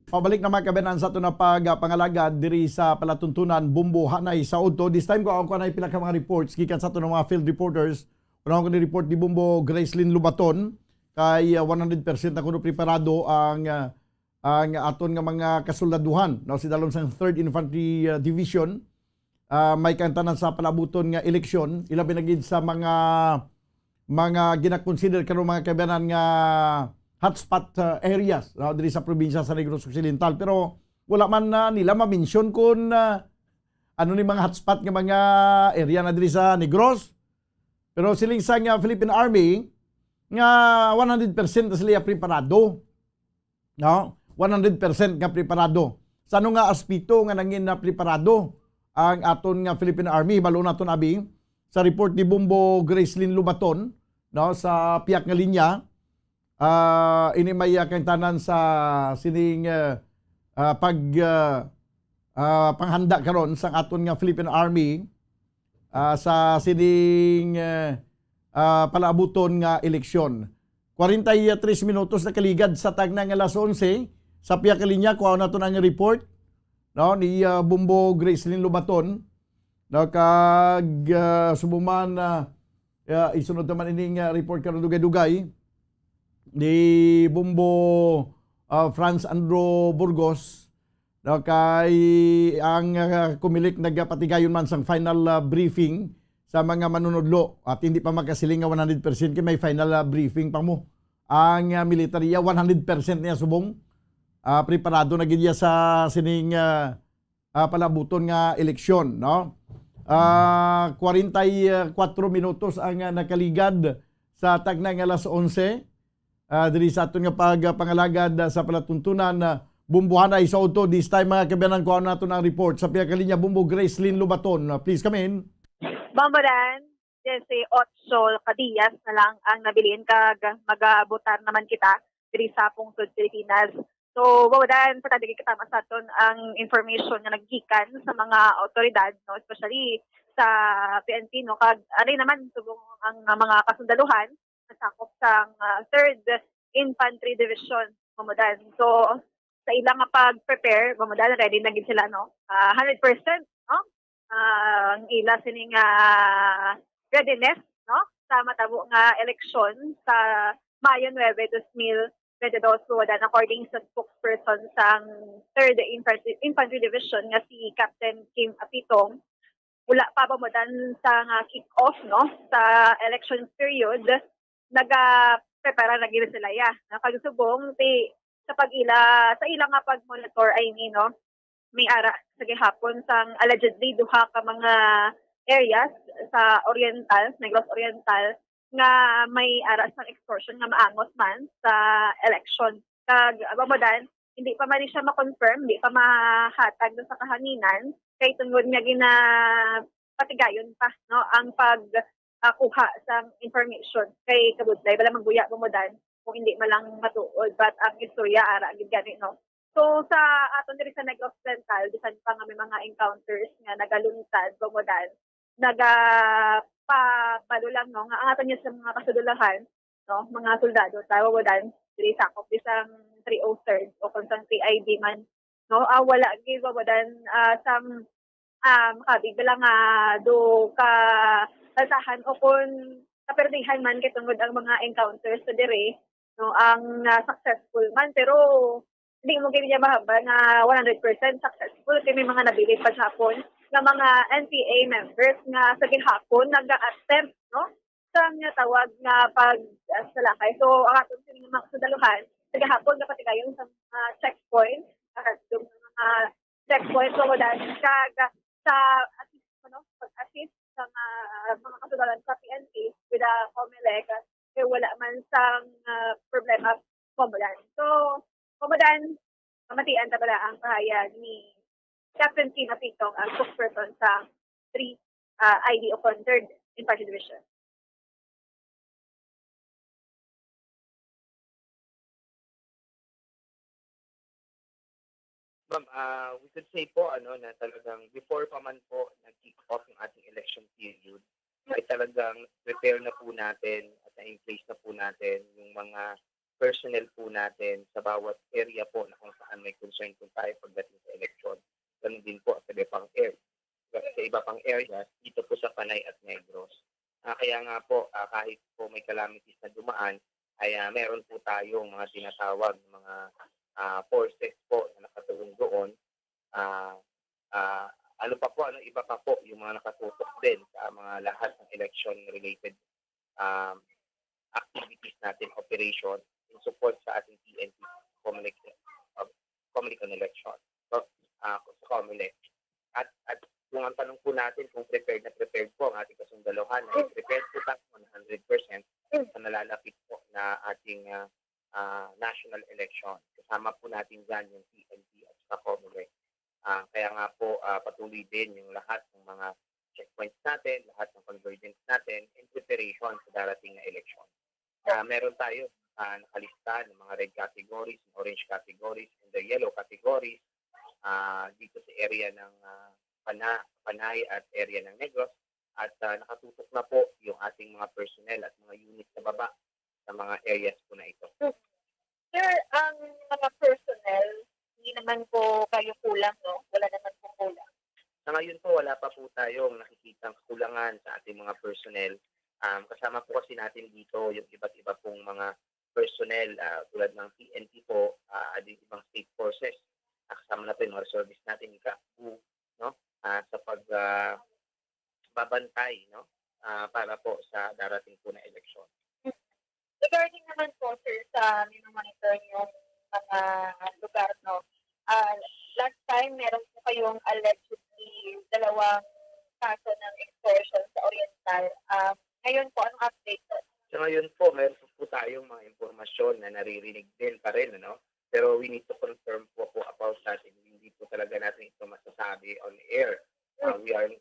Pabalik na, mga kabayan-an, sa aton nga pagpangalagad diri sa palatuntunan Bombo Hanay sa Udto. This time, ko ako na pila ka mga reports gikan sa aton nga mga field reporters. Unahon ko ni report ni Bombo Gracelyn Lubaton kay, ah, one hundred percent na kuno preparado ang, ah, ang aton nga mga kasuldaduhan, no, sa idalom sang Third Infantry, ah, Division. Ah, may kaangtanan sa palaabuton nga eleksyon, ilabi na gid sa mga, mga ginakonsider karon, mga kabayan-an, nga hotspot, ah, areas, no, diri sa probinsya sa Negros Occidental. Pero wala man na nila ma-mention kung, ah, ano ni mga hotspot nga mga area na diri sa Negros. Pero siling sa nga Philippine Army nga one hundred percent na sila preparado. No? One hundred percent nga preparado. Sa ano nga aspeto nga nangin na preparado ang aton nga Philippine Army? Balo naton, abi, sa report ni Bombo Gracelyn Lubaton, no, sa Piyak nga Linya. Ah, ini may, ah, kaangtanan sa sining, ah, ah, pag, ah, ah, panghanda karon sa aton nga Philippine Army, ah, sa sining, ah, ah, palaabuton nga eleksyon. Kwarenta y tres minutos nakaligad sa tagna nga alas onse. Sa pihak linya, kuha naton ang report, no, ni, ah, Bombo Gracelyn Lobaton, no, kag, ah, subong man, ah, ah, isunod naman ining, ah, report karon dugay-dugay ni Bombo, ah, Franz Andro Burgos, no, kay ang, ah, Comelec nagapatigayon man sang final, ah, briefing sa mga manunudlo at hindi pa makasiling nga one hundred percent kay may final, ah, briefing pa mo. Ang, ah, military, ah, one hundred percent niya subong, ah, preparado na gid niya sa sining, ah, ah, palabuton nga eleksyon, no? Ah, kwarenta y kuwatro minutos ang, ah, nakaligad sa tagna nga alas onse. Ah, diri sa aton nga pagpangalagad, ah, sa palatuntunan, ah, Bombo, Hanay sa Auto. This time, mga kaabyanan, kuha naton ang report. Sa pihak linya, Bombo Gracelyn Lobaton. Ah, please come in. Bombo Dan, Jesse, otso ka diyas na lang ang nabilin kag magabotar naman kita diri sa pungsod Pilipinas. So, Bombo Dan, importante gid katama sa aton ang information nga naggikan sa mga awtoridad, no, especially sa P N P, no, kag ari naman subong ang mga kasundaluhan nasakop sang, ah, Third Infantry Division, Bombo Dan. So, sa ilang nga pag-prepare, Bombo Dan, ready na gid sila, no? Ah, hundred percent, no? Ah, ang ila sining, ah, readiness, no? Sa matabo nga eleksyon sa Mayo nuebe, dos mil bente dos, Bombo Dan, according sa spokesperson sang Third Infantry, Infantry Division nga si Captain Kim Apitong. Wala pa, Bombo Dan, sa nga kick-off, no, sa election period, nagaprepara na gid sila, ya. Nakasubong ti sa pag-ila, sa ila nga pag-monitor, I mean, no, may ara sa gihapon sang allegedly duha ka mga areas sa Oriental, Negros Oriental, nga may ara sang extortion nga maangos man sa election. Kag, Bombo Dan, hindi pa man ni siya ma-confirm, hindi pa mahatag na sa kahanginan, kay tungod nga ginapatigayon pa, no, ang pag, ah, kuha sang information. Kay kabudlay, bala magbuya, Bombo Dan, kung hindi man lang matuod, but ang istorya, ara gid gani, no? So, sa aton diri sa Negros Oriental, bisan pa nga may mga encounters nga nagaluntad, Bombo Dan, nagapabalo lang, no, nga ang aton niya sa mga kasudulahan, no, mga soldado, tawo dan, diri sakop bisang three oh third o kung sang C I D man, no, ah, wala gid, Bombo Dan, ah, sang, ah, makabig lang nga do ka baltahan o kung kaperdihan man kay tungod ang mga encounters sa diri, no, ang, ah, successful man, pero hindi mo gid niya mahambal nga one hundred percent successful kay may mga nabilin pa gihapon nga mga N P A members nga sa gihapon naga-attempt, no, sa nga tawag nga pag, ah, salakay. So, ang aton sini nga mga kasundalohan, sa gihapon nga patigayon sa mga checkpoint, ah, yung mga checkpoint, so, dahil kag sa assist, ano, pag-assist sa mga, mga kasundalohan sa P N P with the Comelec, kay wala man sang, ah, problema, Bombo Dan. So, Bombo Dan, mamatian ta bala ang kahayag ni Captain Kim Apitong, ang spokesperson sa three, ah, I D o kon Third Infantry Division. Ma'am, ah, we could say po, ano, na talagang before pa man po nag-kick off yung ating election period, ay talagang prepare na po natin at na-in place na po natin yung mga personnel po natin sa bawat area po na kung saan may concern po tayo pagdating sa election. Ganun din po sa iba pang area, sa iba pang areas dito po sa Panay at Negros. Ah, kaya nga po, ah, kahit po may calamities na dumaan, ay, ah, meron po tayong mga tinatawag na mga, ah, forces po na nakatuon doon. Ah, ah, ano pa po, ano, iba pa po yung mga nakatutok din sa mga lahat ng election-related, um, activities natin, operation, in support sa ating P N P, Comelec, uh, Comelec on Election. So, ah, sa Comelec. At, at kung ang tanong po natin kung prepared na prepared po ang ating kasundalohan, ay prepared po tayo one hundred percent sa nalalapit po na ating, ah, ah, national election. Kasama po natin dyan yung P N P at sa Comelec. Ah, kaya nga po, ah, patuloy din yung lahat ng mga checkpoints natin, lahat ng convergence natin in preparation sa darating na election. Ah, meron tayo, ah, nakalista ng mga red categories, orange categories, and the yellow categories, ah, dito sa area ng, ah, Pana-, Panay at area ng Negros. At, ah, nakatutok na po yung ating mga personnel at mga unit sa baba sa mga areas po na ito. Sir, ang mga personnel man po kayo kulang, no? Wala naman po kulang. Sa ngayon po, wala pa po tayong nakikitang kakulangan sa ating mga personnel. Um, kasama po kasi natin dito yung iba't iba pong mga personnel, ah, tulad ng P N P po, ah, at yung ibang state forces. Ah, kasama na po yung mga reservists natin, yung CAFGU, no? Ah, sa pag, ah, babantay, no? Ah, para po sa darating po na eleksyon. Regarding naman po, sir, sa minomonitor yung mga lugar, no? Ah, last time, meron po kayong allegedly dalawang kaso ng extortion sa Oriental. Ah, ngayon po, anong update po? Sa ngayon po, meron po, po tayong mga impormasyon na naririnig din pa rin, ano? Pero we need to confirm po, po about that. Hindi po talaga natin ito masasabi on air. Ah, we are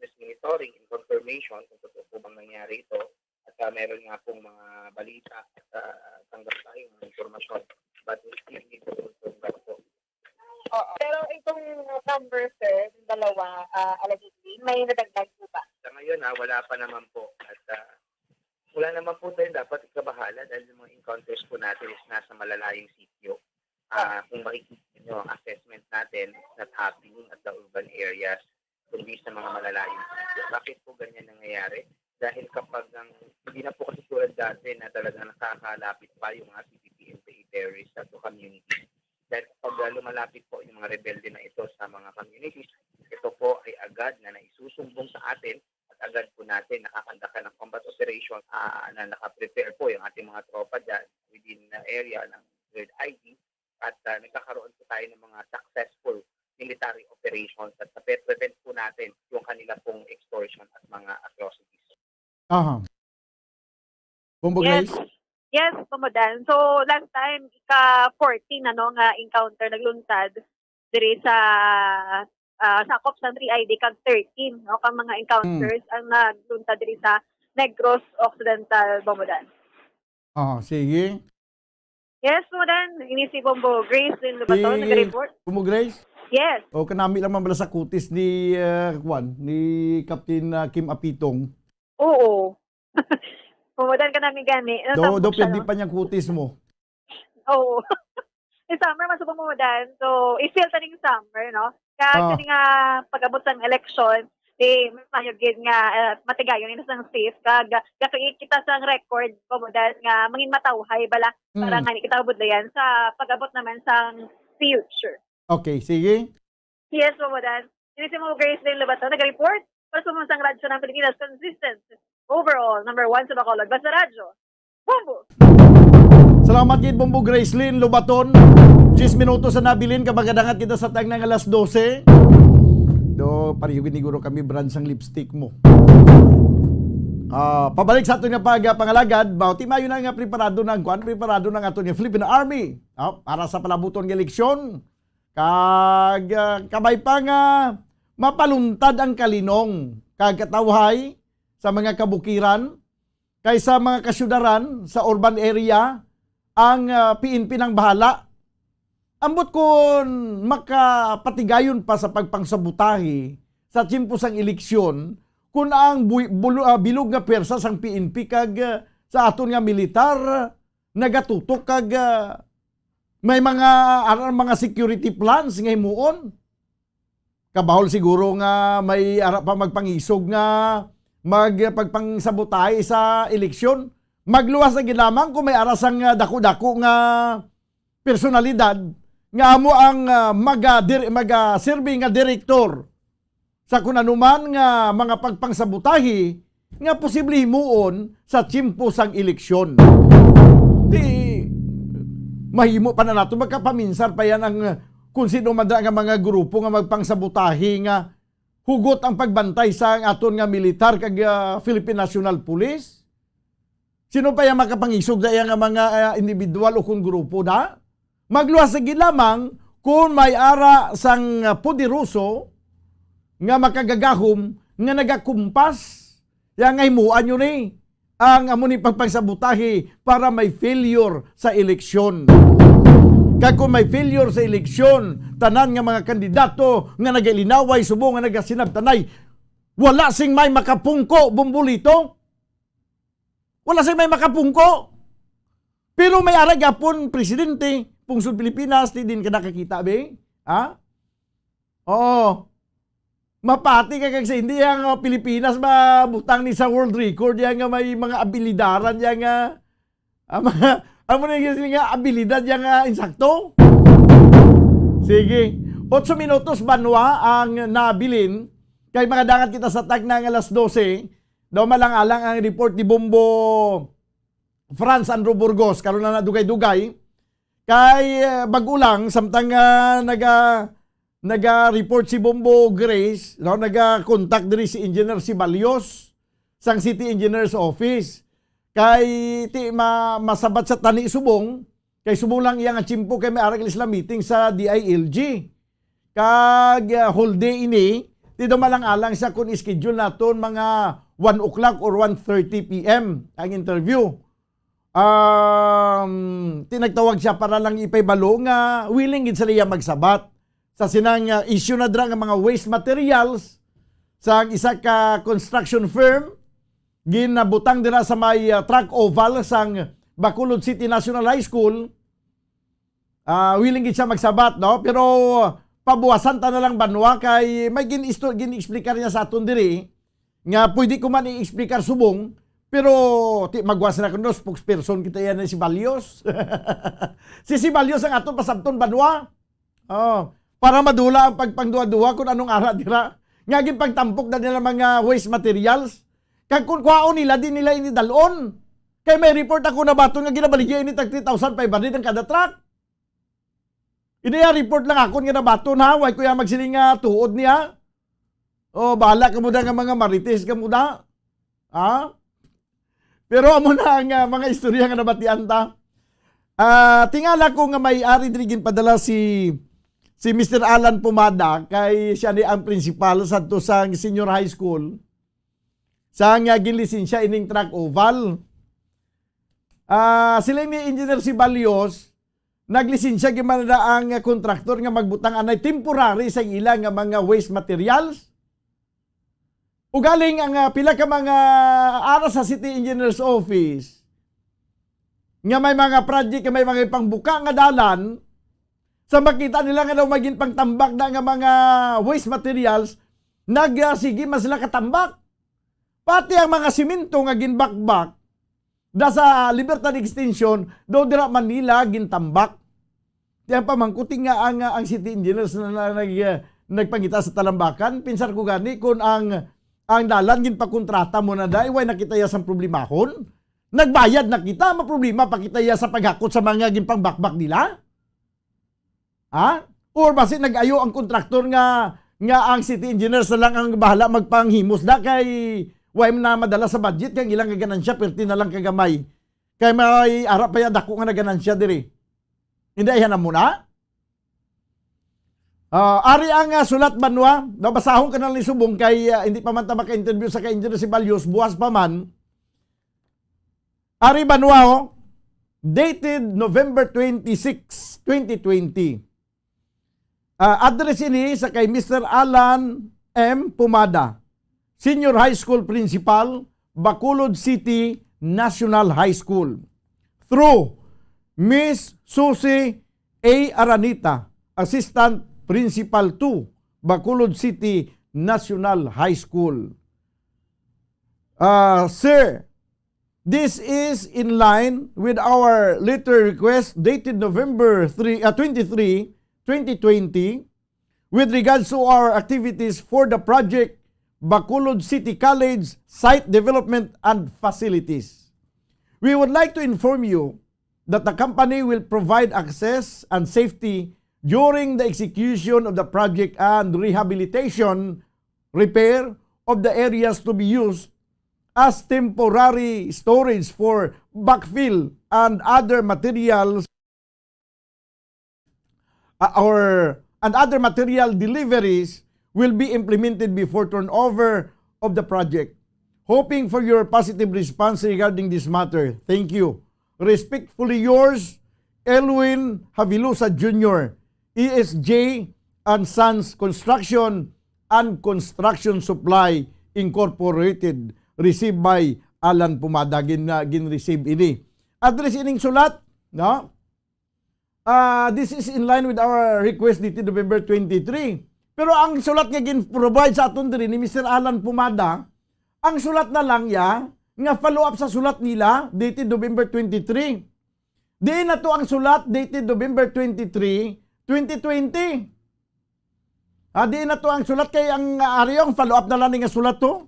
just monitoring and confirmation kung totoo po bang nangyari ito. At, ah, meron nga pong mga balita at, ah, tanggap tayong mga impormasyon. But we still need to confirm that po. Oo. Pero itong number, sir, yung dalawa, ah, allegedly, may nadagdag po ba? Sa ngayon, ah, wala pa naman po. At, ah, wala naman po tayong dapat ikabahala dahil yung mga encounters po natin is nasa malalayong sitio. Ah, kung makikita nyo, ang assessment natin is not happening at the urban areas, kundi sa mga malalayong sitio. Bakit po ganyan nangyayari? Dahil kapag ang, hindi na po kasi tulad dati na talagang nakakalapit pa yung mga C P P M P A terrorists sa community. Dahil kapag, ah, lumalapit po yung mga rebelde na ito sa mga communities, ito po ay agad na naisusumbong sa atin at agad po natin nakakandak ng combat operation, ah, na nakaprepare po yung ating mga tropa dyan within the area ng Third I D at, ah, nagkakaroon po tayo ng mga successful military operations at nape-prevent po natin yung kanila pong extortion at mga atrocities. Aha. Bombo Yes. Grace? Yes, Bombo Dan. So, last time, ika fourteen, ano, nga encounter nagluntad diri sa, ah, sakop sa three I D kag thirteen, no, ka mga encounters Hmm. ang nagluntad diri sa Negros Occidental, Bombo Dan. Ah, sige. Yes, Bombo Dan. Ini si Bombo Grace din Lobaton, Si nag-report. Bombo Grace? Yes. O, kanami lang man bala sa kutis ni, ah, kwan, ni Captain, ah, Kim Apitong. Oo. Bombo Dan, kanami gani. Ano Do, tawag do, siya, pwede no? pa niyang kutis mo. Oo. Yung summer, masubong mo, Dan. So, i-feel ta ning summer, no? Kag Ah. kani nga pag-abot sang election, eh, mas maayo gid nga, ah, matigayon ina sang safe. Kag, ah, ga-create kita sang record, Bombo Dan, nga mangin matawhay bala para Mm. nga di kita mabudlayan sa pag-abot naman sang future. Okay, sige. Yes, Bombo Dan. Ini si Bombo Grace Lynn Lobato, nag-report para sa Pambansang Radyo ng Pilipinas, consistent, overall, number one sa Bacolod. Basta Radyo, Bombo! Salamat gid, Bombo Grace Lynn Lobaton. Diyes minutos sa nabilin, kamagadangag kita sa tag ng alas dose. Do, pareho gid ni guro kami brand sang lipstick mo. Ah, pabalik sa aton nga pag-, pangalagad, mao ti maayo na nga preparado na ang kwan, preparado na ang aton nga Philippine Army, ah, para sa palabuton nga eleksyon. Kag, ah, kabay pa nga mapaluntad ang kalinong kag katawhay sa mga kabukiran, kay sa mga kasyudaran sa urban area ang, ah, P N P nang bahala. Ambot kon makapatigayon pa sa pagpangsabotahe sa tiyempo sang eleksyon, kun ang buy-, bulu-, ah, bilog nga pwersa sang P N P kag, ah, sa aton nga militar nagatutok kag, ah, may mga, ano, mga security plans nga himuon. Kabahol siguro nga may ara pa magpangisog nga mag-, pagpangsabotahe sa eleksyon. Magluwas na gid lamang kung may ara sang, ah, dako-dako nga personalidad nga amo ang, ah, maga-, dir-, maga-serve nga direktor sa kun ano man nga mga pagpangsabotahe nga posible himuon sa tiyempo sang eleksyon. Di mahimo pa na nato, magkapaminsar pa yan ang, uh, kung sino man dira nga mga grupo nga magpangsabotahe nga hugot ang pagbantay sa aton nga militar kag, uh, Philippine National Police. Sino pa yang makapangisog sa iya nga mga, ah, individual o kon grupo na? Magluwas na gid lamang kon may ara sang, ah, poderoso nga makagagahom nga nagakumpas. Ya nga himuan nyo ni ang amo ni pagpangsabotahe para may failure sa eleksyon. Kag kung may failure sa eleksyon, tanan nga mga kandidato nga nagalinaway subong nga nagasinabtanay, wala sing may makapungko, Bombolito. Wala sing may makapungko. Pero may ara gyapon, Presidente, pungsod Pilipinas, di din ka nakakita, be? Ha? Oo. Mapati ka kag sa hindi ang, uh, Pilipinas mabutang ni sa world record yan nga may mga abilidaran yan nga, ang mga, amo na yung nga abilidad yan nga insakto. Sige. Otso minutos banwa ang nabilin kay makadangat kita sa tag na nga alas dose. Daw malang-alang ang report ni Bombo Franz Andrew Burgos, karon na nadugay-dugay. Kay, eh, bag-o lang, samtang, ah, naga-, naga-report si Bombo Grace, no, naga-contact diri si Engineer Sibalios sang City Engineer's Office. Kay ti ma-, masabat sa tani subong, kay subong lang iya nga tiyempo kay may ara gali sila meeting sa D I L G. Kag, ah, whole day ini, ti daw malang-alang sa kun schedule naton mga one o'clock or one thirty P M ang interview. Um, ti nagtawag siya para lang ipahibalo nga willing gid sila iya magsabat sa sinang, ah, issue na dira nga mga waste materials sang isa ka construction firm ginabutang dira sa may, ah, track oval sang Bacolod City National High School. Ah, willing gid siya magsabat, no? Pero pabuwasan ta na lang banwa kay may gin-isto-, gin-explicar niya sa aton diri nga pwede ko man i-explicar subong, pero ti magwas na kuno spokesperson kita yan ni Sibalios. Si Sibalios ang aton pasabton banwa. Oh, para madula ang pagpangduha-duha kung anong ara dira. Nga ginpagtampok na nila mga waste materials. Kag kung kwaon nila, di nila ini dalon. Kay may report ako nabaton nga ginabaligya ini tag three thousand five hundred ang kada truck. Ini ya report lang akon nga nabaton, ha. Way ko ya magsiling nga tuod niya. Oh, bahala ka mo da nga mga marites ka mo da. Ha? Pero amo na ang, ah, mga istorya nga nabatian ta. Ah, tingala ko nga may ari diri ginpadala si, si Mister Alan Pumada kay siya ni ang principal sa to sa senior high school. Sa nga ginlisensya ining track oval. Ah, sila ni Engineer Sibalios, naglisensya gid man na ang kontraktor nga magbutang anay temporary sa ila nga mga waste materials. Ugaling ang, ah, pila ka mga ara sa City Engineer's Office nga may mga project nga may mga pangbuka nga dalan, sa makita nila nga daw may ginpangtambak na nga mga waste materials, nag, ah, sige man sila katambak. Pati ang mga simento nga ginbakbak da sa Libertad Extension, daw dira Manila gintambak. Kaya pamangkuti nga ang, ang city engineers na, na, nag-, nagpangita sa talambakan, pinsar ko gani kung ang, ang dalan ginpakontrata mo na dai, way na kita ya sang problemahon. Nagbayad na kita, maproblema pa kita ya sa paghakot sa mga ginpangbakbak nila? Ha? Or basi nag-ayo ang kontraktor nga, nga ang city engineers na lang ang bahala magpanghimos da kay way na madala sa budget kay ang ilang ganansya perti na lang kagamay. Kay may ara pa ya dako nga naganansya diri. Hindi, ayhan na muna. Ah, ari ang, ah, sulat banwa. Nabasahon ka na lang subong kay, ah, hindi pa man ta maka-interview sa ka-engineer si Balyos, buwas pa man. Ari banwa, oh, dated November twenty-six, twenty twenty. Ah, address ini sa kay Mister Alan M Pumada, Senior High School Principal, Bacolod City National High School, through Miss Susie A Aranita, Assistant Principal two, Bacolod City National High School. Ah, sir, this is in line with our letter request dated November three, ah, twenty-three, twenty twenty, with regards to our activities for the project Bacolod City College Site Development and Facilities. We would like to inform you that the company will provide access and safety during the execution of the project and rehabilitation, repair of the areas to be used as temporary storage for backfill and other materials, uh, or, and other material deliveries will be implemented before turnover of the project. Hoping for your positive response regarding this matter. Thank you. Respectfully yours, Elwin Havilusa Junior, E S J and Sons Construction and Construction Supply Incorporated. Received by Alan Pumada. Gin-, uh, gin-receive ini. Address ining sulat, no? Ah, this is in line with our request dated November twenty-three. Pero ang sulat nga gin-provide sa aton diri ni Mister Alan Pumada, ang sulat na lang ya nga follow-up sa sulat nila dated November twenty-three. Diin na to ang sulat dated November twenty-three, twenty twenty. Ah, diin na to ang sulat kay ang, ah, ari ang follow-up na lang ni nga sulat to.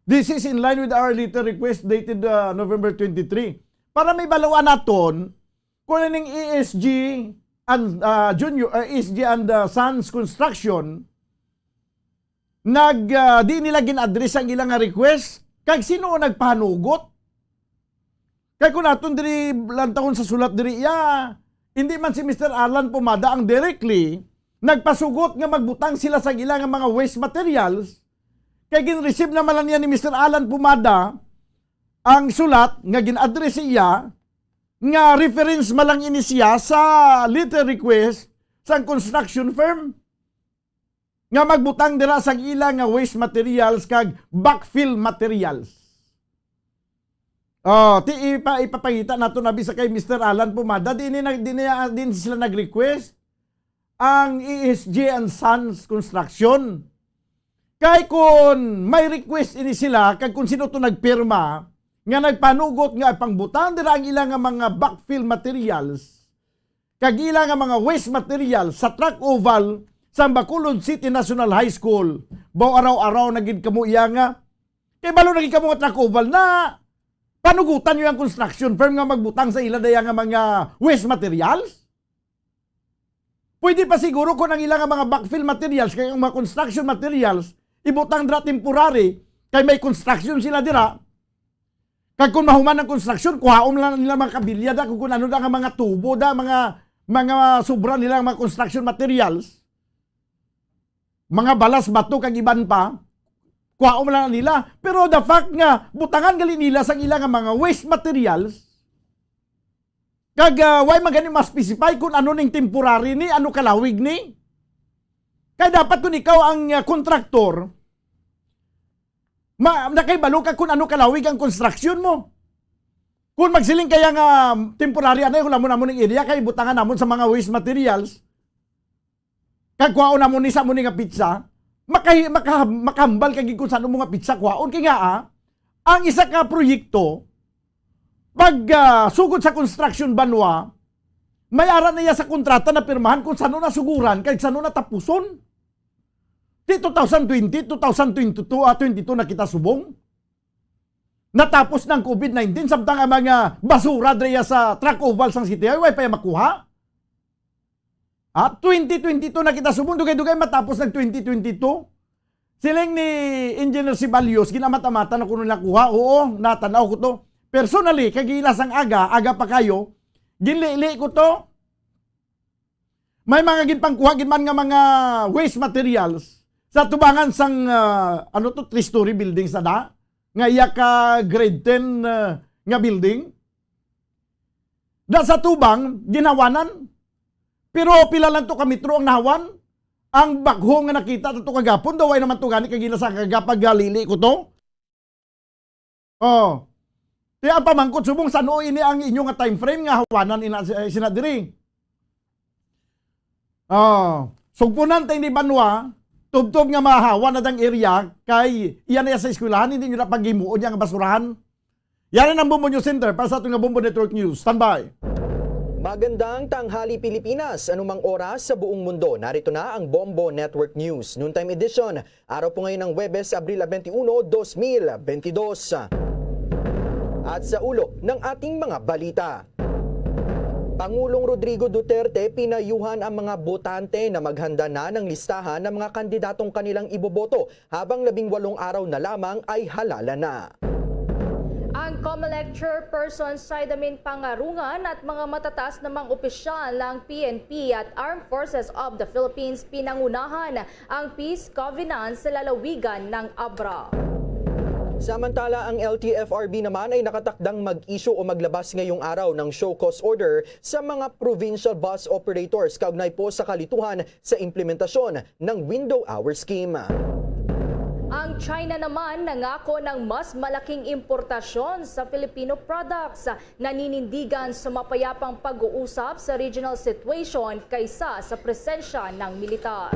This is in line with our letter request dated, uh, November twenty-three. Para may baluan naton, kung ning E S G and, uh, Junior, uh, E S G and, uh, Sons Construction, nag, uh, di nila gin-address ang ilang nga request. Kag sino ang nagpahanugot? Kay kung aton diri lantawon sa sulat diri, ya, hindi man si Mister Alan Pumada ang directly nagpasugot nga magbutang sila sa ila nga mga waste materials, kay gin-receive naman lang niya ni Mister Alan Pumada ang sulat nga gin-address siya, nga reference man lang ini siya sa letter request sang construction firm nga magbutang dira sang ila nga waste materials kag backfill materials. Oh, ti ipa, ipapangita nato na bisa kay Mister Alan Pumada, di ni nag-, di niya, di sila nag-request ang E S G and Sons Construction. Kay kun may request ini sila, kag kun sino to nagpirma, nga nagpanugot nga pangbutang dira ang ila nga mga backfill materials, kag ila nga mga waste materials sa truck oval sa Bacolod City National High School, baw araw-araw na gid kamo iya nga, kay balo na gid kamo nga truck oval na panugutan niyo ang construction firm nga magbutang sa ila daya nga mga waste materials. Pwede pa siguro kung ang ila nga mga backfill materials, kay ang mga construction materials, ibutang dira temporary, kay may construction sila dira. Kag kung mahuman ang construction, kuhaon lang nila mga kabilya da, kung, kung ano da nga mga tubo da, mga, mga sobra nila nga mga construction materials, mga balas, bato, kag iban pa, kuhaon lang nila. Pero the fact nga butangan gali nila sang ila nga mga waste materials, kag, ah, way man gani ma-specify kung ano ning temporary ni, ano kalawig ni. Kay dapat kung ikaw ang, ah, kontraktor, ma-, nakahibalo ka kung ano kalawig ang construction mo. Kung magsiling kaya nga temporary, anay, hulamon namon ning area, kay butangan namon sa mga waste materials, kag kuhaon namon ni sa mo ni nga pitsa, makahi-, maka-, makahambal ka gid kung saan mo nga pitsa kuhaon. Kay nga, ah, ang isa ka proyekto, pag, ah, sugod sa construction banwa, may ara na iya sa kontrata na pirmahan kung saan na suguran, kag saan na tapuson. Di two thousand twenty, two thousand twenty-two, ah, twenty-two na kita subong. Natapos ng covid nineteen, samtang ang mga basura dre sa truck oval sang City Hall, way pa iya makuha. Ah, twenty twenty-two na kita subong, dugay-dugay matapos nag twenty twenty-two. Siling ni Engineer Ceballos, ginamat-amatan ako nung nakuha. Oo, natanaw ko to. Personally, kay gilas ang aga, aga pa kayo, ginlili ko to. May mga ginpangkuha gid man nga mga waste materials sa tubangan sang, ah, ano to, three-story building sa da, nga iya ka grade ten, ah, nga building. Da sa tubang, ginhawanan. Pero pila lang to ka metro ang nahawan. Ang backhoe nga nakita to kagapon, daw ay naman to gani kagina sa kagapagalili ko to. Oh. Ti ang pamangkot subong san-o ini ang inyo nga time frame nga hawanan ina, eh, sina diri. Oh. Sugpunan ta ini banwa, tubtob nga mahawa na dang area kay iya na sa eskwelahan, hindi nyo na paghimuon niya nga basurahan. Yan ang Bombo News Center para sa aton nga Bombo Network News. Standby. Magandang tanghali, Pilipinas. Anumang oras sa buong mundo, narito na ang Bombo Network News Noontime Edition. Araw po ngayon ng Huwebes, Abril twenty-one, dos mil bentidós. At sa ulo ng ating mga balita. Pangulong Rodrigo Duterte pinayuhan ang mga botante na maghanda na ng listahan ng mga kandidatong kanilang iboboto habang labing walong araw na lamang ay halala na. Ang Comelec Chairperson Saidamin Pangarungan at mga matataas namang opisyal ng P N P at Armed Forces of the Philippines pinangunahan ang peace covenant sa lalawigan ng Abra. Samantala, ang L T F R B naman ay nakatakdang mag-issue o maglabas ngayong araw ng show cause order sa mga provincial bus operators kaugnay po sa kalituhan sa implementasyon ng window hour scheme. Ang China naman nangako ng mas malaking importasyon sa Filipino products, naninindigan sa mapayapang pag-uusap sa regional situation kaysa sa presensya ng militar.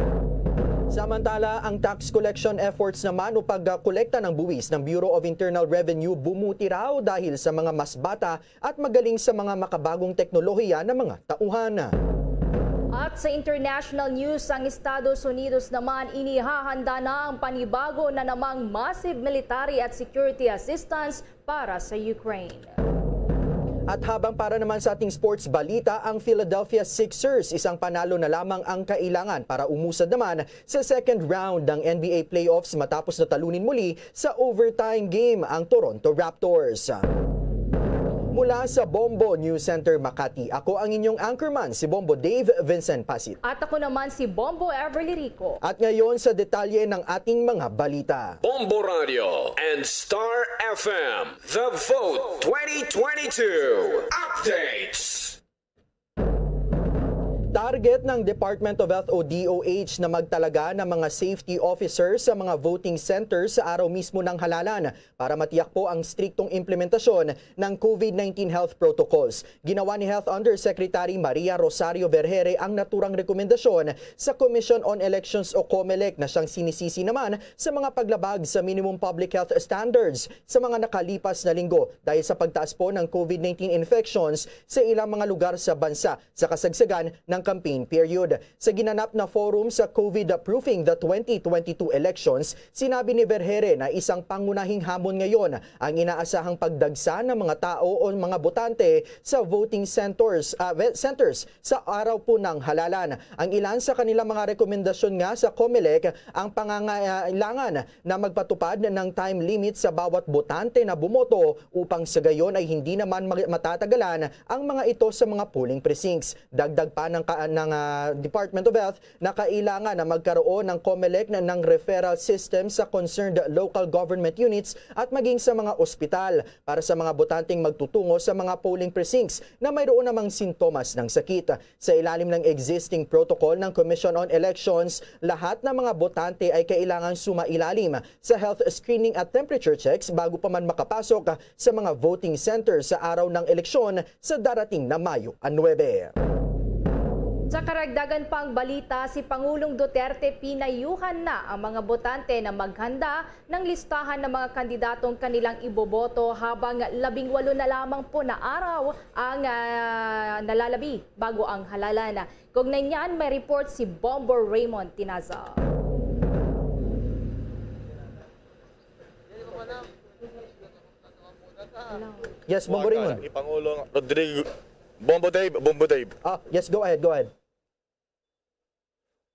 Samantala, ang tax collection efforts naman o pagkolekta ng buwis ng Bureau of Internal Revenue bumuti raw dahil sa mga mas bata at magaling sa mga makabagong teknolohiya na mga tauhan. At sa international news, ang Estados Unidos naman inihahanda na ang panibago na namang massive military at security assistance para sa Ukraine. At habang para naman sa ating sports balita, ang Philadelphia Sixers isang panalo na lamang ang kailangan para umusad naman sa second round ng N B A playoffs matapos na talunin muli sa overtime game ang Toronto Raptors. Mula sa Bombo News Center Makati, ako ang inyong anchorman, si Bombo Dave Vincent Pasit. At ako naman si Bombo Everly Rico. At ngayon sa detalye ng ating mga balita. Bombo Radio and Star F M, The Vote twenty twenty-two Updates. Target ng Department of Health o D O H na magtalaga ng mga safety officers sa mga voting centers sa araw mismo ng halalan para matiyak po ang striktong implementasyon ng COVID nineteen health protocols. Ginawa ni Health Undersecretary Maria Rosario Vergeire ang naturang rekomendasyon sa Commission on Elections o COMELEC na siyang sinisisi naman sa mga paglabag sa minimum public health standards sa mga nakalipas na linggo dahil sa pagtaas po ng COVID nineteen infections sa ilang mga lugar sa bansa sa kasagsagan ng campaign period. Sa ginanap na forum sa COVID Proofing the twenty twenty-two Elections, sinabi ni Vergeire na isang pangunahing hamon ngayon ang inaasahang pagdagsa ng mga tao o mga botante sa voting centers, ah, ve- centers sa araw po ng halalan. Ang ilan sa kanilang mga rekomendasyon nga sa COMELEC ang pangangailangan na magpatupad ng time limit sa bawat botante na bumoto upang sa gayon ay hindi naman mag- matatagalan ang mga ito sa mga polling precincts. Dagdag pa ng, ka- ng ah, Department of Health na kailangan na magkaroon ng COMELEC na ng referral system sa concerned local government units at maging sa mga ospital para sa mga botanteng magtutungo sa mga polling precincts na mayroon namang sintomas ng sakit. Sa ilalim ng existing protocol ng Commission on Elections, lahat ng mga botante ay kailangang sumailalim sa health screening at temperature checks bago pa man makapasok sa mga voting center sa araw ng eleksyon sa darating na Mayo nuebe. Sa karagdagan pang balita, si Pangulong Duterte pinayuhan na ang mga botante na maghanda ng listahan ng mga kandidatong kanilang iboboto habang labing walo na lamang po na araw ang ah, nalalabi bago ang halalan. Kaugnay niyan, may report si Bombo Raymond Tinaza. Yes, Bombo Raymond. Ni Pangulong Rodrigo, Bombo Dave, Bombo Dave. Ah, yes, go ahead, go ahead.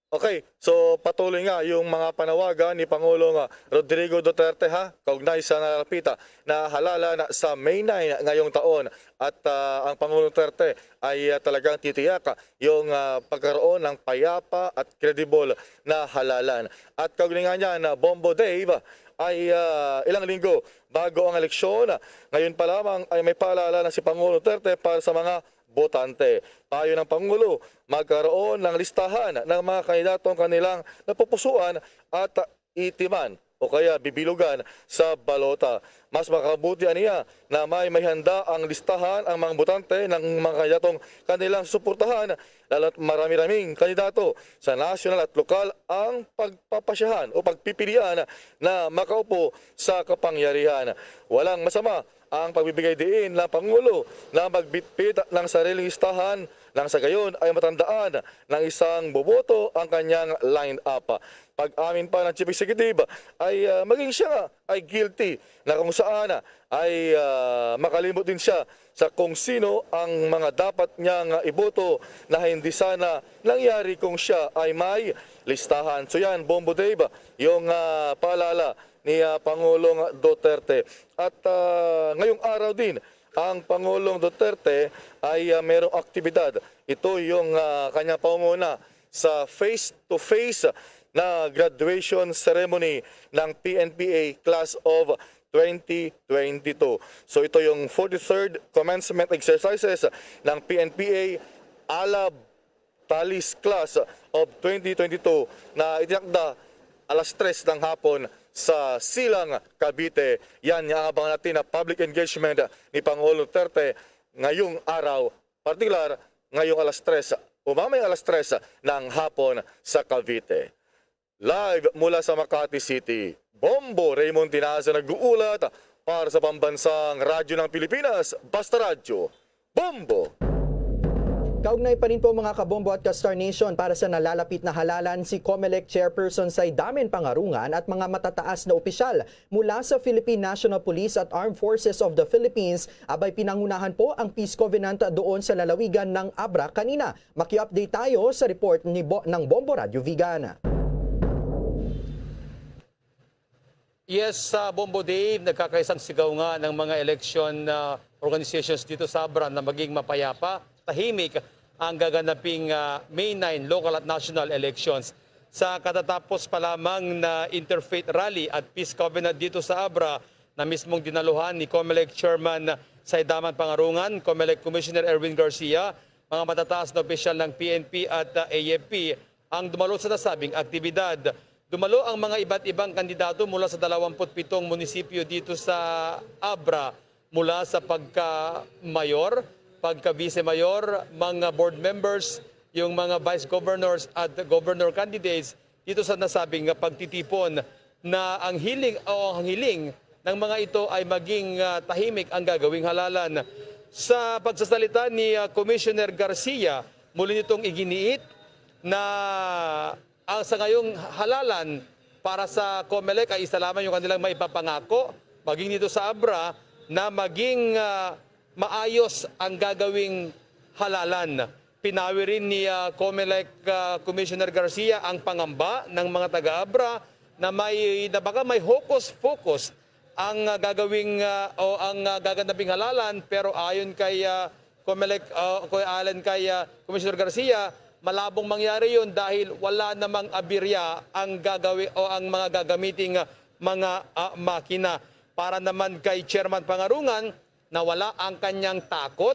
Okay, so patuloy nga yung mga panawagan ni Pangulong ah, Rodrigo Duterte ha, kaugnay sa narapita na halalan sa May nine ngayong taon. At ah, ang Pangulong Duterte ay ah, talagang titiyak ah, yung ah, pagkaroon ng payapa at kredible na halalan. At kaugnay nga niyan, ah, Bombo Dave, ay ah, ilang linggo bago ang eleksyon, ngayon pa lamang ay may paalala na si Pangulong Duterte para sa mga botante. Payo ng Pangulo, magkaroon ng listahan ng mga kandidatong kanilang napupusuan at itiman o kaya bibilugan sa balota. Mas makabuti aniya na may may handa ang listahan ang mga botante ng mga kandidatong kanilang suportahan, lalo't marami-raming kandidato sa nasyonal at lokal ang pagpapasyahan o pagpipilian na makaupo sa kapangyarihan. Walang masama ang pagbibigay diin ng Pangulo na magbitbit ng sariling listahan nang sa gayon ay matandaan ng isang boboto ang kanyang line-up. Pag-amin pa ng Chief Executive ay ah, maging siya nga ay guilty na kung saan ay ah, makalimot din siya sa kung sino ang mga dapat niyang iboto na hindi sana nangyari kung siya ay may listahan. So yan, Bombo Dave, yung ah, paalala ni ah, Pangulong Duterte. At ah, ngayong araw din, ang Pangulong Duterte ay ah, merong aktibidad. Ito yung ah, kanyang pangunguna sa face-to-face na graduation ceremony ng P N P A Class of twenty twenty-two. So ito yung forty-third commencement exercises ng P N P A Alab Talis Class of twenty twenty-two na itinakda alas tres ng hapon sa Silang, Cavite. Yan nga abang natin na public engagement ni Pangulong Duterte ngayong araw, partikular ngayong alas tres, o mamay alas tres ng hapon sa Cavite. Live mula sa Makati City, Bombo Raymond Tinazo nag-uulat para sa Pambansang Radyo ng Pilipinas, Basta Radyo, Bombo! Kaugnay pa rin po, mga kabombo at ka-Star Nation, para sa nalalapit na halalan, si Comelec Chairperson Saydamen Pangarungan at mga matataas na opisyal mula sa Philippine National Police at Armed Forces of the Philippines abay pinangunahan po ang peace covenant doon sa lalawigan ng Abra kanina. Maki-update tayo sa report ni Bo-, ng Bombo Radyo Vigan. Yes, sa Bombo Dave, nagkakaisang sigaw nga ng mga election, ah, organizations dito sa Abra na maging mapayapa, tahimik ang gaganaping, ah, May nine local at national elections. Sa katatapos pa lamang na interfaith rally at peace covenant dito sa Abra na mismong dinaluhan ni Comelec Chairman Saydamen Pangarungan, Comelec Commissioner Erwin Garcia, mga matataas na opisyal ng P N P at, ah, A F P, ang dumalo sa nasabing aktibidad. Dumalo ang mga iba't ibang kandidato mula sa dalawampu't pitong munisipyo dito sa Abra, mula sa pagka-mayor, pagka-vice-mayor, mga board members, yung mga vice governors at governor candidates dito sa nasabing nga pagtitipon, na ang hiling o ang hiling ng mga ito ay maging, ah, tahimik ang gagawing halalan. Sa pagsasalita ni, ah, Commissioner Garcia, muli nitong iginiit na ang sa ngayong halalan para sa Comelec ay isa lamang yung kanilang maipapangako, maging dito sa Abra, na maging, ah, maayos ang gagawing halalan. Pinawi rin ni, ah, Comelec, ah, Commissioner Garcia ang pangamba ng mga taga-Abra na may, na baka may hocus-pocus ang, ah, gagawing, ah, o ang, ah, gaganaping halalan, pero ayon kay, ah, Comelec, ah, kay Alan, kay, ah, Commissioner Garcia, malabong mangyari yun dahil wala namang aberya ang gagawi o ang mga gagamiting, ah, mga, ah, makina. Para naman kay Chairman Pangarungan, nawala ang kanyang takot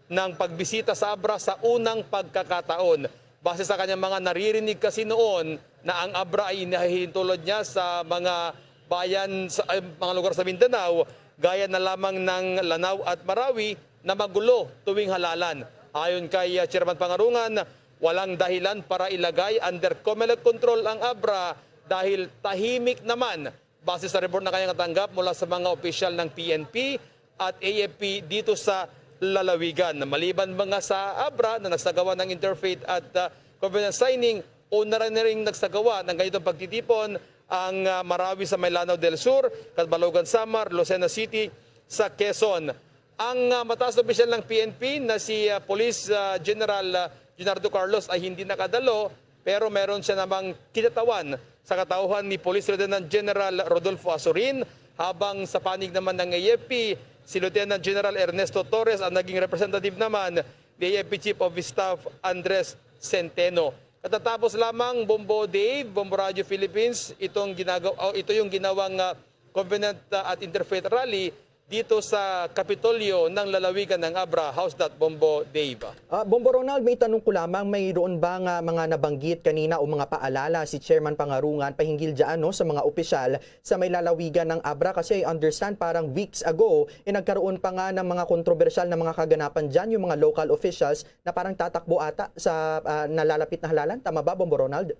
ng pagbisita sa Abra sa unang pagkakataon. Base sa kanyang mga naririnig kasi noon na ang Abra ay inahihintulod niya sa mga bayan sa, ay, mga lugar sa Mindanao, gaya na lamang ng Lanao at Marawi na magulo tuwing halalan. Ayon kay, ah, Chairman Pangarungan, walang dahilan para ilagay under Comelec control ang Abra dahil tahimik naman base sa report na kanyang natanggap mula sa mga opisyal ng P N P at A F P dito sa lalawigan. Maliban mga sa Abra na nagsagawa ng interfaith at, ah, covenant signing, una rin na rin nagsagawa ng ganitong pagtitipon ang, ah, Marawi sa may Lanao del Sur, Catbalogan, Samar, Lucena City sa Quezon. Ang, ah, mataas na opisyal ng P N P na si, ah, Police, ah, General, ah, Junardo Carlos ay hindi nakadalo, pero meron siya namang kinatawan sa katauhan ni Police Lieutenant General Rodolfo Azurin, habang sa panig naman ng A F P, si Lieutenant General Ernesto Torres ang naging representative naman ni A F P Chief of Staff Andres Centeno. Katatapos lamang, Bombo Dave, Bombo Radio Philippines, itong ginagaw-, oh, ito yung ginawang, ah, covenant, ah, at interfaith rally dito sa Kapitolyo ng lalawigan ng Abra. How's that, Bombo Dave? Ah, Bombo Ronald, may tanong ko lamang, mayroon ba nga mga nabanggit kanina o mga paalala si Chairman Pangarungan pahinggil dyan, no, sa mga opisyal sa may lalawigan ng Abra? Kasi I understand parang weeks ago, eh, nagkaroon pa nga ng mga kontrobersyal na mga kaganapan dyan, yung mga local officials na parang tatakbo ata sa, ah, nalalapit na halalan. Tama ba, Bombo Ronald?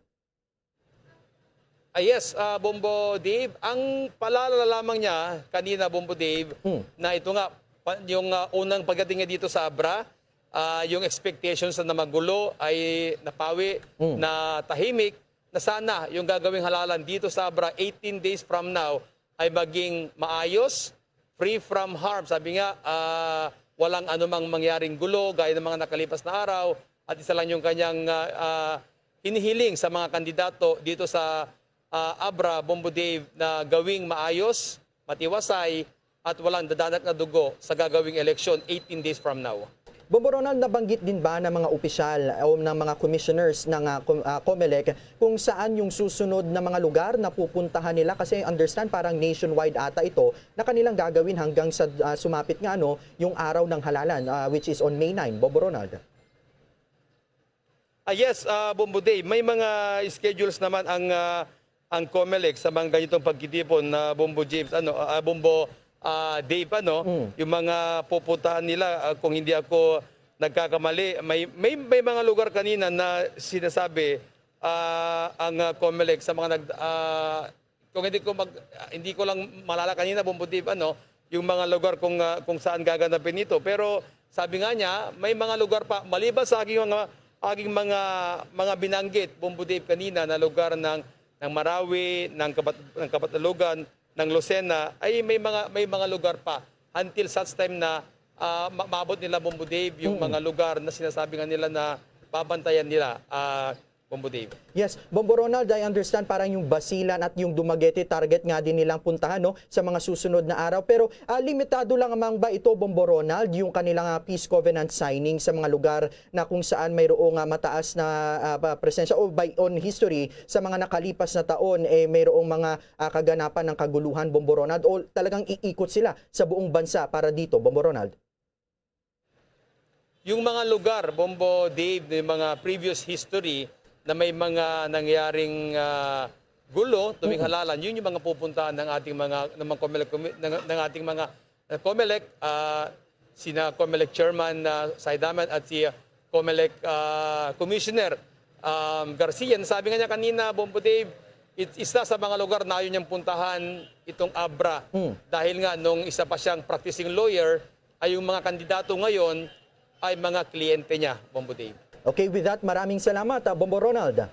Ah, yes, ah, Bombo Dave. Ang paalala lamang niya kanina, Bombo Dave, Hmm. na ito nga, pa-, yung, ah, unang pagdating niya dito sa Abra, ah, yung expectations na magulo ay napawi, Hmm. na tahimik, na sana yung gagawing halalan dito sa Abra eighteen days from now ay maging maayos, free from harm. Sabi nga, ah, walang anumang mangyaring gulo gaya ng mga nakalipas na araw, at isa lang yung kanyang, ah, ah, hinihiling sa mga kandidato dito sa, ah, Abra, Bombo Dave, na gawing maayos, matiwasay, at walang dadanak na dugo sa gagawing eleksyon eighteen days from now. Bombo Ronald, nabanggit din ba ng mga opisyal o ng mga commissioners ng, ah, Com-, ah, Comelec kung saan yung susunod na mga lugar na pupuntahan nila? Kasi I understand parang nationwide ata ito na kanilang gagawin hanggang sa, ah, sumapit nga, ano, yung araw ng halalan, ah, which is on May nine. Bombo Ronald. Ah, yes, ah, Bombo Dave, may mga schedules naman ang, ah, ang COMELEC sa mga ganitong pagtitipon na, Bombo James, ano, ah, Bombo, ah, Dave, ano, Mm. yung mga pupuntahan nila, ah, kung hindi ako nagkakamali, may, may, may mga lugar kanina na sinasabi, ah, ang, ah, COMELEC sa mga nag-, ah, kung hindi ko mag-, ah, hindi ko lang malala kanina, Bombo Dave, ano, yung mga lugar kung, ah, kung saan gaganapin ito. Pero sabi nga niya, may mga lugar pa, maliban sa aking mga, aking mga, mga binanggit, Bombo Dave, kanina na lugar ng, ng Marawi, ng Kabat-, ng Kabatalogan, ng Lucena, ay may mga, may mga lugar pa until such time na, ah, ma-, maabot nila, Bombo Dave, yung Mm. mga lugar na sinasabi nga nila na babantayan nila, ah, Bombo Dave. Yes, Bombo Ronald, I understand parang yung Basilan at yung Dumaguete target nga din nilang puntahan, no, sa mga susunod na araw. Pero, ah, limitado lang lamang ba ito, Bombo Ronald, yung kanilang, ah, peace covenant signing sa mga lugar na kung saan mayroong, ah, mataas na, ah, pa-, presensya o by on history sa mga nakalipas na taon, eh, mayroong mga, ah, kaganapan ng kaguluhan, Bombo Ronald, o talagang iikot sila sa buong bansa para dito, Bombo Ronald? Yung mga lugar, Bombo Dave, yung mga previous history na may mga nangyaring, ah, gulo tuwing Mm. halalan, yun yung mga pupuntahan ng ating mga, ng mga COMELEC commi-, ng, ng ating mga, uh, COMELEC, ah, sina COMELEC Chairman, ah, Saidaman at si, ah, COMELEC, ah, Commissioner, um, Garcia. Sabi nga niya kanina, Bombo Dave, it-, isa sa mga lugar na ayaw niyang puntahan itong ABRA. Mm. Dahil nga, nung isa pa siyang practicing lawyer, ay yung mga kandidato ngayon ay mga kliyente niya, Bombo Dave. Okay, with that, maraming salamat, ah, Bombo Ronald.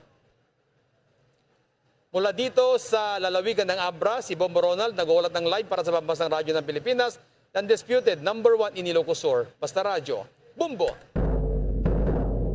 Mula dito sa lalawigan ng ABRA, si Bombo Ronald nag-uulat ng live para sa Pambansang Radyo ng Pilipinas, the undisputed number one in Ilocos Sur. Basta Radyo, Bombo!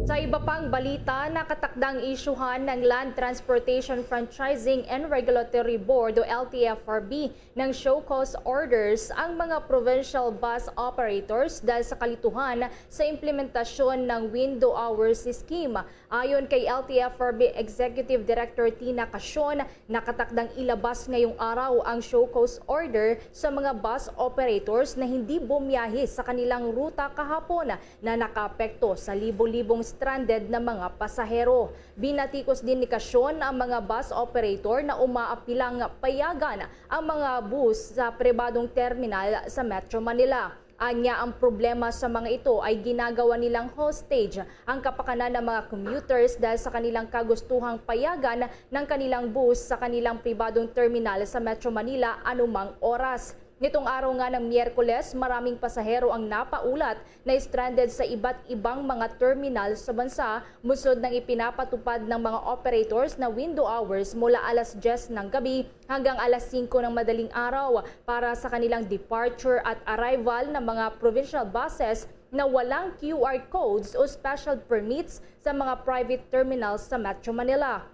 Sa iba pang balita, nakatakdang isyuhan ng Land Transportation Franchising and Regulatory Board o L T F R B ng show cause orders ang mga provincial bus operators dahil sa kalituhan sa implementasyon ng window hours scheme. Ayon kay L T F R B Executive Director Tina Casion, nakatakdang ilabas ngayong araw ang show cause order sa mga bus operators na hindi bumiyahe sa kanilang ruta kahapon na nakaapekto sa libo-libong stranded na mga pasahero. Binatikos din ni Casion ang mga bus operator na umaapilang payagan ang mga bus sa pribadong terminal sa Metro Manila. Anya, ang problema sa mga ito ay ginagawa nilang hostage ang kapakanan ng mga commuters dahil sa kanilang kagustuhang payagan ng kanilang bus sa kanilang pribadong terminal sa Metro Manila anumang oras. Nitong araw nga ng Miyerkules, maraming pasahero ang napaulat na stranded sa iba't ibang mga terminal sa bansa, musod ng ipinapatupad ng mga operators na window hours mula alas diyes ng gabi hanggang alas singko ng madaling araw para sa kanilang departure at arrival ng mga provincial buses na walang Q R codes o special permits sa mga private terminals sa Metro Manila.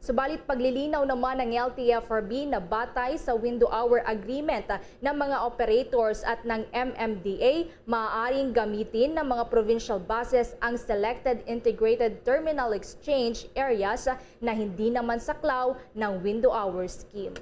Subalit, paglilinaw naman ng L T F R B na batay sa window hour agreement ng mga operators at ng M M D A, maaaring gamitin ng mga provincial buses ang selected integrated terminal exchange areas na hindi naman saklaw ng window hour scheme.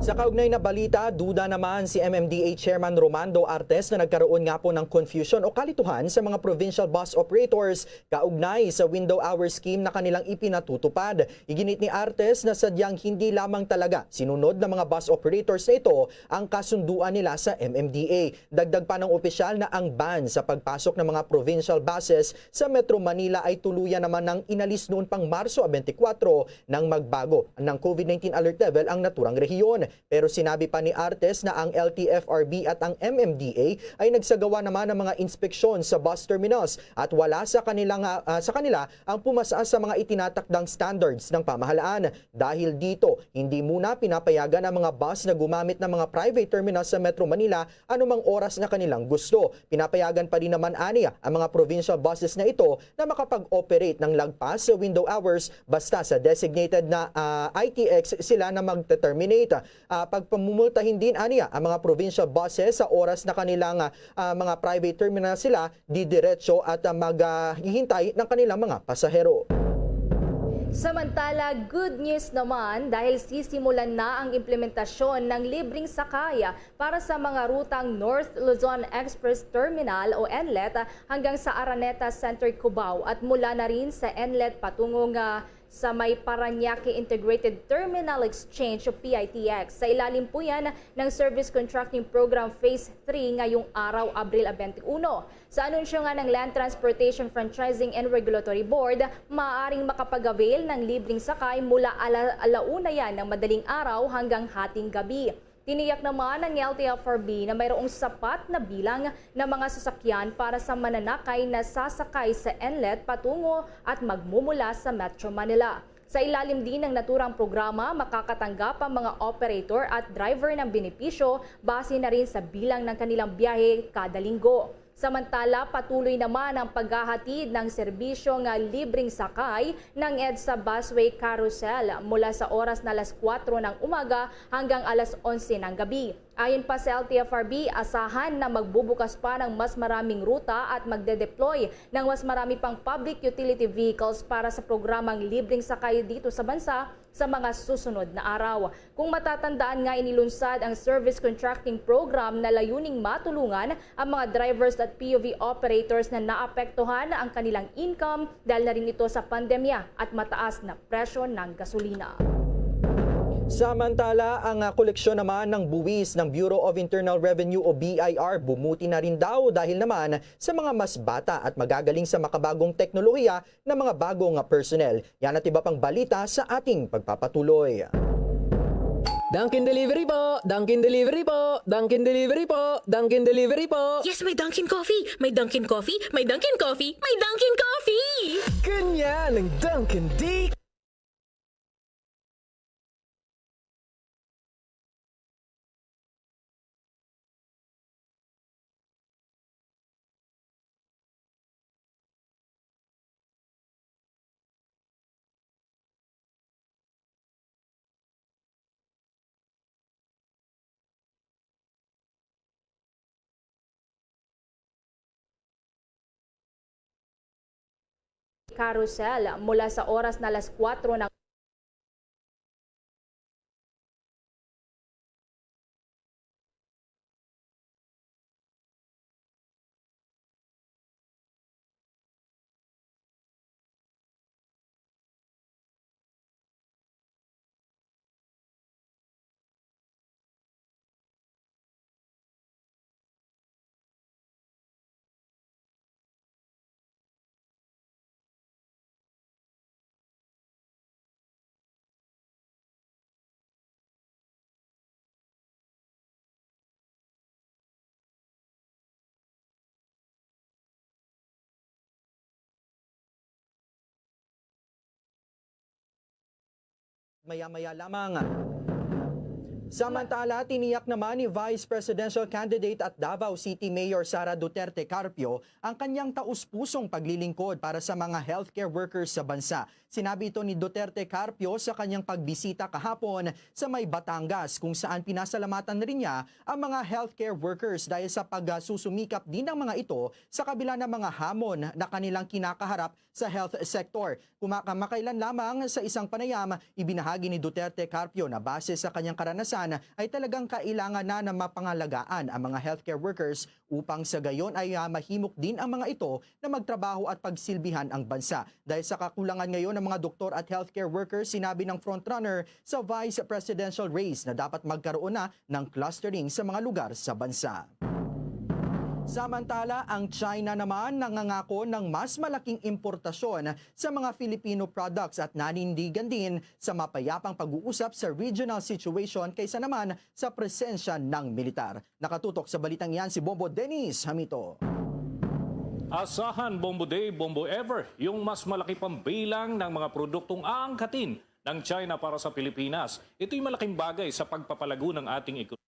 Sa kaugnay na balita, duda naman si M M D A Chairman Romando Artes na nagkaroon nga po ng confusion o kalituhan sa mga provincial bus operators kaugnay sa window hour scheme na kanilang ipinatutupad. Iginit ni Artes na sadyang hindi lamang talaga sinunod ng mga bus operators na ito ang kasunduan nila sa M M D A. Dagdag pa ng opisyal na ang ban sa pagpasok ng mga provincial buses sa Metro Manila ay tuluyan naman ng inalis noon pang Marso twenty-four nang magbago ng COVID nineteen alert level ang naturang rehiyon. Pero sinabi pa ni Artes na ang L T F R B at ang M M D A ay nagsagawa naman ng mga inspeksyon sa bus terminals at wala sa kanilang, ah, sa kanila ang pumasa sa mga itinatakdang standards ng pamahalaan. Dahil dito, hindi muna pinapayagan ang mga bus na gumamit ng mga private terminals sa Metro Manila anumang oras na kanilang gusto. Pinapayagan pa rin naman aniya ang mga provincial buses na ito na makapag-operate ng lagpas sa window hours basta sa designated na, ah, I T X sila na magte-terminate. Ah, pagpamumultahin din aniya ang mga provincial buses sa oras na kanilang, ah, ah, mga private terminal sila didiretso at, ah, maghihintay ng kanilang mga pasahero. Samantala, good news naman dahil sisimulan na ang implementasyon ng libreng sakay para sa mga rutang North Luzon Express Terminal o NLET hanggang sa Araneta Center, Cubao, at mula na rin sa NLET patungong, ah, sa may Parañaque Integrated Terminal Exchange o P I T X. Sa ilalim po yan ng Service Contracting Program Phase three ngayong araw, Abril twenty-one. Sa anunsyo nga ng Land Transportation Franchising and Regulatory Board, maaaring makapag-avail ng libreng sakay mula ala alauna yan ng madaling araw hanggang hating gabi. Tiniyak naman ng L T F R B na mayroong sapat na bilang ng mga sasakyan para sa mananakay na sasakay sa inlet patungo at magmumula sa Metro Manila. Sa ilalim din ng naturang programa, makakatanggap ang mga operator at driver ng benepisyo base na rin sa bilang ng kanilang biyahe kada linggo. Samantala, patuloy naman ang paghahatid ng serbisyo nga libreng sakay ng EDSA Busway Carousel mula sa oras na alas kuwatro ng umaga hanggang alas onse ng gabi. Ayon pa sa L T F R B, asahan na magbubukas pa ng mas maraming ruta at magde-deploy ng mas marami pang public utility vehicles para sa programang libreng sakay dito sa bansa sa mga susunod na araw. Kung matatandaan nga, inilunsad ang service contracting program na layuning matulungan ang mga drivers at P U V operators na naapektuhan ang kanilang income dahil na rin ito sa pandemya at mataas na presyo ng gasolina. Samantala, ang, ah, koleksyon naman ng buwis ng Bureau of Internal Revenue o B I R bumuti na rin daw dahil naman sa mga mas bata at magagaling sa makabagong teknolohiya na mga bagong, ah, personnel. Yan at iba pang balita sa ating pagpapatuloy. Dunkin Delivery po! Dunkin Delivery po! Dunkin Delivery po! Dunkin Delivery po! Yes, may Dunkin Coffee! May Dunkin Coffee! May Dunkin Coffee! May Dunkin Coffee! Ganyan ang Dunkin D. Carousel mula sa oras na alas kuwatro ng Maya-maya lamang. Samantala, tiniyak naman ni Vice Presidential Candidate at Davao City Mayor Sara Duterte Carpio ang kanyang taus-pusong paglilingkod para sa mga healthcare workers sa bansa. Sinabi ito ni Duterte Carpio sa kanyang pagbisita kahapon sa may Batangas, kung saan pinasalamatan rin niya ang mga healthcare workers dahil sa pagsusumikap din ng mga ito sa kabila ng mga hamon na kanilang kinakaharap sa health sector. Kuma-, kamakailan lamang sa isang panayam, ibinahagi ni Duterte Carpio na base sa kanyang karanasan ay talagang kailangan na na mapangalagaan ang mga healthcare workers upang sa gayon ay, ah, mahimok din ang mga ito na magtrabaho at pagsilbihan ang bansa. Dahil sa kakulangan ngayon ng mga doktor at healthcare workers, sinabi ng frontrunner sa vice presidential race na dapat magkaroon na ng clustering sa mga lugar sa bansa. Samantala, ang China naman nangangako ng mas malaking importasyon sa mga Filipino products at nanindigan din sa mapayapang pag-uusap sa regional situation kaysa naman sa presensya ng militar. Nakatutok sa balitang iyan si Bombo Dennis Hamito. Asahan, Bombo Day, Bombo Ever, yung mas malaki pang bilang ng mga produktong aangkatin ng China para sa Pilipinas. Ito'y malaking bagay sa pagpapalago ng ating ekonomiya.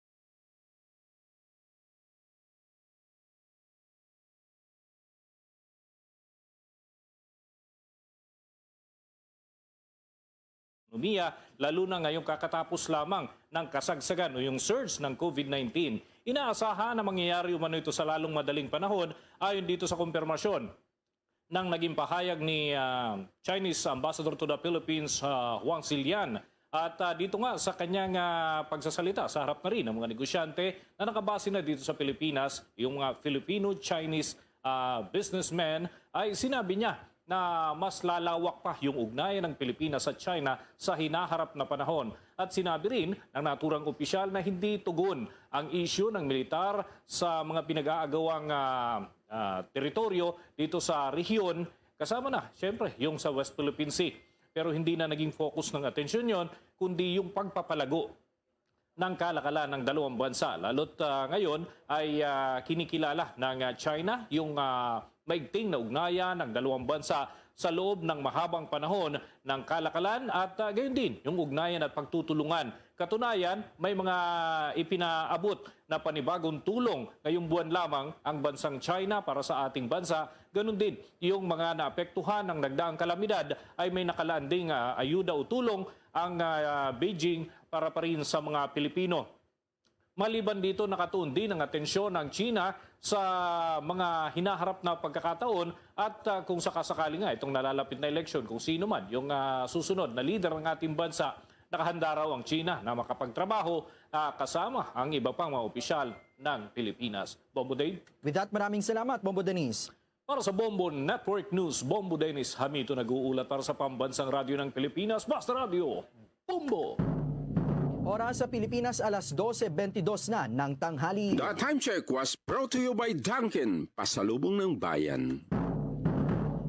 Ekonomiya, lalo na ngayong kakatapos lamang ng kasagsagan o yung surge ng COVID nineteen. Inaasahan na mangyayari umano ito sa lalong madaling panahon, ayon dito sa kumpirmasyon ng naging pahayag ni, ah, Chinese Ambassador to the Philippines, ah, Huang Zilian. At, ah, dito nga sa kanyang, ah, pagsasalita sa harap na rin ng mga negosyante na nakabase na dito sa Pilipinas, yung mga Filipino-Chinese, ah, businessmen, ay sinabi niya na mas lalawak pa yung ugnayan ng Pilipinas at China sa hinaharap na panahon. At sinabi rin ng naturang opisyal na hindi tugon ang isyu ng militar sa mga pinag-aagawang, ah, ah, teritoryo dito sa rehiyon, kasama na, siyempre, yung sa West Philippine Sea. Pero hindi na naging focus ng atensyon yon, kundi yung pagpapalago ng kalakalan ng dalawang bansa. Lalo't, ah, ngayon ay, ah, kinikilala ng, ah, China yung, ah, maigting na ugnayan ng dalawang bansa sa loob ng mahabang panahon ng kalakalan at, ah, gayon din yung ugnayan at pagtutulungan. Katunayan, may mga ipinaabot na panibagong tulong ngayong buwan lamang ang bansang China para sa ating bansa. Ganun din, yung mga naapektuhan ng nagdaang kalamidad ay may nakalaan ding, ah, ayuda o tulong ang, ah, Beijing para pa rin sa mga Pilipino. Maliban dito, nakatuon din ang atensyon ng China sa mga hinaharap na pagkakataon at, ah, kung sakasakali nga itong nalalapit na eleksyon, kung sino man yung, ah, susunod na lider ng ating bansa, nakahanda raw ang China na makapagtrabaho, ah, kasama ang iba pang mga opisyal ng Pilipinas. Bombo Dave? With that, maraming salamat, Bombo Dennis. Para sa Bombo Network News, Bombo Dennis Hamito nag-uulat para sa Pambansang Radyo ng Pilipinas, Basta Radyo, Bombo! Oras sa Pilipinas, alas dose bentidós na ng tanghali. The time check was brought to you by Dunkin, pasalubong ng bayan.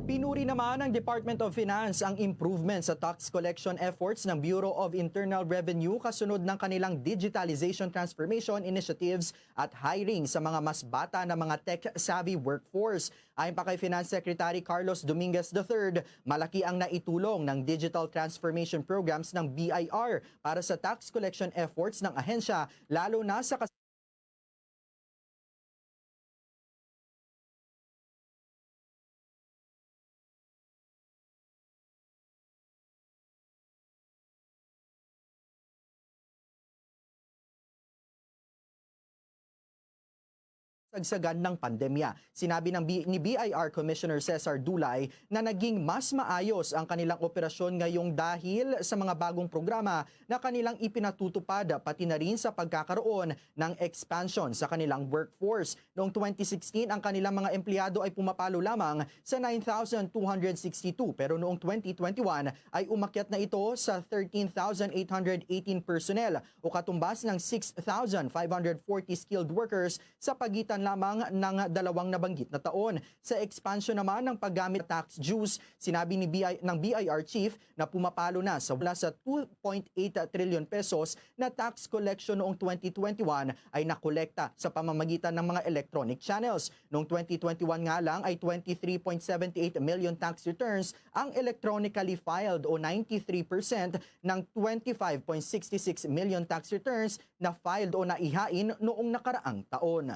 Pinuri naman ng Department of Finance ang improvement sa tax collection efforts ng Bureau of Internal Revenue kasunod ng kanilang digitalization transformation initiatives at hiring sa mga mas bata na mga tech-savvy workforce. Ayon pa kay Finance Secretary Carlos Dominguez the third, malaki ang naitulong ng digital transformation programs ng B I R para sa tax collection efforts ng ahensya, lalo na sa kas- sagsagan ng pandemya. Sinabi ng B-, ni B I R Commissioner Cesar Dulay na naging mas maayos ang kanilang operasyon ngayong dahil sa mga bagong programa na kanilang ipinatutupad, pati na rin sa pagkakaroon ng expansion sa kanilang workforce. Noong twenty sixteen, ang kanilang mga empleyado ay pumapalo lamang sa nine thousand two hundred sixty-two, pero noong twenty twenty-one ay umakyat na ito sa thirteen thousand eight hundred eighteen personnel o katumbas ng six thousand five hundred forty skilled workers sa pagitan lamang ng dalawang nabanggit na taon. Sa expansion naman ng paggamit tax juice, sinabi ni B I, ng B I R chief na pumapalo na sa wala sa two point eight trillion pesos na tax collection noong twenty twenty-one ay nakolekta sa pamamagitan ng mga electronic channels. Noong twenty twenty-one nga lang ay twenty-three point seven eight million tax returns ang electronically filed o ninety-three percent ng twenty-five point six six million tax returns na filed o naihain noong nakaraang taon.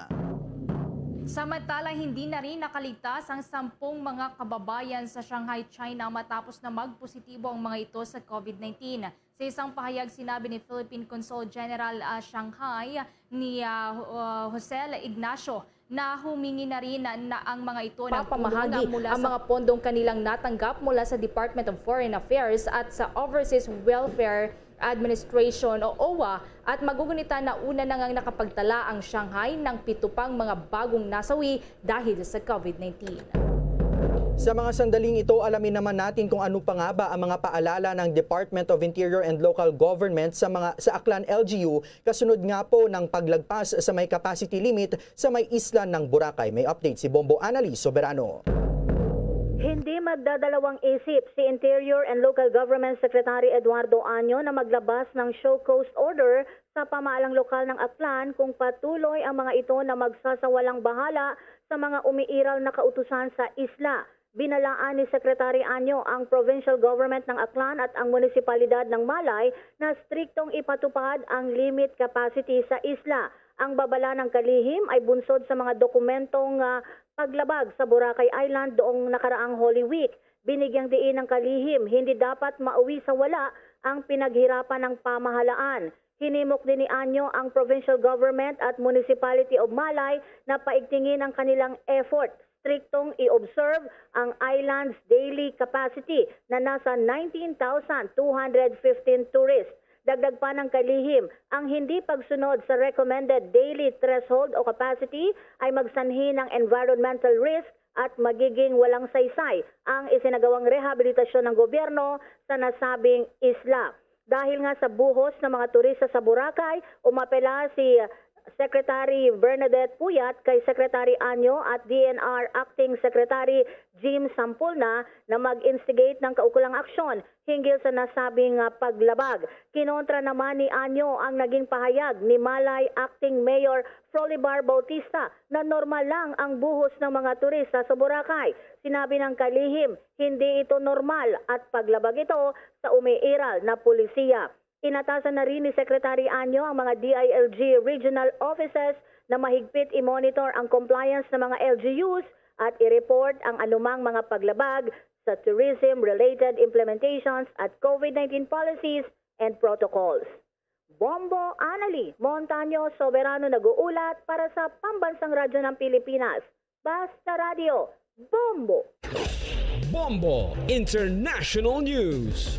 Samantala, hindi na rin nakaligtas ang sampung mga kababayan sa Shanghai, China matapos na magpositibo ang mga ito sa COVID nineteen. Sa isang pahayag, sinabi ni Philippine Consul General, ah, Shanghai ni, ah, Ho-, ah, Josel Ignacio na humingi na rin na, na ang mga ito ng papamahagi tulong mula ang sa mga pondong kanilang natanggap mula sa Department of Foreign Affairs at sa Overseas Welfare Administration o owa, at magugunita na una na ngang nakapagtala ang Shanghai ng pito pang mga bagong nasawi dahil sa COVID nineteen. Sa mga sandaling ito, alamin naman natin kung ano pa nga ba ang mga paalala ng Department of Interior and Local Government sa mga, sa Aklan L G U, kasunod nga po ng paglagpas sa may capacity limit sa may isla ng Boracay. May update si Bombo Anali Soberano. Hindi magdadalawang isip si Interior and Local Government Secretary Eduardo Año na maglabas ng show cause order sa pamahalang lokal ng Aklan kung patuloy ang mga ito na magsasawalang bahala sa mga umiiral na kautusan sa isla. Binalaan ni Secretary Año ang provincial government ng Aklan at ang munisipalidad ng Malay na striktong ipatupad ang limit capacity sa isla. Ang babala ng kalihim ay bunsod sa mga dokumentong, ah, paglabag sa Boracay Island noong nakaraang Holy Week. Binigyang diin ng kalihim, hindi dapat mauwi sa wala ang pinaghirapan ng pamahalaan. Hinimok din ni Año ang provincial government at Municipality of Malay na paigtingin ang kanilang effort. Striktong i-observe ang island's daily capacity na nasa nineteen thousand two hundred fifteen tourists. Dagdag pa ng kalihim, ang hindi pagsunod sa recommended daily threshold o capacity ay magsanhi ng environmental risk at magiging walang saysay ang isinagawang rehabilitasyon ng gobyerno sa nasabing isla. Dahil nga sa buhos ng mga turista sa Boracay, umapela si Secretary Bernadette Puyat kay Secretary Anyo at D N R Acting Secretary Jim Sampulna na mag-instigate ng kaukulang aksyon hinggil sa nasabing, ah, paglabag. Kinontra naman ni Anyo ang naging pahayag ni Malay Acting Mayor Frolibar Bautista na normal lang ang buhos ng mga turista sa Boracay. Sinabi ng kalihim, hindi ito normal at paglabag ito sa umiiral na pulisiya. Inatasan na rin ni Secretary Anyo ang mga D I L G regional offices na mahigpit i-monitor ang compliance ng mga L G Us at i-report ang anumang mga paglabag sa tourism-related implementations at COVID nineteen policies and protocols. Bombo Anali Montaño Soberano nag-uulat para sa Pambansang Radyo ng Pilipinas, Basta Radyo, Bombo! Bombo International News.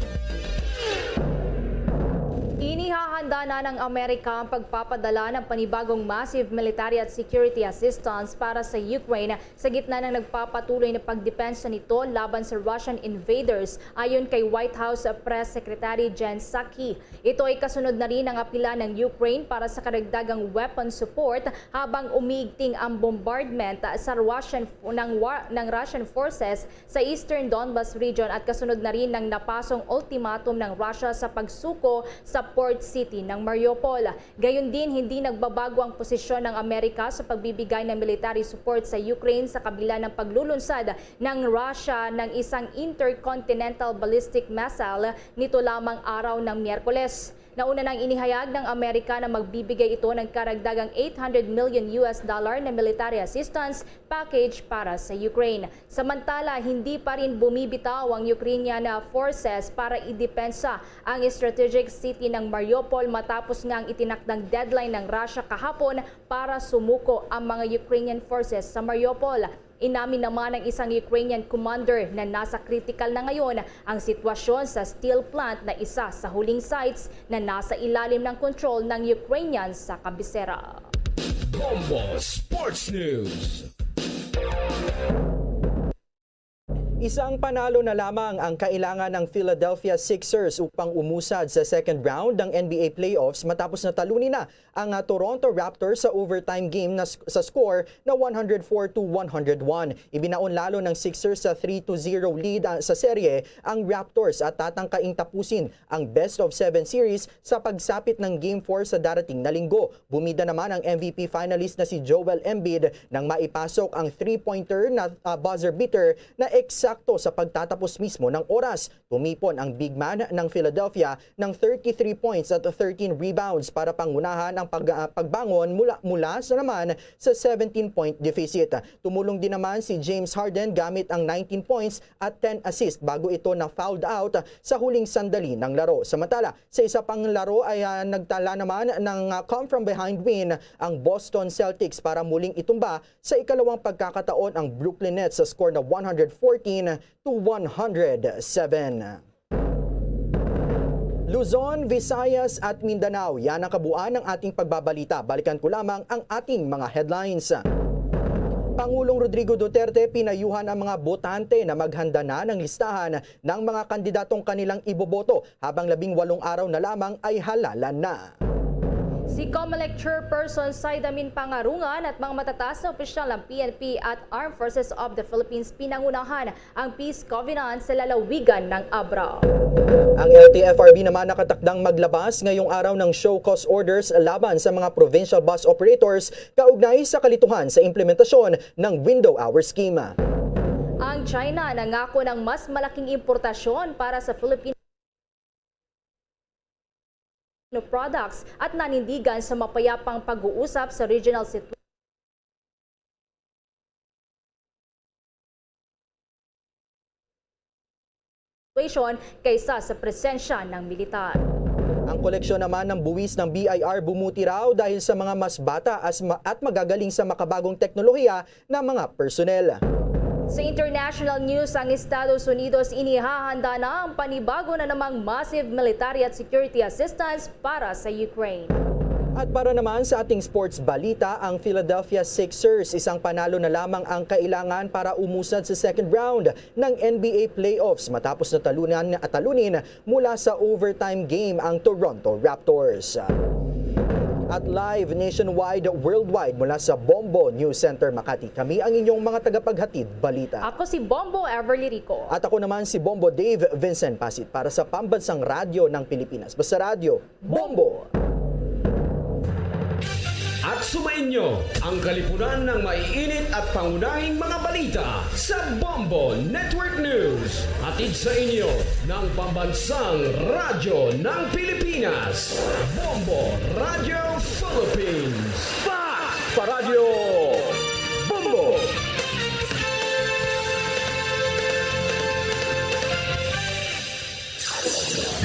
Inihahanda na ng Amerika ang pagpapadala ng panibagong massive military at security assistance para sa Ukraine sa gitna ng nagpapatuloy na pagdepensa nito laban sa Russian invaders, ayon kay White House Press Secretary Jen Psaki. Ito ay kasunod na rin ng apila ng Ukraine para sa karagdagang weapon support habang umiigting ang bombardment sa Russian, ng, wa- ng Russian forces sa Eastern Donbas region at kasunod na rin ng napasong ultimatum ng Russia sa pagsuko sa port city ng Mariupol. Gayon din, hindi nagbabago ang posisyon ng Amerika sa pagbibigay ng military support sa Ukraine sa kabila ng paglulunsad ng Russia ng isang intercontinental ballistic missile nito lamang araw ng Miyerkules. Nauna nang inihayag ng Amerika na magbibigay ito ng karagdagang eight hundred million U S dollar na military assistance package para sa Ukraine. Samantala, hindi pa rin bumibitaw ang Ukrainian, ah, forces para idepensa ang strategic city ng Mariupol matapos nga ang itinakdang deadline ng Russia kahapon para sumuko ang mga Ukrainian forces sa Mariupol. Inamin naman ng isang Ukrainian commander na nasa critical na ngayon ang sitwasyon sa steel plant na isa sa huling sites na nasa ilalim ng kontrol ng Ukrainian sa kabisera. Bombo Sports News. Isang panalo na lamang ang kailangan ng Philadelphia Sixers upang umusad sa second round ng N B A playoffs matapos na talunin na ang, ah, Toronto Raptors sa overtime game na s- sa score na one hundred four to one hundred one. Ibinaon lalo ng Sixers sa three to zero lead, ah, sa serye ang Raptors at tatangkaing tapusin ang best of seven series sa pagsapit ng Game four sa darating na linggo. Bumida naman ang M V P finalist na si Joel Embiid nang maipasok ang three-pointer na, ah, buzzer beater na eksakto sa pagtatapos mismo ng oras. Tumipon ang big man ng Philadelphia ng thirty-three points at thirteen rebounds para pangunahan ang pag-, ah, pagbangon mula, mula sa naman sa seventeen-point deficit. Tumulong din naman si James Harden gamit ang nineteen points at ten assists bago ito na-fouled out sa huling sandali ng laro. Samantala, sa isa pang laro ay, ah, nagtala naman ng, ah, come-from-behind win ang Boston Celtics para muling itumba sa ikalawang pagkakataon ang Brooklyn Nets sa score na one hundred fourteen to one hundred seven. Luzon, Visayas at Mindanao, yan ang kabuuan ng ating pagbabalita. Balikan ko lamang ang ating mga headlines. Pangulong Rodrigo Duterte pinayuhan ang mga botante na maghanda na ng listahan ng mga kandidatong kanilang iboboto habang labing walong araw na lamang ay halalan na. Si Comelec Chairperson Saidamin Pangarungan at mga matataas na opisyal ng P N P at Armed Forces of the Philippines pinangunahan ang peace covenant sa lalawigan ng Abra. Ang L T F R B naman nakatakdang maglabas ngayong araw ng show cause orders laban sa mga provincial bus operators kaugnay sa kalituhan sa implementasyon ng window hour scheme. Ang China nangako ng mas malaking importasyon para sa Filipino products at nanindigan sa mapayapang pag-uusap sa regional situ- situation kaysa sa presensya ng militar. Ang koleksyon naman ng buwis ng B I R bumuti raw dahil sa mga mas bata as ma-, at magagaling sa makabagong teknolohiya na mga personnel. Sa international news, ang Estados Unidos inihahanda na ang panibago na namang massive military at security assistance para sa Ukraine. At para naman sa ating sports balita, ang Philadelphia Sixers, isang panalo na lamang ang kailangan para umusad sa second round ng N B A playoffs matapos na talunan, talunin mula sa overtime game ang Toronto Raptors. At live nationwide, worldwide mula sa Bombo News Center Makati, kami ang inyong mga tagapaghatid balita. Ako si Bombo Everly Rico. At ako naman si Bombo Dave Vincent Pasit para sa Pambansang Radyo ng Pilipinas. Basta Radyo, Bombo! At sumainyo ang kalipunan ng maiinit at pangunahing mga balita sa Bombo Network News. Hatid sa inyo ng Pambansang Radyo ng Pilipinas, Bombo Radio Philippines. Fast Paradyo Bombo!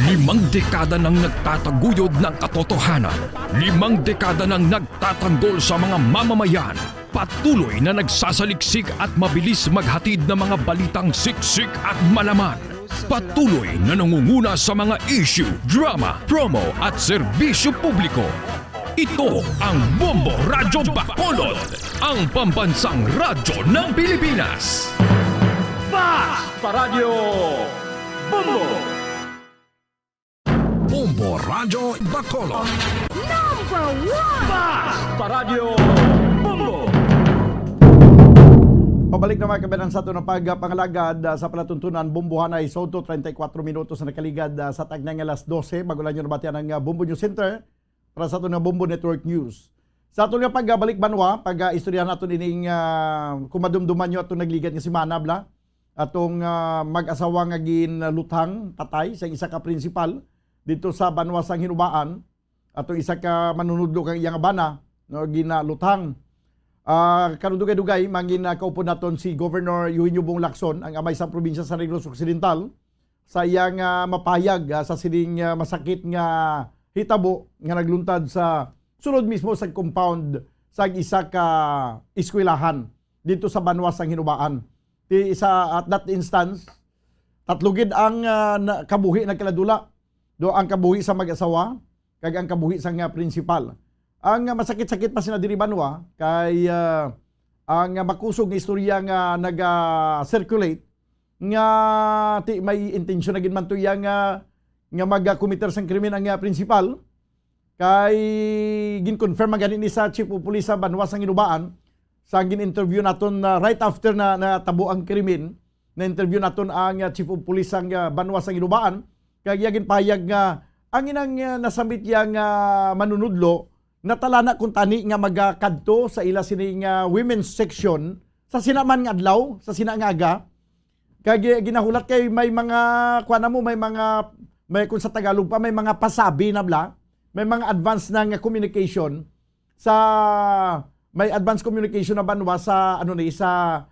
Limang dekada nang nagtataguyod ng katotohanan. Limang dekada nang nagtatanggol sa mga mamamayan. Patuloy na nagsasaliksik at mabilis maghatid ng mga balitang siksik at malaman. Patuloy na nangunguna sa mga issue, drama, promo at serbisyo publiko. Ito ang Bombo Radyo Bacolod, ang pambansang radyo ng Pilipinas. Fast Paradyo Bombo! Bombo Radyo Bacolod. Number one! Fast Paradyo Bombo! Pabalik na, mga kabayan, sa aton ang pagpangalagad, ah, sa palatuntunan. Bombohanay Soto, treinta y cuatro minutos na nakaligad, ah, sa tagnay nga alas dose. Bago lang nyo nabatian ang, ah, Bombo News Center para sa aton nga Bombo Network News. Sa aton nga pagbalik banwa, pag-istoryahan naton ining, ah, kung madumduman nyo atong nagligad nga semana, bla, atong, ah, mag-asawa nga ginluthang patay sa isa ka prinsipal dito sa banwa sang Hinubaan, atong isa ka manunudlo kang iyang bana, no, ginaluthang. Ah, karon dugay-dugay, mangin, ah, kaupod naton si Governor Eugenio Bong Lacson, ang amay sa probinsya sa Negros Occidental, sa iyang, ah, mapahayag, ah, sa sining, ah, masakit nga hitabo nga nagluntad sa sulod mismo sa compound sa isa ka eskwelahan dito sa banwa sang Hinubaan. Ti sa, at that instance, tatlo gid ang, ah, na-, kabuhi nagkaladula. Do ang kabuhi sa mag-asawa, kag ang kabuhi sang, ah, prinsipal. Ang, ah, masakit-sakit pa sina diri banwa kay, ah, ang, ah, makusog nga istorya nga naga-circulate nga ti may intensyon na gid man to iya nga, nga mag-committer sang krimen ang, ah, prinsipal. Kay gin-confirm man gani ni sa Chief of Police sa banwa sang Hinubaan sa gin-interview naton, ah, right after na natabo ang krimen. Na-interview naton ang, ah, Chief of Police sang, ah, banwa sang Hinubaan. Kag iya ginpahayag nga ang inang, ah, nasambit iya nga manunudlo natalana kuntani nga magakadto sa ila sini nga women's section sa sina man nga adlaw, sa sina nga aga. Kag, eh, ginahulat kay may mga, kuwan na mo, may mga, may, kung sa Tagalog pa, may mga pasabi na bla, may mga advance na nga communication sa, may advance communication na banwa sa, ano ni, sa,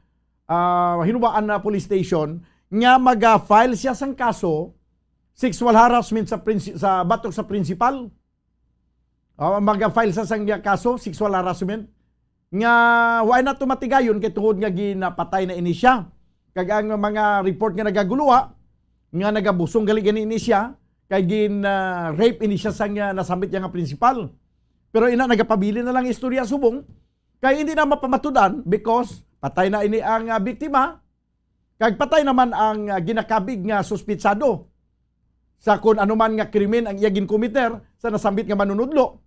ah, Hinubaan na police station nga maga-file siya sang kaso sexual harassment sa prinsi-, sa batok sa principal. Ah, maga-file sa sang kaso, sexual harassment, nga wa na to matigayon kay tungod nga ginapatay na ini siya. Kag ang mga report nga nagaguluha, nga nagabusong gali gani ini siya, kay gin, ah, rape ini siya sang, ah, nasambit niya nga principal. Pero ina, nagapabilin na lang istorya subong, kay hindi na mapamatud-an because patay na ini ang, ah, biktima, kag patay naman ang, ah, ginakabig nga suspitsado sa kun ano man nga krimen ang iya ginkomiter sa nasambit nga manunudlo.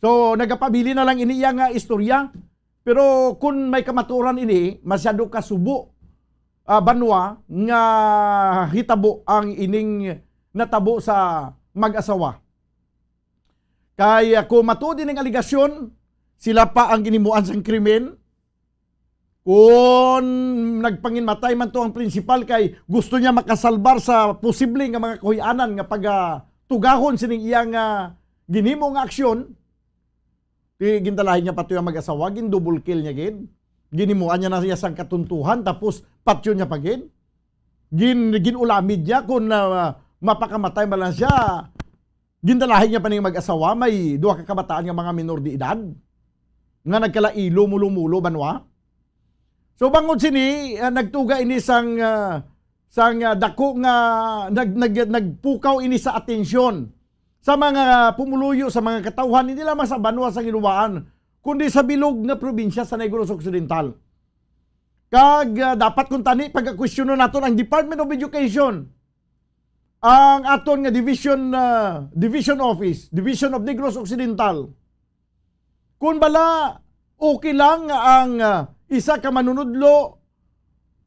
So, nagapabilin na lang ini iya nga istorya. Pero kun may kamatuoran ini, masyado ka subo, ah, banwa nga hitabo ang ining natabo sa mag-asawa. Kay, ah, kung matuod ining aligasyon, sila pa ang ginimuan sang krimen. Kung nagpanginmatay man to ang principal kay gusto niya makasalbar sa posible nga mga kahuy-anan nga pagatugahon sining iyang, ah, ginhimo nga aksyon, ti-, gindalahi niya pa to ang mag-asawa, gin-double kill niya gid. Ginimuan niya na siya sang katuntuhan, tapos patyon niya pa gid. Gin-, gin-ulamid niya kung, ah, mapakamatay man lang siya. Gindalahi niya pa ning mag-asawa, may duha ka kabataan nga mga minor de edad nga nagkalailo, mulo-mulo, banwa. So, bangod sini, ah, nagtuga ini sang, ah, sang, ah, dako nga nag-, nag-, nagpukaw ini sa atensyon sa mga pumuluyo, sa mga katawhan, hindi lamang sa banwa sa Ginubaan, kundi sa bilog nga probinsya sa Negros Occidental. Kag, ah, dapat kuntani pagkakwestiyonon naton ang Department of Education, ang aton nga division, ah, division office, Division of Negros Occidental. Kung bala, okay lang nga ang, ah, isa ka manunudlo,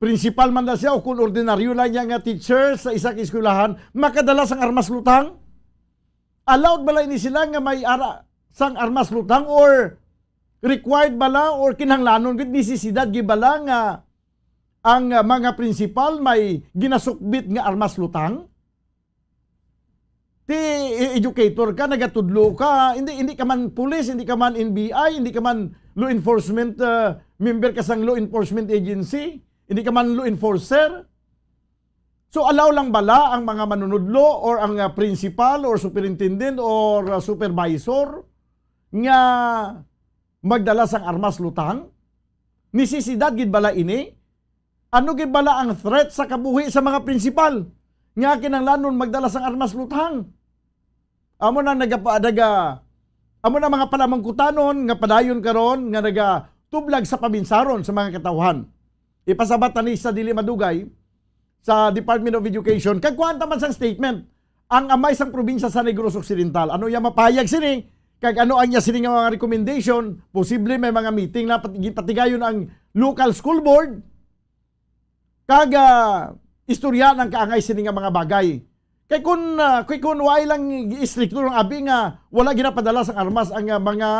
principal man na siya o kung ordinaryo lang niya nga teacher sa isa ka eskwelahan, makadala sang armas lutang? Allowed bala ini sila nga may ara sang armas lutang, or required bala or kinahanglanon gid, nisisidad gid bala nga ang, ah, mga principal may ginasukbit nga armas lutang? Ti e-, educator ka, nagatudlo ka, hindi, hindi ka man pulis, hindi ka man N B I, hindi ka man law enforcement, ah, member ka sang law enforcement agency, hindi ka man law enforcer. So, allow lang bala ang mga manunudlo or ang, ah, principal or superintendent or, ah, supervisor nga magdala sang armas lutang? Nisisidad gid bala ini? Ano gid bala ang threat sa kabuhi sa mga principal nga kinahanglanon magdala sang armas lutang? Amo na nagapa-, naga-, amo na mga palamangkutanon nga padayon karon nga nagatublag sa pabinsaron sa mga katawhan. Ipasabat ta ni sa dili madugay sa Department of Education, kag kuhaan ta man sang statement ang amay sang probinsya sa Negros Occidental. Ano iya mapahayag sini? Kag ano ang iya sini nga mga recommendation? Posible may mga meeting na pat-, gipatigayon ang local school board kag, ah, istorya ang kaangay sini nga mga bagay. Kay kun, ah, kay kun wala lang istrikto lang abi nga wala ginapadala sang armas ang, ah, mga,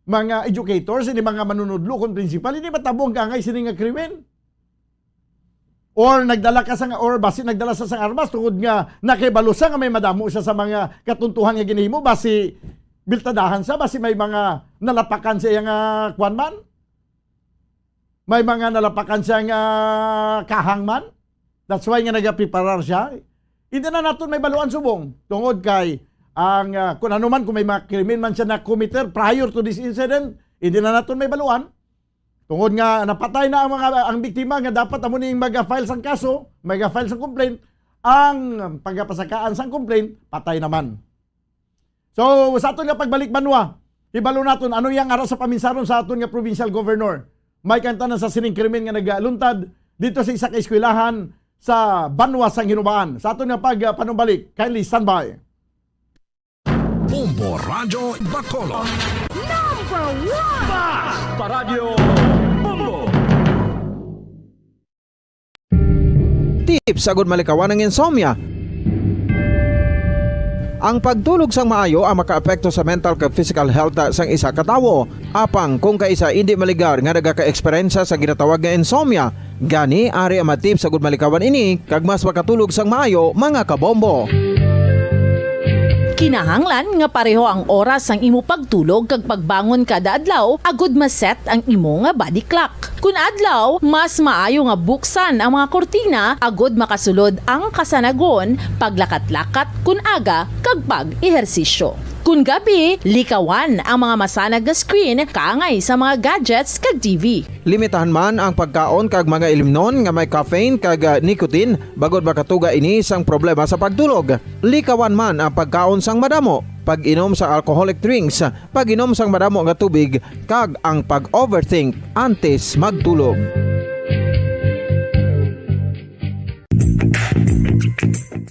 mga educators, ini mga manunudlo kon principal, hindi matabo ang kaangay sini nga krimen. Or nagdala ka sa, or basi nagdala sa sang armas tungod nga nakibalo siya nga may madamo siya sa mga katuntuhan nga ginahimo, basi biltadahan siya, basi may mga nalapakan siya nga kwan man. May mga nalapakan siya nga kahang man. That's why nga nagapreparar siya. Hindi na naton may baluan subong. Tungod kay ang, ah, kung ano man, kung may mga krimen man siya na committer prior to this incident, hindi na naton may baluan. Tungod nga napatay na ang mga, ang biktima nga dapat amo ning mag-file sang kaso, mag-file sang complaint, ang pagapasakaan sang complaint, patay naman. So, sa aton nga pagbalik banwa, hibalo naton ano yang ara sa paminsaron sa aton nga provincial governor. May kantanan sa sining krimen nga nagaluntad dito sa isa ka eskwelahan sa banwa sang Hinubaan. Sa aton nga pag, ah, panumbalik, kindly standby. Bombo Radyo Bacolod. Number one! Bas! Paradyo Bombo! Tips agud malikawan ang insomnia. Ang pagtulog sang maayo ang makaapekto sa mental kag physical health sang isa ka tawo. Apang kung kaisa indi maligar nga nagaka-eksperyensya sa ginatawag nga insomnia, gani ari ang mga tips agud malikawan ini kag mas makatulog sang maayo, mga kabombo. Kinahanglan nga pareho ang oras sang imo pagtulog kag pagbangon kada adlaw agud ma-set ang imo nga body clock. Kun adlaw, mas maayo nga buksan ang mga kurtina agud makasulod ang kasanagon, paglakat-lakat kun aga, kag pag-ehersisyo. Kun gabi, likawan ang mga masanag nga screen kaangay sa mga gadgets kag T V. Limitahan man ang pagkaon kag mga ilimnon nga may caffeine kag, ah, nicotine, bangod makatuga ini sang problema sa pagtulog. Likawan man ang pagkaon sang madamo, pag-inom sang alcoholic drinks, pag-inom sang madamo nga tubig, kag ang pag-overthink antes magtulog.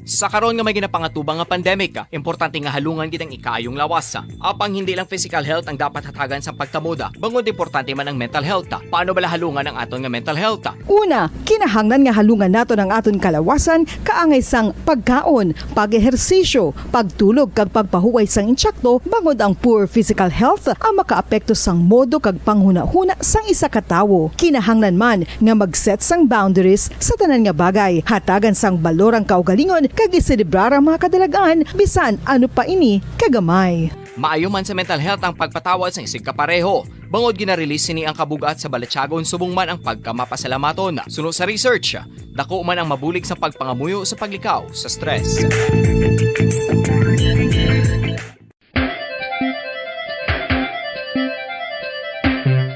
Sa karon nga may ginapangatubang nga pandemic, importante nga halungan gid ang ikaayong lawas. Apang hindi lang physical health ang dapat hatagan sa pagtamod, bangod importante man ang mental health. Paano bala halungan ang aton nga mental health? Una, kinahanglan nga halungan naton ang aton kalawasan kaangay sang pagkaon, pag-ehersisyo, pagtulog kag pagpahuway sang insakto, bangod ang poor physical health ang makaapekto sang modo kag panghunahuna sang isa ka tawo. Kinahanglan man nga mag-set sang boundaries sa tanan nga bagay, hatagan sang balor ang kaugalingon kag iselebrar ang mga kadalag-an, bisan ano pa ini kagamay. Maayo man sa mental health ang pagpatawad sang isigkapareho, bangod gina-release sini ang kabug-at sa balatyagon subong man ang pagkamapasalamaton. Suno sa research, dako man ang mabulig sa pagpangamuyo sa paglikaw sa stress.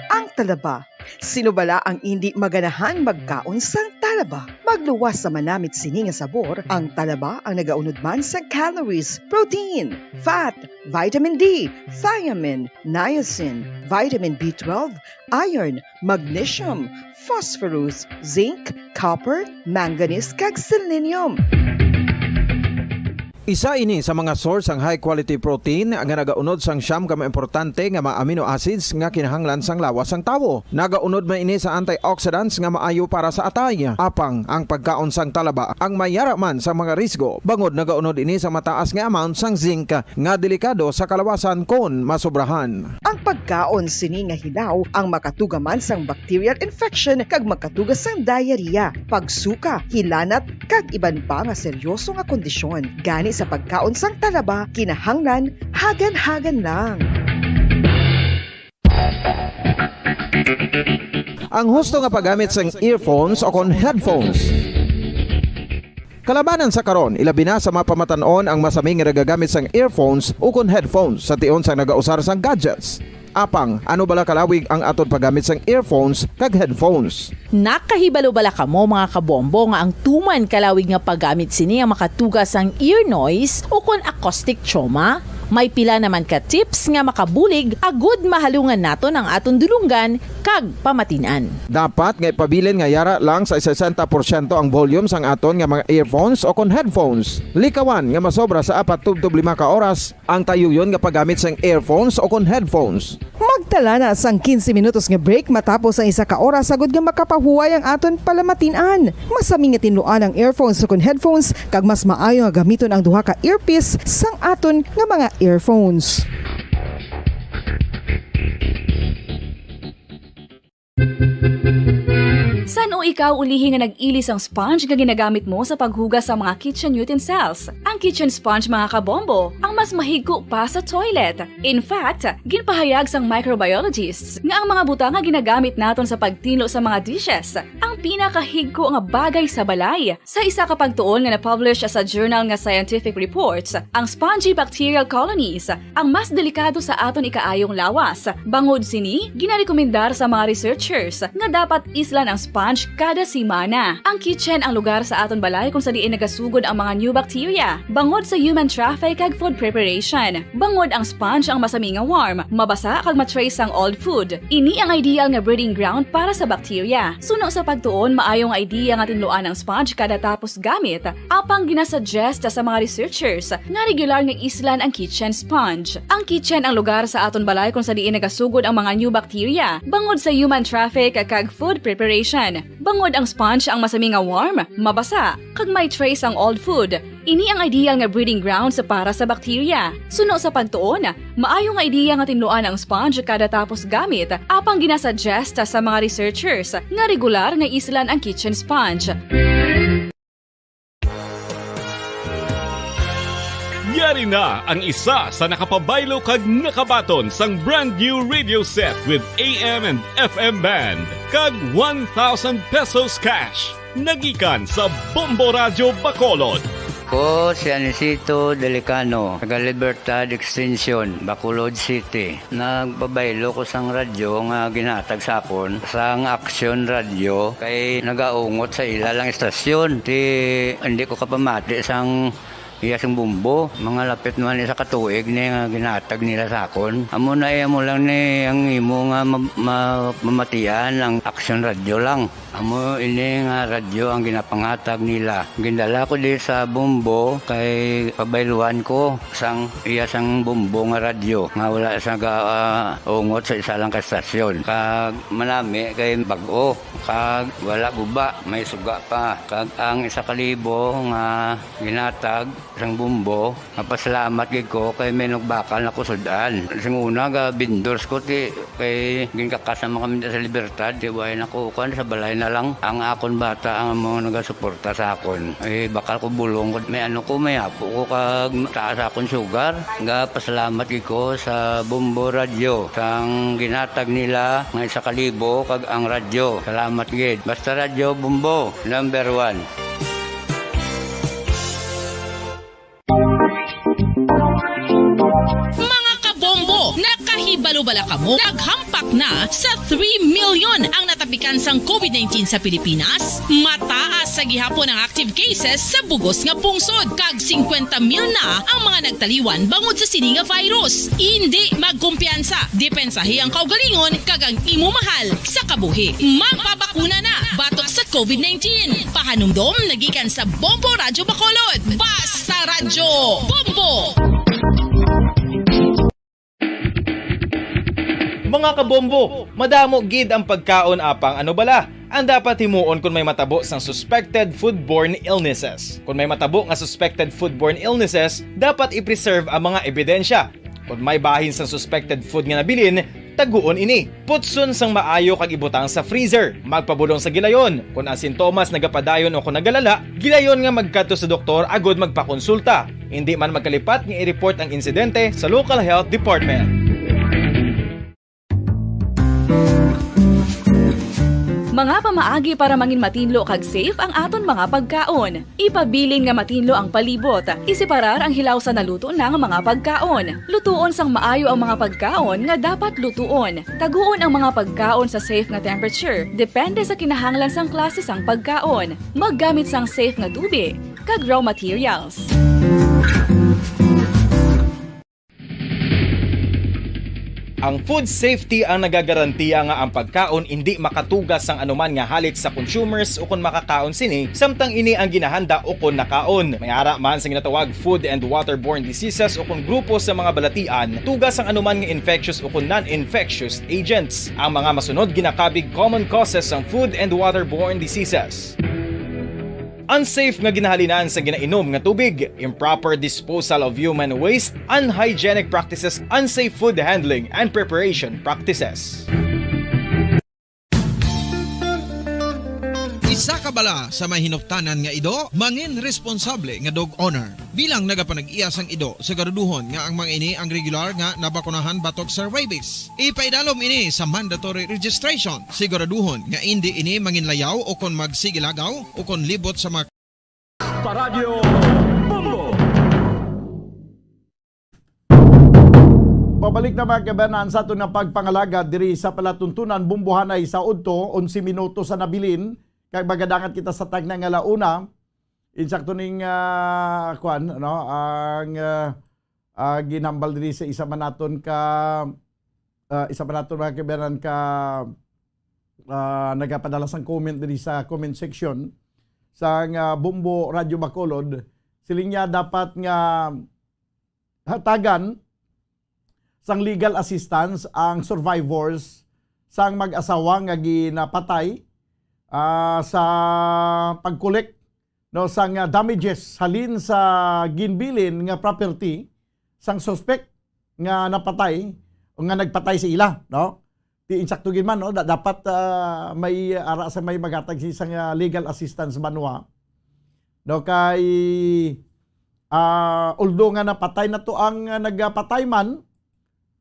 Ang talaba. Sino bala ang indi maganahan magkaon sang talaba? Talaba. Magluwas sa manamit sini nga sabor, ang talaba ang nagaunod man sa calories, protein, fat, vitamin D, thiamine, niacin, vitamin B twelve, iron, magnesium, phosphorus, zinc, copper, manganese, kag selenium. Isa ini sa mga source sang high quality protein nga nagaunod sang siyam ka mga importante nga mga amino acids nga kinahanglan sang lawas sang tawo. Nagaunod man ini sa antioxidants nga maayo para sa atay. Apang ang pagkaon sang talaba ang may yara man sa mga risgo, bangod nagaunod ini sa mataas nga amount sang zinc nga delikado sa kalawasan kon masobrahan. Ang pagkaon sini nga hilaw ang makatuga man sang bacterial infection kag makatuga sang diarrhea, pagsuka, hilanat, kag iban pa nga seryoso nga kondisyon. Gani sa pagkaon sang talaba, kinahanglan hagan-hagan lang. Ang husto nga paggamit sang earphones o kon headphones. Kalabanan sa karon, ilabi na sa mga pamatan-on ang masami nga nagagamit sang earphones o kon headphones sa tion sang nagausar sang gadgets. Apang, ano bala kalawig ang aton paggamit sang earphones kag headphones? Nakahibalo bala kamo, mga kabombo, nga ang tuman kalawig nga paggamit sini ang makatuga sang ear noise o kon acoustic trauma? May pila naman ka tips nga makabulig agud mahalungan naton ang aton dulonggan kag pamatin-an. Dapat nga ipabilin nga yara lang sa sesenta porsyento ang volume sang aton nga mga earphones o kon headphones. Likawan nga masobra sa apat tubtob lima ka oras ang tayuyon nga paggamit sang earphones o kon headphones. Magtala na sang quince minutos nga break matapos ang isa ka oras, agud nga makapahuway ang aton palamatin-an. Masami nga tinluan ang earphones o kon headphones, kag mas maayo nga gamiton ang duha ka earpiece sang aton nga mga earphones. San-o ikaw ulihi nga nag-ili sang sponge nga ginagamit mo sa paghugas sa mga kitchen utensils? Ang kitchen sponge, mga kabombo, ang mas mahigko pa sa toilet. In fact, ginpahayag sang microbiologists nga ang mga butang nga ginagamit naton sa pagtinlo sa mga dishes ang pinakahigko nga bagay sa balay. Sa isa ka pagtuon nga na-publish sa journal nga Scientific Reports, ang spongy bacterial colonies ang mas delikado sa aton ikaayong lawas. Bangod sini, ginarekomendar sa mga researchers nga dapat islan ang sponge kada semana. Ang kitchen ang lugar sa aton balay kung sa diin nagasugod ang mga new bacteria, bangod sa human traffic kag food preparation. Bangod ang sponge ang masami nga warm, mabasa kag ma-trace sang old food. Ini ang ideal nga breeding ground para sa bacteria. Suno sa pagtuon, maayo nga idea nga tinluan ang sponge kada tapos gamit. Apang ginasuggest sa mga researchers nga regular nga islan ang kitchen sponge. Ang kitchen ang lugar sa aton balay kung sa diin nagasugod ang mga new bacteria, bangod sa human traffic kag food preparation. Bangod ang sponge ang masami nga warm, mabasa, kag may trace ang old food, ini ang ideal nga breeding grounds para sa bacteria. Suno sa pagtuon, maayo nga idea nga tinluan ang sponge kada tapos gamit, apang ginasuggest sa mga researchers nga regular nga islan ang kitchen sponge. Yari na ang isa sa nakapabaylo kag nakabaton sang brand new radio set with A M and F M band kag one thousand pesos cash. Nagikan sa Bombo Radyo Bacolod. Ko si Anisito Delicano, taga Libertad Extension, Bacolod City. Nagpabaylo ko sang radyo nga ginhatag sa akon sang Action Radio kay nagaungot sa ila lang istasyon. Ti, hindi ko kapamati sang iya sang bombo. Mga lapit naman isa ka tuig ni nga ginhatag nila sa akon. Amo na, eh, amo lang ni ang imo nga ma-, ma-, mamatian ang Action Radio lang. Amo ini nga radyo ang ginapangatag nila. Gindala ko di sa bombo kay pabayluan ko sang iya sang bombo nga radyo nga wala sa ga, ah, ungot sa isa lang ka stasyon. Kag manami kay bag-o, kag wala guba, may suga pa. Kag ang isa ka libo nga ginatag sang bombo, mapasalamat gid ko kay may nagbakal na ko sud-an. Sing una, ga vendors ko, ti, kay ginkakas naman kami sa Libertad, ti, way na ko, kuwan, sa balay na lang. Ang akon bata ang amo nagasuporta sa akon. Eh, bakal ko bulong ko, may ano ko, may apo ko, kag taas akon sugar. Ga pasalamat gid ko sa Bombo Radio, sang ginatag nila nga isa ka libo, kag ang radyo. Salamat gid. Basta Radyo Bombo, number one. Mga kabombo, nakahibalo Bala kamo, naghampak na sa three million ang natapikan sang covid nineteen sa Pilipinas. Mataas sa gihapon ang active cases sa bugos nga pungsod, kag singkwenta mil na ang mga nagtaliwan bangod sa sini nga virus. Indi magkumpiyansa, depensahi ang kaugalingon kag ang imo mahal sa kabuhi. Magpabakuna na batok sa covid nineteen. Pahanumdom nagikan sa Bombo Radyo Bacolod. Basta Radyo Bombo! Mga kabombo, madamo gid ang pagkaon apang ano bala ang dapat himuon kon may matabo sang suspected foodborne illnesses. Kon may matabo nga suspected foodborne illnesses, dapat i-preserve ang mga ebidensya. Kon may bahin sang suspected food nga nabilin, taguon ini. Putson sang maayo kag ibutang sa freezer. Magpabulong sa gilayon. Kon ang sintomas nagapadayon o kon nagalala, gilayon nga magkadto sa doktor agud magpakonsulta. Indi man magkalipat nga i-report ang insidente sa local health department. Mga pamaagi para mangin matinlo kag safe ang aton mga pagkaon. Ipabilin nga matinlo ang palibot. Iseparar ang hilaw sa naluto na nga mga pagkaon. Lutuon sang maayo ang mga pagkaon nga dapat lutuon. Taguon ang mga pagkaon sa safe nga temperature, depende sa kinahanglan sang klase sang pagkaon. Maggamit sang safe nga tubig kag raw materials. Ang food safety ang nagagarantiya nga ang pagkaon indi makatuga sang anuman nga halit sa consumers ukon makakaon sini, samtang ini ang ginahanda ukon nakaon. May ara man sa ginatawag food and waterborne diseases ukon grupo sa mga balatian, tuga sang anuman nga infectious ukon non-infectious agents. Ang mga masunod ginakabig common causes sang food and waterborne diseases. Unsafe nga ginahalinan sa ginainom nga tubig, improper disposal of human waste, unhygienic practices, unsafe food handling and preparation practices. Isa ka bala sa may hinuptanan nga ido, mangin responsable nga dog owner. Bilang nagapanag-iya sang ido, siguraduhon nga ang mga ini ang regular nga nabakunahan batok sa rabies. Ipaidalom ini sa mandatory registration. Siguraduhon nga indi ini manginlayaw o kon magsigilagaw o kon libot sa mga Paradyo Bombo. Pabalik na, mga kabanan, sa aton nga pagpangalagad diri sa palatuntunan, bumbuhanay sa udto, onse minuto sa nabilin, kag magadangat kita sa tagna nga launa. Insakto ning, ah, kwan, ano, ang, ah, ah, ginhambal diri sa isa man naton ka, ah, isa man naton, mga kabanan, ka, ah, nagapadala sang comment diri sa comment section sang, ah, Bombo Radyo Bacolod. Siling niya dapat nga hatagan sang legal assistance ang survivors sang mag-asawa nga ginapatay, ah, sa pag-collect, no, sang, ah, damages halin sa ginbilin nga property sang suspect nga napatay o nga nagpatay sa ila, no? Ti insakto gid man, no? Da-, dapat, ah, may ara sa may maghatag sini sang, ah, legal assistance banwa. No, kay, ah, although nga napatay na to ang, ah, nagapatay man,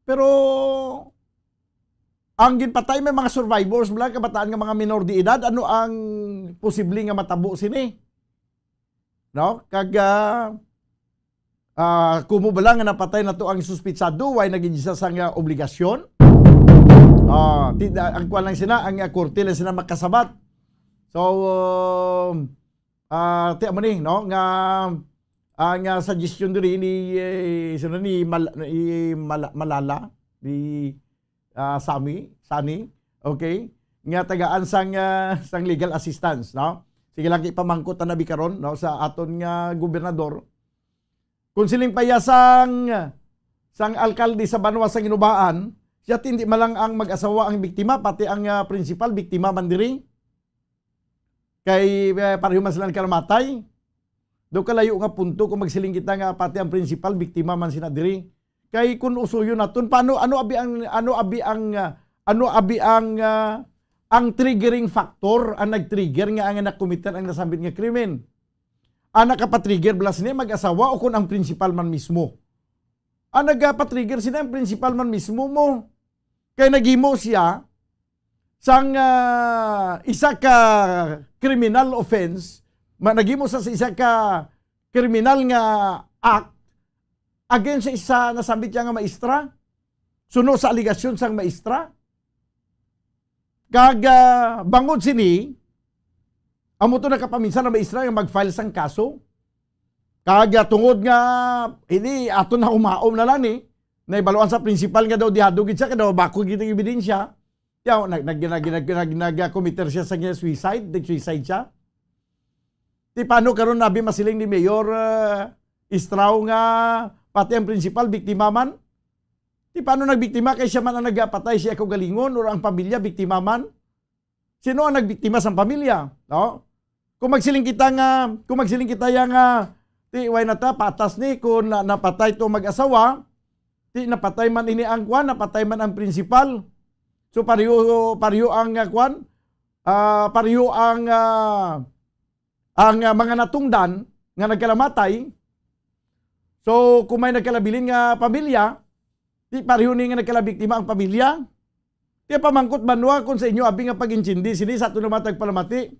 pero ang ginpatay may mga survivors, mga kabataan nga mga minor de edad, ano ang posible nga matabo sini? No? Kag, ah, ah, kumo bala nga napatay na to ang suspitsado, way na gid siya sang, ah, obligasyon? Ah, ti-, ah, ang kuwan lang sila, ang, ah, korte lang sila makasabat. So, um, ah, ti amo ni, no, nga, ah, nga suggestion diri ni, eh, sino ni Mal-, ni Mala-, Malala, ni, ah, Sami, Sani, okay, nga tagaan sang, ah, sang legal assistance, no? Sige lang, ipamangkot na nabi karon, no, sa aton nga gobernador. Kung siling pa iya sang, sang alkalde sa banwa sang Inubaan, siya ti indi man lang ang mag-asawa ang biktima, pati ang, ah, principal biktima man diri. Kay, eh, pareho man sila nagkalamatay. Daw kalayo nga punto kung magsiling kita nga pati ang principal biktima man sina diri. Kay kung usuyon naton, paano, ano abi ang, ano abi ang, ah, ano abi ang, ah, ang triggering factor, ang nag-trigger nga ang nakomitan ang nasambit nga krimen? Ang nakapatrigger bala sini mag-asawa o kung ang principal man mismo? Ang nagapatrigger sini ang principal man mismo mo. Kay naghimo siya sang, ah, isa ka criminal offense, ma-, naghimo sa, sa isa ka kriminal nga act against sa isa nasambit niya nga maestra. suno sa alegasyon sang maestra. Kag, ah, bangod sini, amo to nakapaminsan ang maestra nga mag-file sang kaso. Kag, ah, tungod nga ini aton na umaom na lang ni, naibaluan sa principal nga daw dihado gid siya, kay daw bako gid ang ebidensya. Yaw, nag-, nag-, nag-, nag-, nag-, nag-commit siya sa suicide, nag-suicide siya. Ti paano karon abi masiling ni Mayor, ah, Estrao nga pati ang principal biktima man? Ti paano nagbiktima kay siya man ang nagapatay, siya kaugalingon, or ang pamilya biktima man? Sino ang nagbiktima sang pamilya? No? Kung magsiling kita nga, kung magsiling kita ya nga, ti way na ta, patas ni, kung na-, napatay to mag-asawa, ti napatay man ini ang kwan, napatay man ang principal. So, pareho, pareho ang, ah, kwan, ah, pareho ang, ah, ang, ah, mga natungdan nga nagkalamatay. So, kung may nagkalabilin nga pamilya, ti pareho ni nga nagkalabiktima ang pamilya. Ti pamangkot banwa kung sa inyo abi nga pag-intindi sini sa aton nga mga tagpalamati.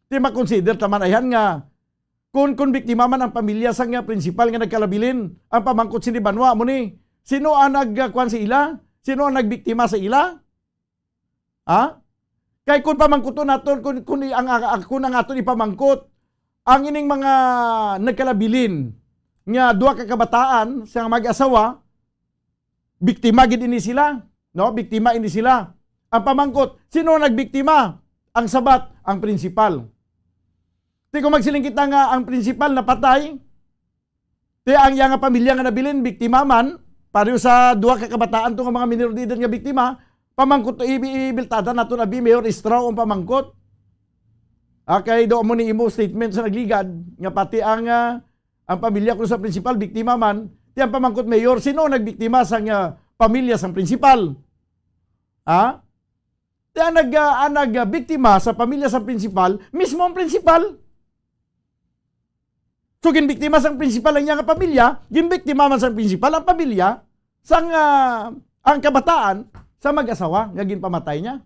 Ti makonsider ta man ayhan nga kung, kung biktima man ang pamilya sang, ah, principal nga nagkalabilin, ang pamangkot sini banwa mo ni, sino ang nagkuan sa ila? Sino ang nagbiktima sa ila? Ha? Kay kung pamangkuton naton, kung, kung i-, ang, ang, kung ang aton ipamangkot, ang ining mga nagkalabilin nga duha ka kabataan sa mag-asawa, biktima gid ini sila, no? Biktima ini sila. Ang pamangkot, sino nagbiktima? Ang sabat, ang principal. Ti kung magsiling kita nga ang principal napatay, ti ang iya nga pamilya nga nabilin, biktima man, pareho sa duha ka kabataan to nga mga minor de edad nga biktima, pamangkot to, ibi-, ibiltada nato na bi, Mayor Estrao ang pamangkot. Ah, kay do mo ni imo statement sa nagligad, nga pati ang, ah, ang pamilya ko sa principal, biktima man, ti ang pamangkot, Mayor, sino ang nagbiktima sa nga pamilya sang principal? Ha? Ti ang nag-, ah, ang nagbiktima sa pamilya sang principal, mismo ang principal. So, ginbiktima sang principal ang iya nga pamilya, ginbiktima man sang principal ang pamilya sang, ah, ang kabataan sa mag-asawa nga ginpamatay niya.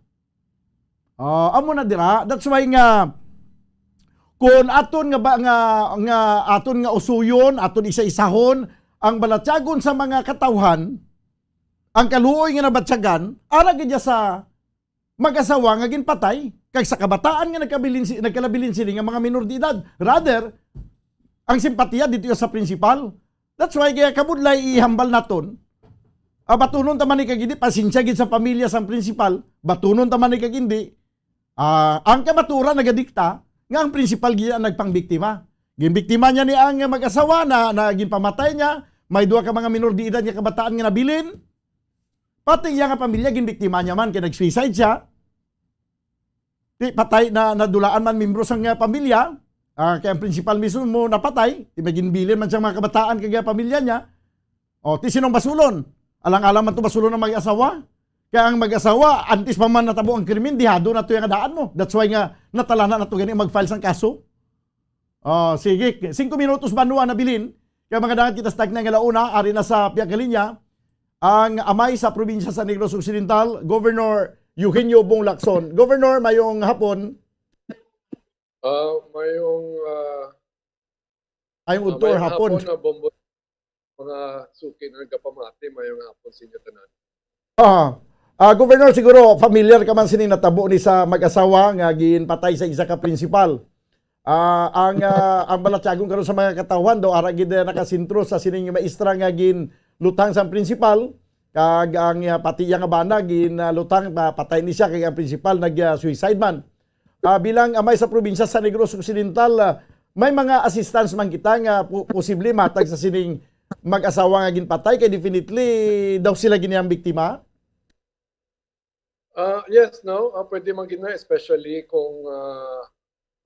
Ah, amo na dira. That's why nga, kung aton nga ba, nga, nga aton nga usuyon, aton isa-isahon ang balatyagon sa mga katawhan, ang kaluoy nga nabatyagan, ara gid sa mag-asawa nga ginpatay, kag sa kabataan nga nagkabilin si-, nagkalabilin sini nga mga minor de edad. Rather, ang simpatiya dito sa principal. That's why kaya kabudlay ihambal naton. Ah, batunon ta man ni kag hindi, pasensya gid sa pamilya sang principal, batunon ta man ni kag hindi. Ah, ang kamatuoran nagadikta nga ang principal gid ang nagpangbiktima. Ginbiktima niya ni ang mag-asawa na, na ginpamatay niya, may duha ka mga minor de edad nga kabataan nga nabilin. Pati iya nga pamilya, ginbiktima niya man, kay nag-suicide siya. Ti patay na, nadulaan man membro sang, ah, pamilya, ah, kay ang principal mismo mo napatay, ti may ginbilin man siyang mga kabataan kag, ah, pamilya niya. O, ti sinong basulon? Alang-alang man to basulon ang mag-asawa. Kaya ang mag-asawa, antes pa man natabo ang krimen, dihado na to yung daan mo. That's why nga, natalana na to gani mag-file sang kaso. Oh, sige. Singko minutos ba, Noah, nabilin? Kaya mga dangat kita sa tagna nga launa, ari na sa pihak nga linya, ang amay sa probinsya sa Negros Occidental, Governor Eugenio Bong Lacson. Governor, mayong hapon. Ah, mayong, ah, Mayong ah, udto or mayong hapon. Hapon, ah, Bombo, mga suki na nagapamati, mayong hapon sa inyo tanan. Ah, ah, Governor, siguro familiar ka man sini natabo ni sa mag-asawa nga ginpatay sa isa ka principal. Ah, ang, ah, ang balatyagon karon sa mga katawhan daw, ara gid, eh, nakasentro sa sining maestra nga ginlutang sang principal, kag ang, ah, pati iya nga bana ginlutang, pa-, patay ni siya, kag ang principal nag, ah, suicide man. Ah, bilang amay sa probinsya sa Negros Occidental, ah, may mga assistance man kita nga po-, posible matag sa sining mag-asawa nga ginpatay, kay definitely daw sila gini ang biktima? Ah, yes, no? Ah, pwede man gid na, especially kung, ah,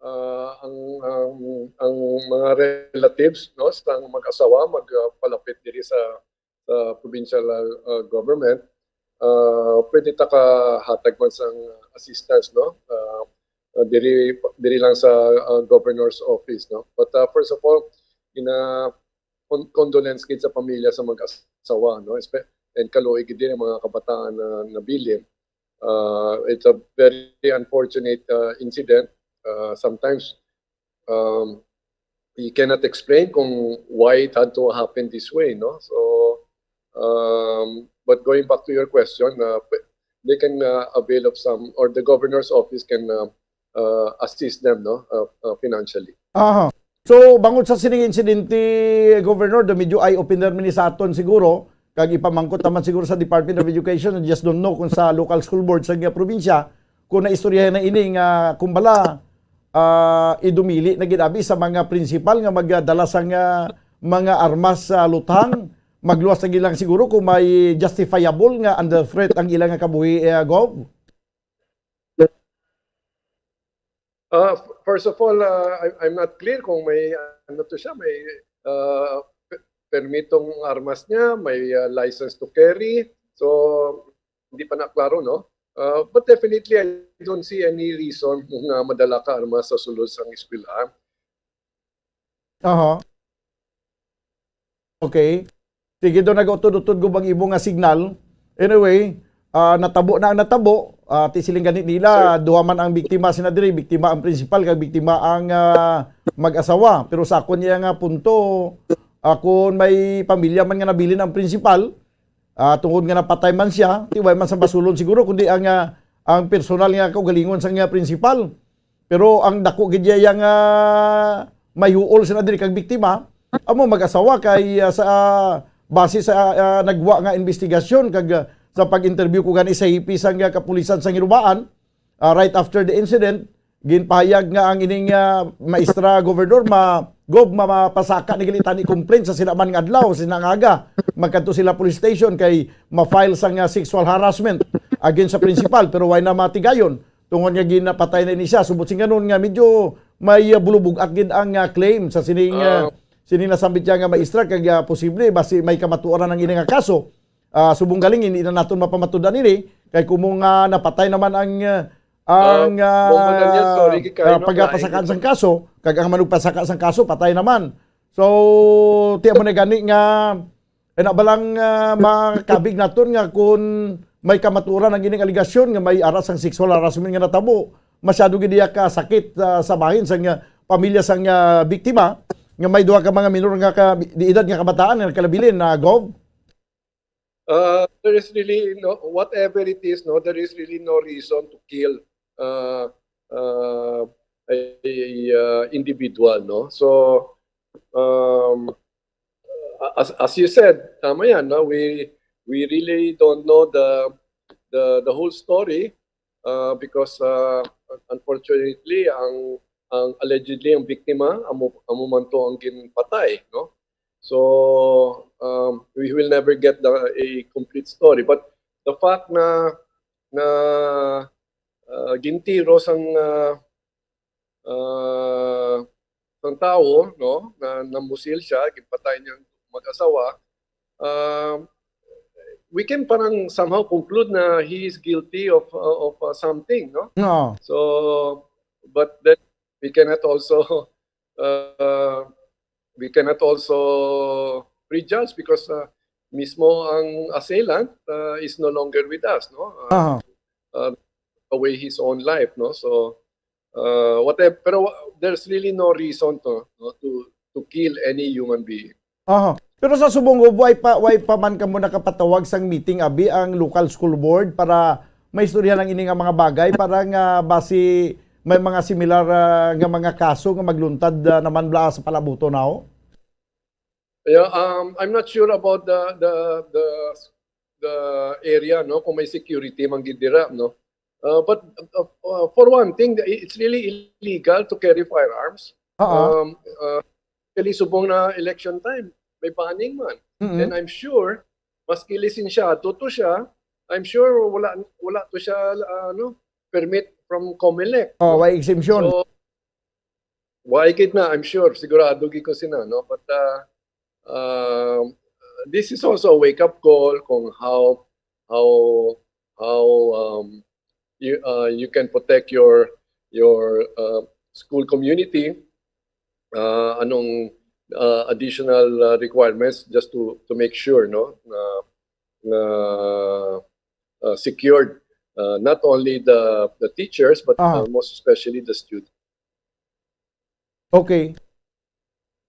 ah, ang, ang, ang mga relatives, no, sa mag-asawa mag, ah, palapit diri sa, sa provincial, ah, ah, government. Ah, pwede ta kahatag man sang assistance, no? Ah, ah, diri, diri lang sa, ah, governor's office, no? But, ah, first of all, ina-, con-, condolence gid sa pamilya sa mag-asawa, no? Espe-, and kaluoy gid din ang mga kabataan na nabilin. Uh, it's a very unfortunate, uh, incident. Uh, sometimes, um, you cannot explain kung why it had to happen this way, no? So, um, But going back to your question, uh, they can uh, avail of some, or the governor's office can uh, uh, assist them, no, uh, uh, financially. Aha. So, bangod sa sining insidente, Governor, do medyo eye-opener man ni sa aton siguro, kag ipamangkot naman siguro sa Department of Education, I just don't know kung sa local school board sa nga probinsya, kung naistoryahan na ini nga, kung bala, ah, idumili na gid abi sa mga principal nga magdala sang mga armas sa luthang, magluwas na gid lang siguro kung may justifiable nga under threat ang ilang kabuhi, eh, Gov? Uh, f- first of all, uh, I, I'm not clear kung may, ano to siya, may uh, pe- permitong armas niya, may uh, license to carry. So, hindi pa na klaro, no? Uh, but definitely, I don't see any reason nga madala ka armas sa sulod sang eskwelahan. Aha. Okay. Sige, do nag-utod-utod gub ang imo nga signal. Anyway, ah, natabo na ang natabo. Ah, ti siling gani nila, duha man ang biktima sina diri, biktima ang principal kag biktima ang ah, mag-asawa. Pero sa akon niya nga punto, ah, kung may pamilya man nga nabilin ang principal, ah, tungod nga napatay man siya, ti way man sa basulon siguro, kundi ang ah, ang personal nga kaugalingon sa nga principal. Pero ang dako gid iya nga may huol sina diri kag biktima, amo mag-asawa kay ah, sa ah, base sa ah, nagwa nga investigasyon kag ah, sa pag-interview ko gani sa hipi sang ah, kapulisan sa Ginubaan, ah, right after the incident, ginpahayag nga ang ining ah, maestra, Governor, ma Gov, ma- mapasaka ni gali tani complaint sa sila man nga adlaw, sa sila nga aga. Magkadto sila police station kay ma-file sang ah, sexual harassment against sa principal, pero way na matigayon tungod nga ginapatay na ini siya. Subot sing ganun nga medyo may ah, bulubog-at gid ang ah, claim sa sining ah, Ah. sining nasambit niya nga maestra kag ah, posible basi may kamatuoran ang ini nga kaso. Ah, subong galing hindi na naton mapamatud-an ini kay kung nga napatay naman ang ah, ang Ah, Bongbong Daniel, ah, sorry, kay ah, kayo na pagpasakaan sang kaso kag ang manugpasaka sang kaso patay naman. So, tiya mo na gani nga eh, na balang ah, makabig naton nga kung may kamatuoran ang ining aligasyon nga may aras ang sexual harassment nga natabo, masyado gid iya ka sakit ah, sa bahin sang ah, pamilya sang ah, biktima nga may duha ka mga minor nga ka, di edad nga kabataan nga nagkalabilin na, Gov? Uh, there is really no, whatever it is, no, there is really no reason to kill uh, uh, a, a uh, individual, no. So um, as as you said, tama yan, no? We we really don't know the the the whole story uh, because uh, unfortunately ang ang allegedly ang biktima amo amo man to ang ginpatay, no? So um, we will never get the a complete story, but the fact na na uh, gintiro sang uh, uh, sang tawo, no, na namusil siya, ginpatay niya ang mag-asawa, uh, we can parang somehow conclude na he is guilty of uh, of uh, something, no? No. So but then we cannot also uh, we cannot also prejudge because uh, mismo ang assailant uh, is no longer with us, no? Uh, Aha. uh, away his own life, no? So uh, whatever, pero wa- there's really no reason to no, to to kill any human being. Aha. Pero sa subong, way pa, way pa man kamo nakapatawag sang meeting abi ang local school board para maistorya lang ini nga mga bagay para nga basi may mga similar ah, nga mga kaso nga magluntad ah, naman bala sa palabuto now? Yeah, um, I'm not sure about the the the the area, no, kung may security man gid dira, no. Uh, but uh, uh, for one thing, it's really illegal to carry firearms. Oo. Um, uh, actually, subong na election time, may banning man. Mm-hmm. And I'm sure, maski lisensyado to siya, I'm sure wala wala to siya uh, ano, permit from Comelec. Oh, may exemption. So, why gid na, I'm sure, sigurado gid ko sina, no? But uh, um, this is also a wake-up call kung how how how um, you uh, you can protect your your uh, school community. Uh, anong uh, additional uh, requirements just to to make sure, no, na na uh, secured uh, not only the the teachers but Ah. uh, most especially the students. Okay.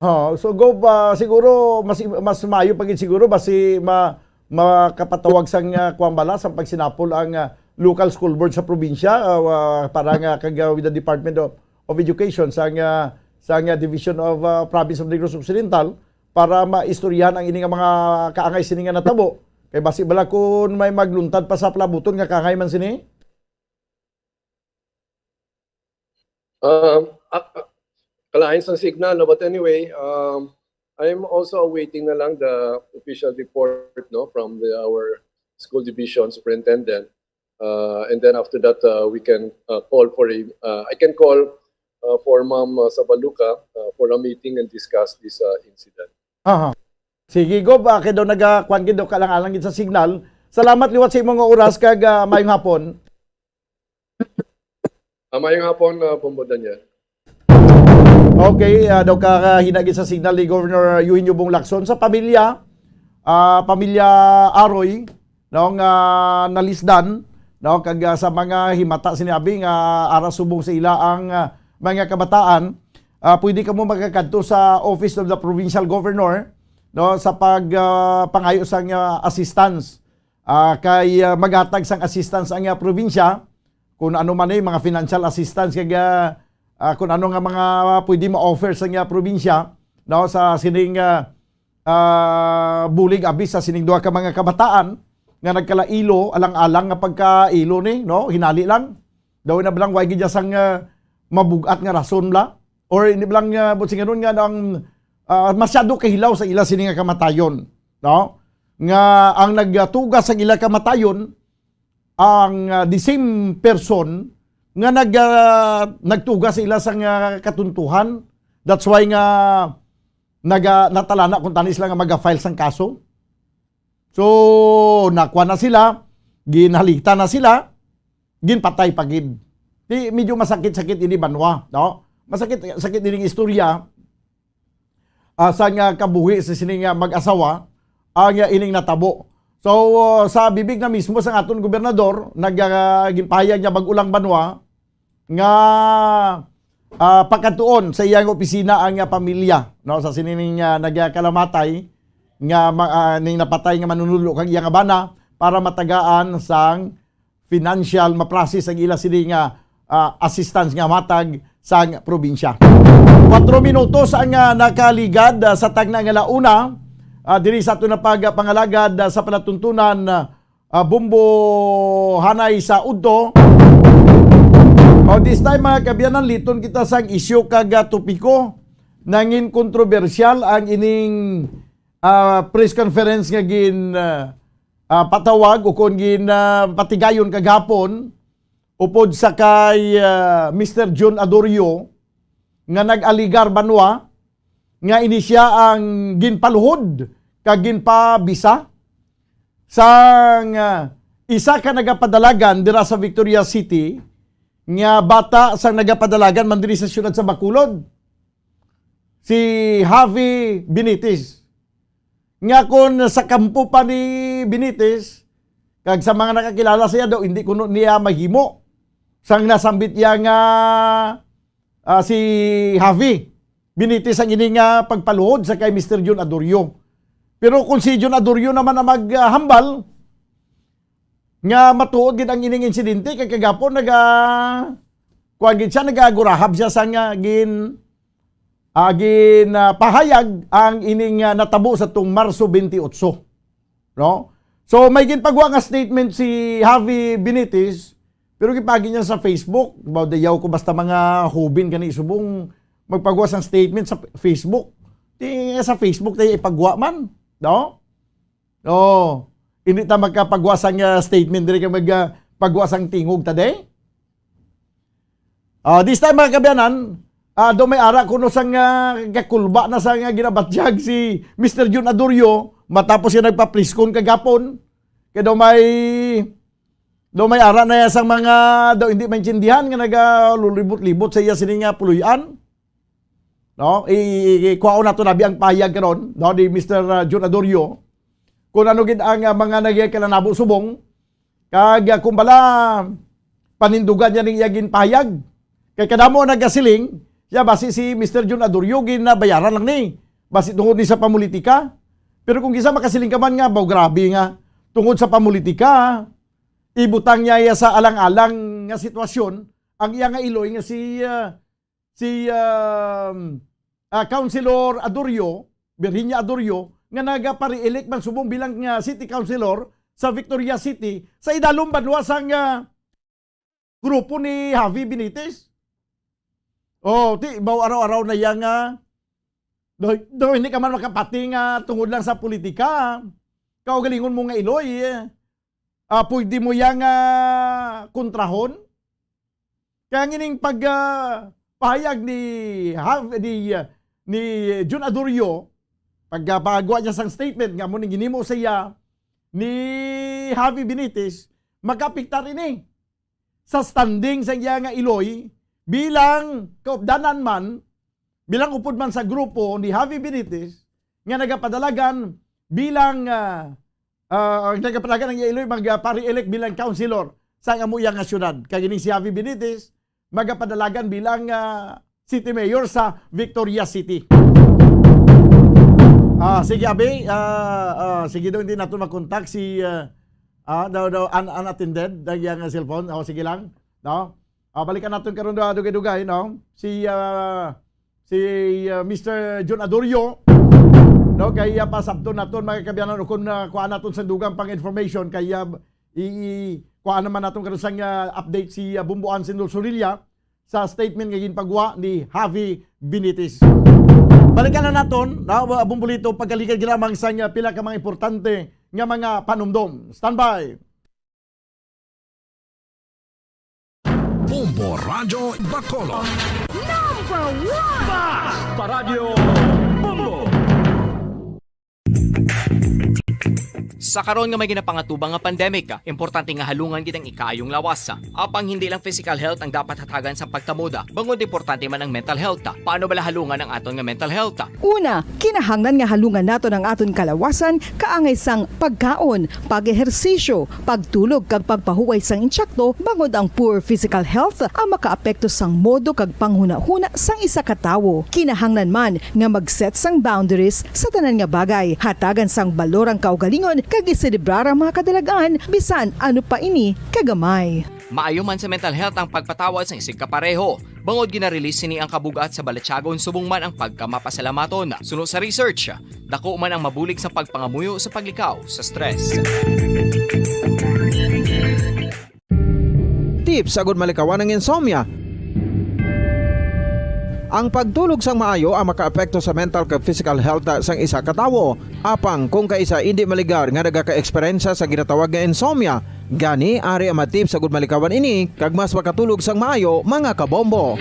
Ha, so go pa siguro mas mas maayo pa gid siguro basi ma, makapatawag sang, ah, kuwan bala, sang pagsinapol ang, ah, local school board sa probinsya, ah, wa-, para nga kag, ah, with the Department of, of Education sang, ah, sang, ah, Division of, ah, Province of Negros Occidental para maistoryahan ang ini nga mga kaangay sini nga natabo. Kay basi bala kun may magluntad pa sa palabuton nga kaangay man sini? Um, ah, ah, kalain sang signal, no? But anyway, um, I'm also awaiting na lang the official report, no, from the, our school division superintendent. Uh, and then after that, uh, we can, uh, call for a, uh, I can call, uh, for Ma'am, uh, Sabaluca, uh, for a meeting and discuss this, uh, incident. Aha. Sige, Gob, ah, kay daw nagakuan gid daw, kaalang-alang gid sa signal. Salamat liwat sa imong oras kag, ah, mayong hapon. Ah, mayong hapon, ah, Bombo Daniel. Okay, ah, daw ka, ah, hinagi sa signal ni Governor Eugenio Bong Lacson sa pamilya, ah, pamilya Aroy, no, nga nalisdan, no, kag, ah, sa mga himata sini abi nga ara subong sa ila ang, ah, mga kabataan, ah, pwede kamo magakadto sa Office of the Provincial Governor, no, sa pag, ah, pangayo sang, ah, assistance. Ah, kay, ah, maghatag sang assistance ang, ah, probinsya, kung ano man, eh, mga financial assistance kag, ah, ah, kung ano nga mga pwede ma-offer sang, ah, probinsya, no, sa sining, ah, ah, bulig abi sa sining duha ka mga kabataan nga nagkalailo, alang-alang nga pagkailo ni, no, hinali lang. Daw na bala way gid sang, ah, mabug-at nga rason bala. Or hindi bala, ah, buot silingon nga ang, ah, masyado kahilaw sa ila sini nga kamatayon, no? Nga ang nagtuga sa ila kamatayon, ang, ah, the same person nga nag-, ah, nagtuga sa ila sang, ah, katuntuhan. That's why nga naga-, natalana kung tani sila nga maga-file sang kaso. So, nakuha na sila, ginhalitan na sila, ginpatay pa gid. Di, medyo masakit-sakit ini banwa, no? Masakit, sakit ining istorya, ah, sa nga kabuhi sa sini nga mag-asawa, ang, ah, ining natabo. So, ah, sa bibig na mismo sang aton gobernador, nag-, ah, ginpahayag nga bag-o lang banwa, nga, ah, pakadtuon sa iyang opisina ang, ah, pamilya, no, sa sining, ah, nagakalamatay nga ma-, ah, ning napatay nga manunodlo kag iya nga bana para matagaan sang financial, ma-process ang ila sini nga, ah, assistance nga matag sang probinsya. Kwatro minutos ang, ah, nakaligad, ah, sa tagna nga launa, ah, diri sa aton na pagpangalagad, ah, sa palatuntunan, ah, ah, Bombo Hanay sa udto. O, this time, mga kaabyanan, liton kita sang isyu kag, ah, topiko. Nangin kontrobersyal ang ining, ah, press conference nga gin, ah, ah, patawag o kon gin, ah, patigayon kagahapon upod sa kay, ah, Mister Jun Adorio nga nag-aligar banwa nga ini sia ang ginpaluhod kag ginpabisa sang, ah, isa ka nagapadalagan dira sa Victoria City nga bata sang nagapadalagan man diri sa siyudad sa Bacolod, si Javi Benitez. Nga kon sa kampo pa ni Benitez, kag sa mga nakakilala siya daw, hindi kuno niya mahimo sang nasambit iya nga, ah, si Javi Benitez ang ini nga pagpaluhod sa kay Mister Jun Adorio. Pero kung si Jun Adorio naman ang maghambal, nga matuod gid ang ining insidente, kay kagapon naga, kuwan gid siya, nagagurahab siya sa nga gin-, ah, gin, ah, pahayag ang ining, ah, natabo sa tong Marso twenty-eight, no? So, may ginpagwa nga statement si Javi Benitez, pero gipagi niya sa Facebook. Baw dayaw ko basta mga hubin kani subong magpagwa sang statement sa Facebook. Di sa Facebook tayo ipagwa man, no? Oh, hindi ta magkapagwa sang, ah, statement diri kay mag, ah, pagwa sang tingog ta, day? Ah, this time, mga kaabyanan, ah, do may ara kuno sang, ah, gakulba na sa nga ginabatyag si Mister Jun Adorio matapos siya nagpapliskon kagapon. Kay daw may, daw may ara na iya sang mga daw hindi maintindihan nga nagalulibot-libot sa iya sini nga puloy-an. No? I, i, i, kuhaon nato na bi ang pahayag karon, no, ni Mister, ah, Jun Adorio. Kung ano gid ang, ah, mga nagkalanabo subong, kag, ah, kung bala, panindugan niya ning iya ginpahayag. Kay kadamo nagasiling, siya basi si Mister Jun Adorio ginabayaran lang ni. Basi tungod ni sa pamulitika. Pero kung kisa makasiling ka man nga, baw grabe nga, tungod sa pamulitika, ibutang niya iya sa alang-alang nga sitwasyon ang iya nga iloy nga si, ah, si, um, ah, Councilor Adurio, Virginia Adurio, nga nagapare-elect man subong bilang, ah, city councilor sa Victoria City sa idalom banwa sang, ah, grupo ni Javi Benitez. Oh, ti, baw araw-araw na iya nga, do, do, hindi ka man makapati nga tungod lang sa politika. Kaugalingon mo nga iloy, eh. Ah, pwede mo iya nga kontrahon? Kaya ang ining pag, ah, pahayag ni Jav-, ni, ah, ni Jun Adurio, pagkapagawa niya sang statement nga mo ning ginimo sa iya ni Javi Benitez, makaapektar ini sa standing sa iya nga iloy bilang kaupdanan man, bilang upod man sa grupo ni Javi Benitez nga nagapadalagan bilang, ah, ah, nagapadalagan ang iya iloy magpare-elect bilang councilor sa amo iya nga syudad. Kag ining si Javi Benitez magapadalagan bilang, ah, city mayor sa Victoria City. Ah, sige, abi, ah, ah, sige daw, hindi nato makontak si, ah, ah, daw, daw, un-, unattended ang iyang cellphone. O, sige lang, no? Ah, balikan naton karon, ah, dugay-dugay, no? Si, ah, si, ah, Mister Jun Adurio, no? Kay, ah, pasabton naton, mga kaabyanan, o kung, ah, kuha naton sa dugang pang information, kay, ah, i, i, kuha naman naton karon sang, ah, update si, ah, Bumbuan Sindol Sorilla sa statement nga ginpagwa ni Javi Benitez. Balikan na naton, na, ah, Bumbulito, pagkaligad lamang sang, ah, pila ka mga importante nga mga panumdom. Standby! Bombo Radyo Bacolod. Number one! Basta Radyo Bombo! Sa karon nga may ginapangatubang nga pandemic, importante nga halungan gid ang ikaayong lawas. Apang hindi lang physical health ang dapat hatagan sa pagtamod, bangod importante man ang mental health. Paano bala halungan ang aton nga mental health? Una, kinahanglan nga halungan naton ang aton kalawasan kaangay sang pagkaon, pag-ehersisyo, pagtulog kag pagpahuway sang insakto, bangod ang poor physical health ang makaapekto sang modo kag panghunahuna sang isa ka tawo. Kinahanglan man nga mag-set sang boundaries sa tanan nga bagay, hatagan sang balor ang kaugalingon kag iselebrar ang mga kadalagan, bisan ano pa ini kagamay. Maayo man sa mental health ang pagpatawad sang isigkapareho. Bangod gina-release sini ang kabug-at sa balatyagon subong man ang pagkamapasalamaton. Suno sa research, dako man ang mabulig sa pagpangamuyo sa paglikaw sa stress. Tips agud malikawan ang insomnia. Ang pagtulog sang maayo ang makaapekto sa mental kag physical health sang isa ka tawo. Apang kung kaisa indi maligar nga nagaka-eksperyensya sa ginatawag nga insomnia, gani ari ang mga tips agud malikawan ini kag mas makatulog sang maayo, mga kabombo.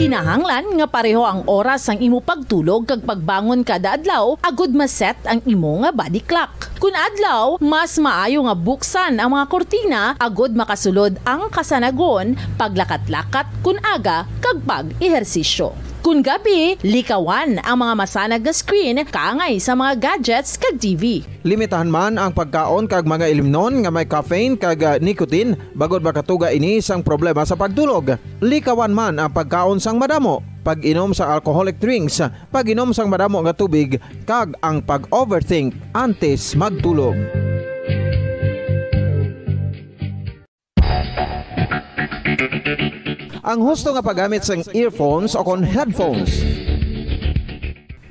Kinahanglan nga pareho ang oras sang imo pagtulog kag pagbangon kada adlaw agud ma-set ang imo nga body clock. Kun adlaw, mas maayo nga buksan ang mga kurtina agud makasulod ang kasanagon, paglakat-lakat kun aga, kag pag-ehersisyo. Kun gabi, likawan ang mga masanag nga screen kaangay sa mga gadgets kag T V. Limitahan man ang pagkaon kag mga ilimnon nga may caffeine kag, ah, nicotine, bangod makatuga ini sang problema sa pagtulog. Likawan man ang pagkaon sang madamo, pag-inom sa alcoholic drinks, pag-inom sang madamo nga tubig, kag ang pag-overthink antes magtulog. Ang husto nga paggamit sang earphones o kon headphones.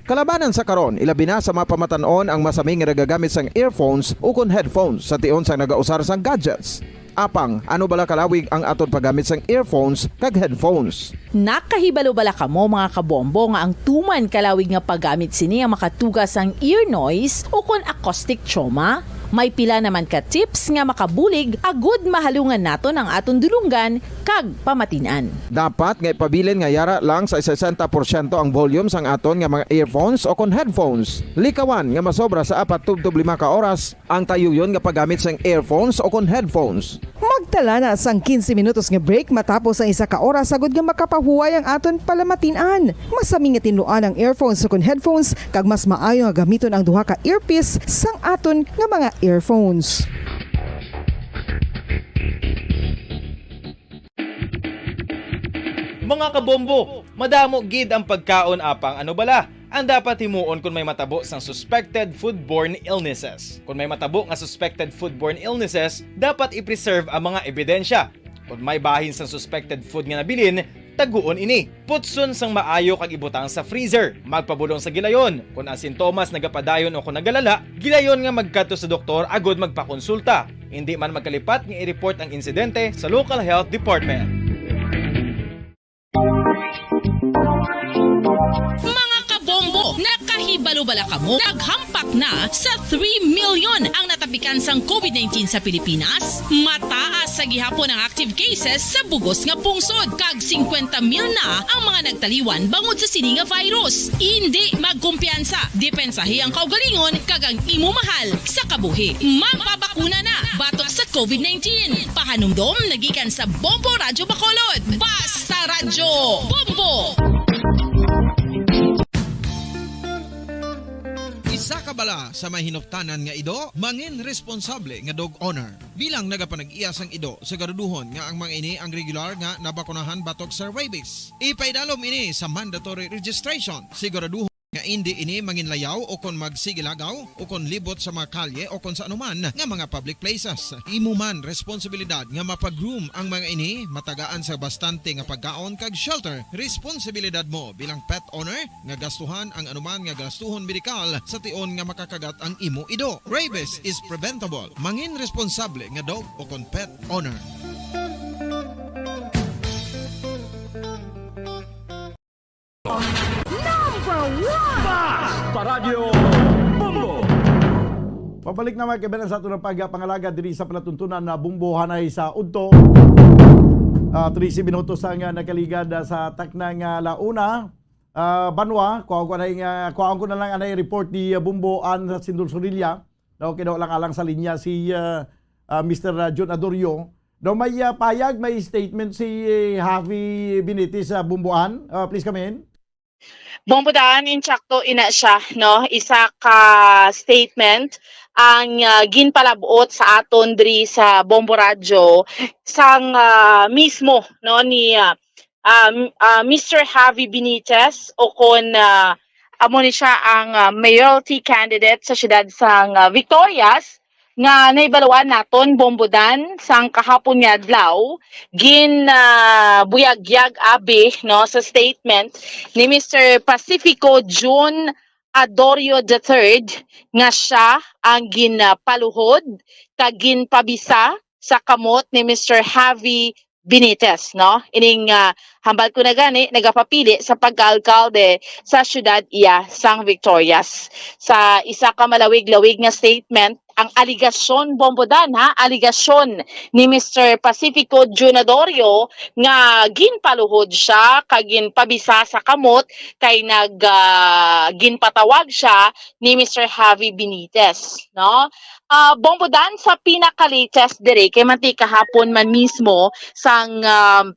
Kalabanan sa karon, ilabi na sa mga pamatan-on ang masami nga nagagamit sang earphones o kon headphones sa tion sang nagausar sang gadgets. Apang, ano bala kalawig ang aton paggamit sang earphones kag headphones? Nakahibalo bala kamo, mga kabombo, nga ang tuman kalawig nga paggamit sini ang makatuga sang ear noise o kon acoustic trauma? May pila naman ka tips nga makabulig agud mahalungan naton ang aton dulonggan kag pamatin-an. Dapat nga ipabilin nga yara lang sa sesenta porsyento ang volume sang aton nga mga earphones o kon headphones. Likawan nga masobra sa apat tubtob lima ka oras ang tayuyon nga paggamit sang earphones o kon headphones. Magtala na sang quince minutos nga break matapos ang isa ka oras agud nga makapahuway ang aton palamatin-an. Masami nga tinluan ang earphones o kon headphones, kag mas maayo nga gamiton ang duha ka earpiece sang aton nga mga earphones. Mga kabombo, madamo gid ang pagkaon, apang ano bala? Ang dapat himuon kon may matabo sang suspected foodborne illnesses. Kon may matabo nga suspected foodborne illnesses, dapat i-preserve ang mga ebidensya. Kon may bahin sang suspected food nga nabilin, taguon ini. Putson sang maayo kag ibutang sa freezer. Magpabulong sa gilayon. Kon ang sintomas nagapadayon o kon nagalala, gilayon nga magkadto sa doktor agud magpakonsulta. Indi man magkalipat nga i-report ang insidente sa local health department. Mga kabombo, nakahibalo bala kamo? Naghampak na sa three million ang natapikan sang COVID nineteen sa Pilipinas. Mataas sa gihapon ang active cases sa bugos nga pungsod, kag singkwenta mil na ang mga nagtaliwan bangod sa sini nga virus. Indi magkumpiyansa, depensahi ang kaugalingon kag ang imo mahal sa kabuhi. Magpabakuna na batok sa COVID nineteen. Pahanumdom nagikan sa Bombo Radyo Bacolod. Basta Radyo Bombo! Isa ka bala sa may hinuptanan nga ido, mangin responsable nga dog owner. Bilang nagapanag-iya sang ido, siguraduhon nga ang mga ini ang regular nga nabakunahan batok sa rabies. Ipaidalom ini sa mandatory registration. Siguraduhon nga indi ini manginlayaw o kon magsigilagaw o kon libot sa mga kalye o kon sa anuman nga mga public places. Imo man responsibilidad nga mapa-groom ang mga ini, matagaan sa bastante nga pagkaon kag shelter. Responsibilidad mo bilang pet owner nga gastuhan ang anuman nga gastuhon medikal sa tion nga makakagat ang imo ido. Rabies is preventable. Mangin responsable nga dog o kon pet owner. Number one! Basta Radyo Bombo! Pabalik na, mga kaibigan, sa aton pagpangalaga diri sa palatuntunan na Bombo hanay sa udto. Ah, trese minutos ang, ah, nakaligad, ah, sa takna nga launa. Ah, Banwa, kuhaon ko na, ah, kuhaon ko na lang anay report ni, ah, Bombo Ann sa Sindol Sorilla. No, kinaw lang alang sa linya si, ah, ah, Mister, ah, Jun Adorio. No, may, ah, payag, may statement si, eh, Javi Benitez sa Bombo Ann. Ah, please come in. Bombo Dan, insakto ina siya, no? Isa ka statement ang, ah, ginpalab-ot sa aton diri sa Bombo Radyo sang, ah, mismo, no, ni, ah, ah, m- ah, Mister Javi Benitez, o kon, ah, amo ni siya ang, ah, mayoralty candidate sa siyudad sang, ah, Victorias, nga nahibaluan naton, Bombo Dan, sang kahapon nga adlaw, gin, ah, buyagyag abi, no, sa statement ni Mister Pacifico Jun Adorio the third nga siya ang ginpaluhod kag ginpabisa sa kamot ni Mister Javi Benitez, no? Ining, ah, hambal ko na gani, nagapapili sa pagkaalkalde sa siyudad iya sang Victorias. Sa isa ka malawig-lawig nga statement, ang aligasyon, Bombo Dan, ha, aligasyon ni Mister Pacifico Junadorio nga ginpaluhod siya kag ginpabisa sa kamot kay nag, ah, ginpatawag siya ni Mister Javi Benitez, no? Ah, Bombo Dan, sa pinaka-latest diri, kay manti kahapon man mismo sang, ah,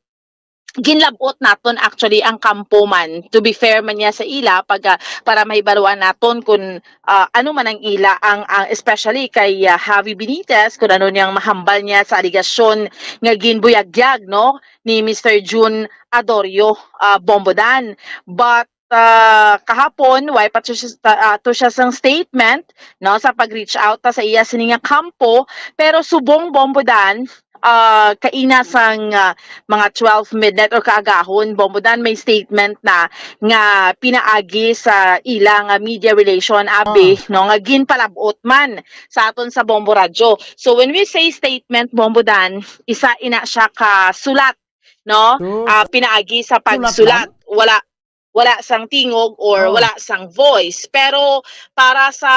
ginlab-ot naton actually ang kampo man. To be fair man niya sa ila, pag, ah, para mahibaluan naton kung, ah, ano man ang ila, ang, ang especially kay, ah, Javi Benitez, kung ano niyang mahambal niya sa aligasyon nga ginbuyagyag, no, ni Mister Jun Adorio, ah, Bombo Dan. But ah, kahapon, way pa to siya, ah, to siya sang statement, no, sa pag-reach out ta sa iya sini nga kampo, pero subong, Bombo Dan, ah, kaina sang, ah, mga twelve midnight or kaagahon, Bombo Dan, may statement na nga pinaagi sa ila nga media relation abi, no, nga ginpalab-ot man sa aton sa Bombo Radyo. So when we say statement, Bombo Dan, isa ina siya ka sulat, no? Ah, pinaagi sa pagsulat. Wala wala sang tingog or wala sang voice. Pero para sa,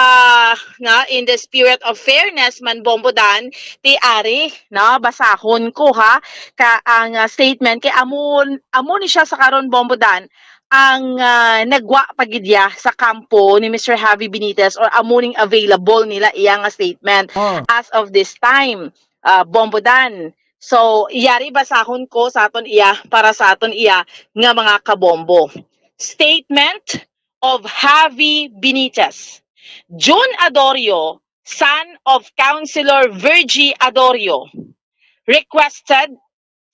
nga, in the spirit of fairness man, Bombo Dan, ti ari, no, basahon ko, ha, ka ang, ah, statement kay amo, amo ni siya sa karon, Bombo Dan, ang, ah, nagwa pa gid iya sa kampo ni Mister Javi Benitez, or amo ning available nila iya nga statement as of this time, ah, Bombo Dan. So, yari basahon ko sa aton iya, para sa aton iya nga mga kabombo. Statement of Javi Benitez. Jun Adorio, son of Councilor Virgie Adorio, requested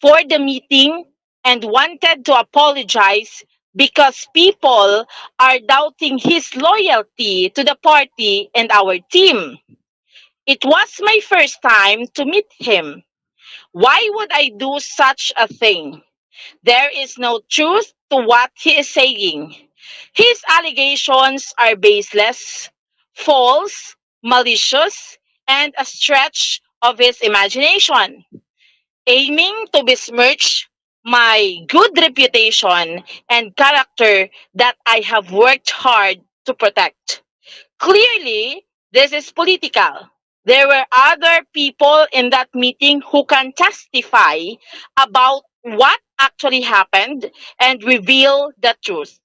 for the meeting and wanted to apologize because people are doubting his loyalty to the party and our team. It was my first time to meet him. Why would I do such a thing? There is no truth to what he is saying. His allegations are baseless, false, malicious, and a stretch of his imagination, aiming to besmirch my good reputation and character that I have worked hard to protect. Clearly, this is political. There were other people in that meeting who can testify about what actually happened and reveal the truth.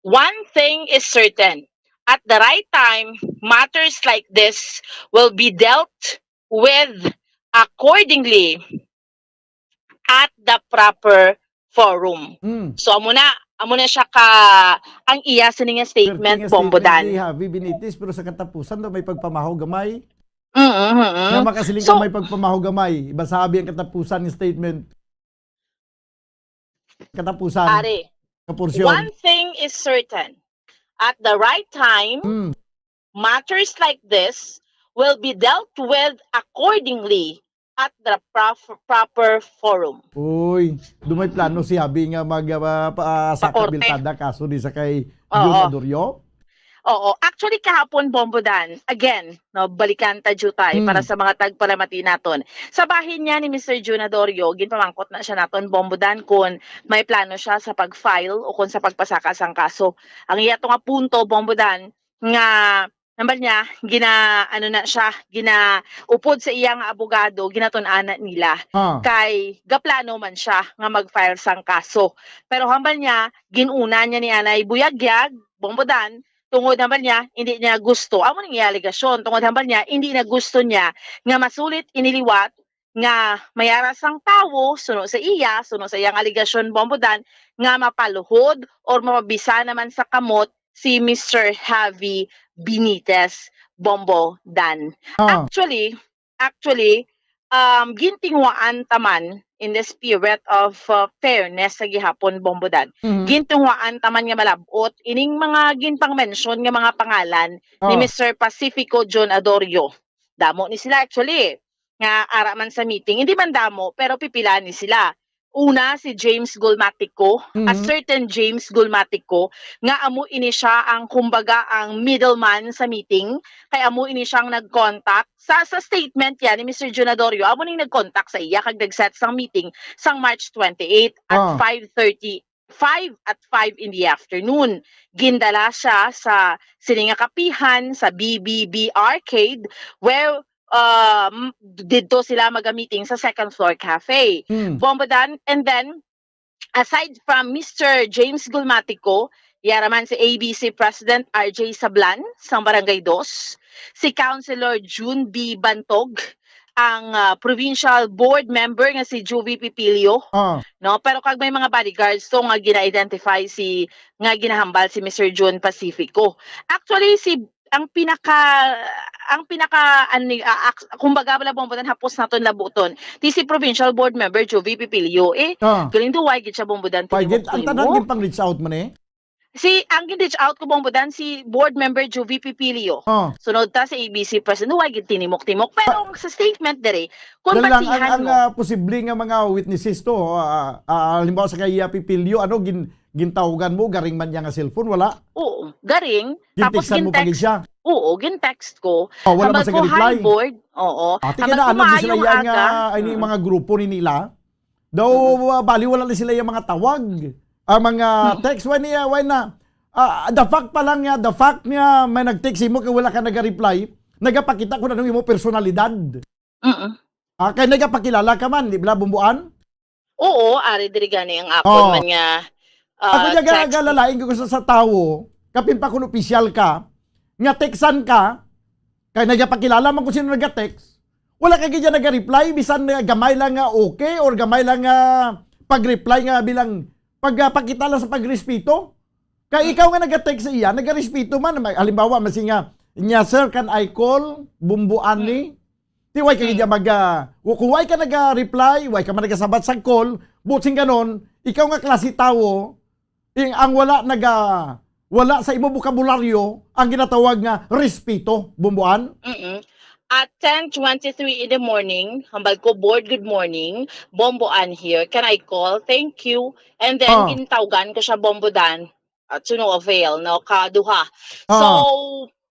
One thing is certain, at the right time, matters like this will be dealt with accordingly at the proper forum. Mm. So, amo na, amo na siya ka, ang iya sini nga statement, Perting nga Bombo statement Dan. Ni Javi Benitez, pero sa katapusan daw may pagpamahaw gamay. Mm, mm, mm. Nga makasiling So, ka may pagpamahaw gamay. Ibasa abi ang katapusan nga statement. Katapusan. Are, Kaporsyon. One thing is certain. At the right time, Mm. matters like this will be dealt with accordingly at the prof- proper forum. Uy, do may plano si Javi nga mag, ah, pa, ah, sa Pakorte. Kabiltada kaso di sa kay Oo. Jun Adorio? Oo. Actually, kahapon, Bombo Dan, again, no, balikan ta, Jutay, Hmm. para sa mga tagpalamati naton. Sa bahin niya ni Mister Jun Adorio, ginpamangkot na siya naton, Bombo Dan, kung may plano siya sa pag-file o kung sa pagpasaka sang kaso. Ang iya to nga punto, Bombo Dan, nga, hambal niya, gina-, ano na siya, ginaupod sa iya nga abogado, ginatun-an na nila. Ah. Kay gaplano man siya nga mag-file sang kaso. Pero hambal niya, gin-una niya ni anay buyagyag, Bombo Dan, tungod hambal niya, hindi niya gusto. Amo ning iya alegasyon, tungod hambal niya, hindi na gusto niya nga masulit ini liwat nga may ara sang tawo, suno sa iya, suno sa iyang alegasyon, Bombo Dan, nga mapaluhod or mapabisa naman sa kamot si Mister Javi Benitez, Bombo Dan. Ah. Actually, actually, um, gintinguhaan ta man in the spirit of, uh, fairness sa gihapon, Bombo Dan. Mhm. Gintinguhaan ta man nga malab-ot ining mga ginpang-mention nga mga pangalan ni Ah. Mister Pacifico Jun Adorio. Damo ni sila actually nga ara man sa meeting. Hindi man damo, pero pipila ni sila. Una, si James Gulmatico, a Mhm. certain James Gulmatico, nga amo ini siya ang, kumbaga, ang middleman sa meeting, kay amo ini siyang nag-contact. Sa, sa statement yan ni Mister Jun Adorio, amo ning nag-contact sa iya kag nag-set sang meeting sang March twenty-eight at Ah. five thirty, five at five in the afternoon. Gindala siya sa sini nga kapihan sa B B B Arcade, where, um, didto sila maga-meeting sa second floor cafe. Hmm. Bombo Dan, and then, aside from Mister James Gulmatico, yara man si A B C President R J Sablan sang Barangay Dos, si Councilor June B Bantog, ang, ah, provincial board member nga si Juvie Pipilio, Ah. no? Pero kag may mga bodyguards to nga gina-identify si, nga ginahambal si Mister June Pacifico. Actually, si, ang pinaka, ang pinaka, ano, ah, ak-, kumbaga, wala, Bombo Dan, hapos naton labuton. Ti si provincial board member Juvie Pipilio, eh, Ah. galing duway gid siya, Bombo Dan, Why, gid, ang tanan tinimok-timok. Gid pang reach out man, eh? Si, ang gin-reach out ko, Bombo Dan, si board member Juvie Pipilio. Ah. Sunod ta si A B C President, why gid tinimok-timok? Pero Ah. ang sa statement diri, kung Dali lang, ang, basihan ang, mo ah, posible nga mga witnesses to, ah, ah, halimbawa sa kay, ah, Pipilio, ano, gin-, gintawgan mo, garing man niya nga cellphone, wala? Oo, garing. Tapos Gin-textan mo pa gid gin-text. Siya? Oo, gin-text ko. Oh, wala man Hambal sa ko, ga-reply? "Hi, board." Oo. Ati Hambal kaya ko, na, ano, "Maayong sila iya nga, aga." Ay, ni Mm. mga grupo ni nila? Daw, Mm. ah, bali, wala na sila yung mga tawag. Ah, mga Mm. text, why niya, why na? Ah, the fact pa lang niya, the fact niya may nag-text mo kay wala ka naga-reply, nagapakita kung anong imo personalidad. Mm. Ah, kay nagapakilala ka man, di ba, Bombo Dan? Oo, ari diri gani ang akon Oh. man nga, Ako ah, niya ga-, text. Galalain ko sa, sa tawo, kapin pa kung opisyal ka, nga textan ka, kay nagapakilala man kung sino nag-text, wala ka gid naga-reply, bisan nga gamay lang nga okay, or gamay lang nga pag-reply nga bilang pagpakita lang sa pagrespeto. Kay ikaw nga nag-text sa iya, nagarespeto man. May, halimbawa, masi nga, niya, "Sir, can I call?" Bombo Dan ni. Hmm. Di, why ka Hmm. niya mag, ah, wa-, kung why ka naga-reply, why ka man nagasabat sa call, but sing ganon, ikaw nga klase tawo, Ing, ang wala naga-, wala sa imo bokabularyo ang ginatawag nga respeto, Bomboan? Mm-mm. At ten twenty-three in the morning, hambal ko, "Board, good morning. Bomboan here. Can I call? Thank you." And then, Ah. gintawgan ko siya, Bombodan. Uh, to no avail, no? Kaduha. Ah. So,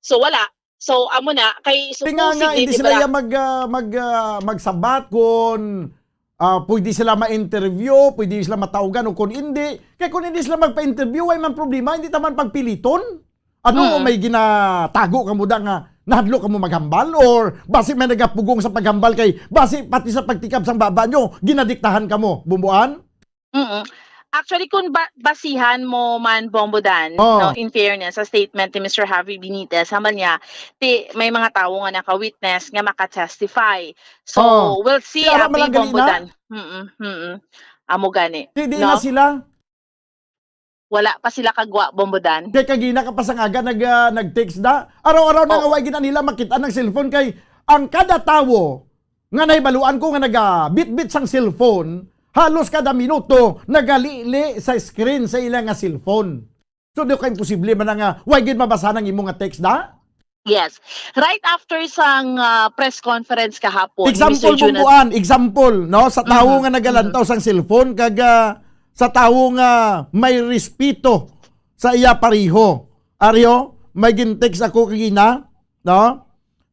so wala. So, amo na. Kay Kaya nga, nga, supposedly, hindi di sila ba? Iya mag, ah, mag, ah, magsabat kung, ah, pwede sila ma-interview, pwede sila matawgan o kung hindi. Kaya kung hindi sila magpa-interview, ay man problema, hindi taman pagpiliton. Ano mo, Mm. may ginatago ka mo da nga nahadlok ka mo maghambal, or basi may nagapugong sa paghambal kay basi pati sa pagtikab sang baba nyo, ginadiktahan ka mo, Bomboan? Mm. Actually, kung ba- basihan mo man, Bombodan, Oh. no, in fairness, sa statement ni Mister Javi Benitez, hambal niya, ti, may mga tawo nga naka-witness nga maka-testify. So, Oh. we'll see, Ti ara abi, man lang gali na? Bombodan. Mm-mm, mm-mm. Amo gani. Di, di No? na sila. Wala pa sila kagwa, Bombodan. Kay kagina ka pa sang aga nag, ah, nag-text da. Araw-araw na Oo. nga wa gina nila makita ang cellphone kay ang kada tawo nga nahibaluan ko nga nagabitbit sang cellphone, halos kada minuto nagalili sa screen sa ila nga cellphone. So, di ka imposible man nga wa gid mabasa ang imo nga text da? Yes. Right after sang, ah, press conference kahapon, ni Example, Mister Jun, Bomboan, example, no? Sa tawo Mhm, nga nagalantaw sang cellphone, kag, ah, sa tawo nga may respeto sa iya pareho. Aryo, may gin-text ako kagina, no?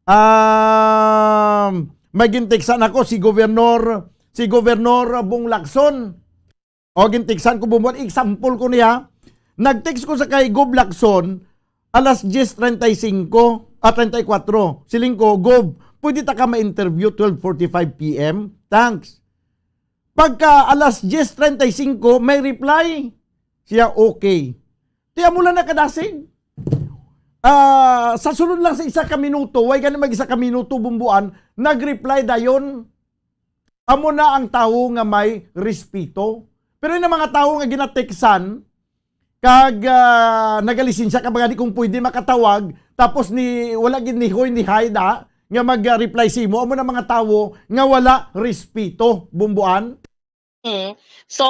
Um, may gin-textan ako si Gobernador, si Gobernador Bong Lacson. O, gin-textan ko, Bomboan, example ko niya. Nag-text ko sa kay Gob Lacson, alas diyes treinta y cinco, ah, treinta y cuatro. Siling ko, "Gob, pwede ta ka ma-interview twelve forty-five P M? Thanks." Pagka alas diyes treinta y cinco, may reply. Siya, "Okay." Ti amo lang nakadasig. Ah, sa sulod lang sa isa ka minuto, way gani mag isa ka minuto, Bomboan, nag-reply dayon. Amo na ang tawo nga may respeto. Pero yung mga tawo nga ginatextan, kag, ah, nagalisensya ka ba gani kung pwede makatawag, tapos ni, wala gid ni hoy ni hay da, nga mag-reply sa imo, amo na mga tawo nga wala respeto, Bomboan. Mm. So,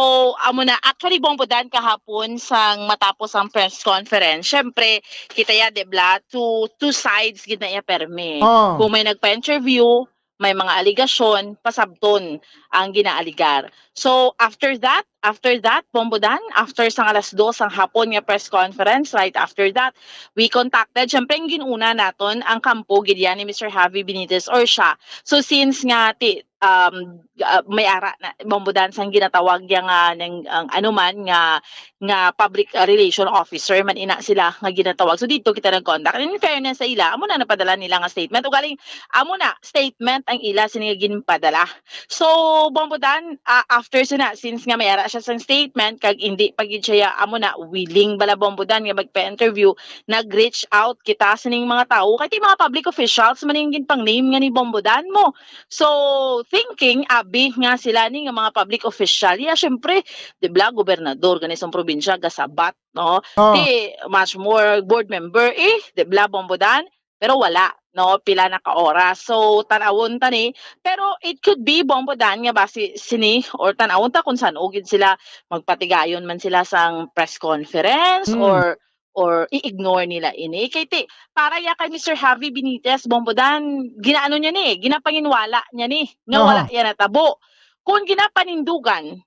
amo na. Actually, Bombodan, kahapon sang matapos ang press conference, syempre, kita ya, di ba, two, two sides gid na iya permi. Ah. Kung may nagpa-interview, may mga aligasyon, pasabton ang ginaaligar. So, after that, after that, Bombodan, after sang alas dos ang hapon nga press conference, right after that, we contacted, syempre, ang ginuna naton, ang kampo gid yan ni Mister Javi Benitez or siya. So, since nga, ti, um, ah, may ara na, Bombodan, sang ginatawag niya nga, ng, ang, ano man, nga, nga public, ah, relation officer man ina sila nga ginatawag. So, dito kita nag-contact. And in fairness sa ila, amo na napadala nila nga statement. Ugaling, amo na, statement ang ila sini nga ginpadala. So, Bombodan, ah, after sina, since nga may ara siya sang statement, kag hindi pa gid siya, amo na, willing bala, Bombodan, nga magpa-interview, nag-reach out kita sining mga tawo. Kay ti mga public officials man yung ginpang-name nga ni Bombodan mo. So, thinking, abi nga sila ni nga mga public official, ya, syempre, di ba, gobernador, gani sang probinsya, gasabat, no? Ah. Ti, much more board member, eh, di ba, Bombodan? Pero wala, no? Pila na ka oras. So, tanawon ta ni. Pero it could be, Bombodan, nga basi sini, or tanawon ta kung san-o gid sila, magpatigayon man sila sang press conference, Hmm. or, or i-ignore nila ini. Kay ti, para ya kay Mister Javi Benitez, Bombodan, ginaano niya ni, ginapanginwala niya ni, nga Aha. wala yan natabo. Kung ginapanindugan,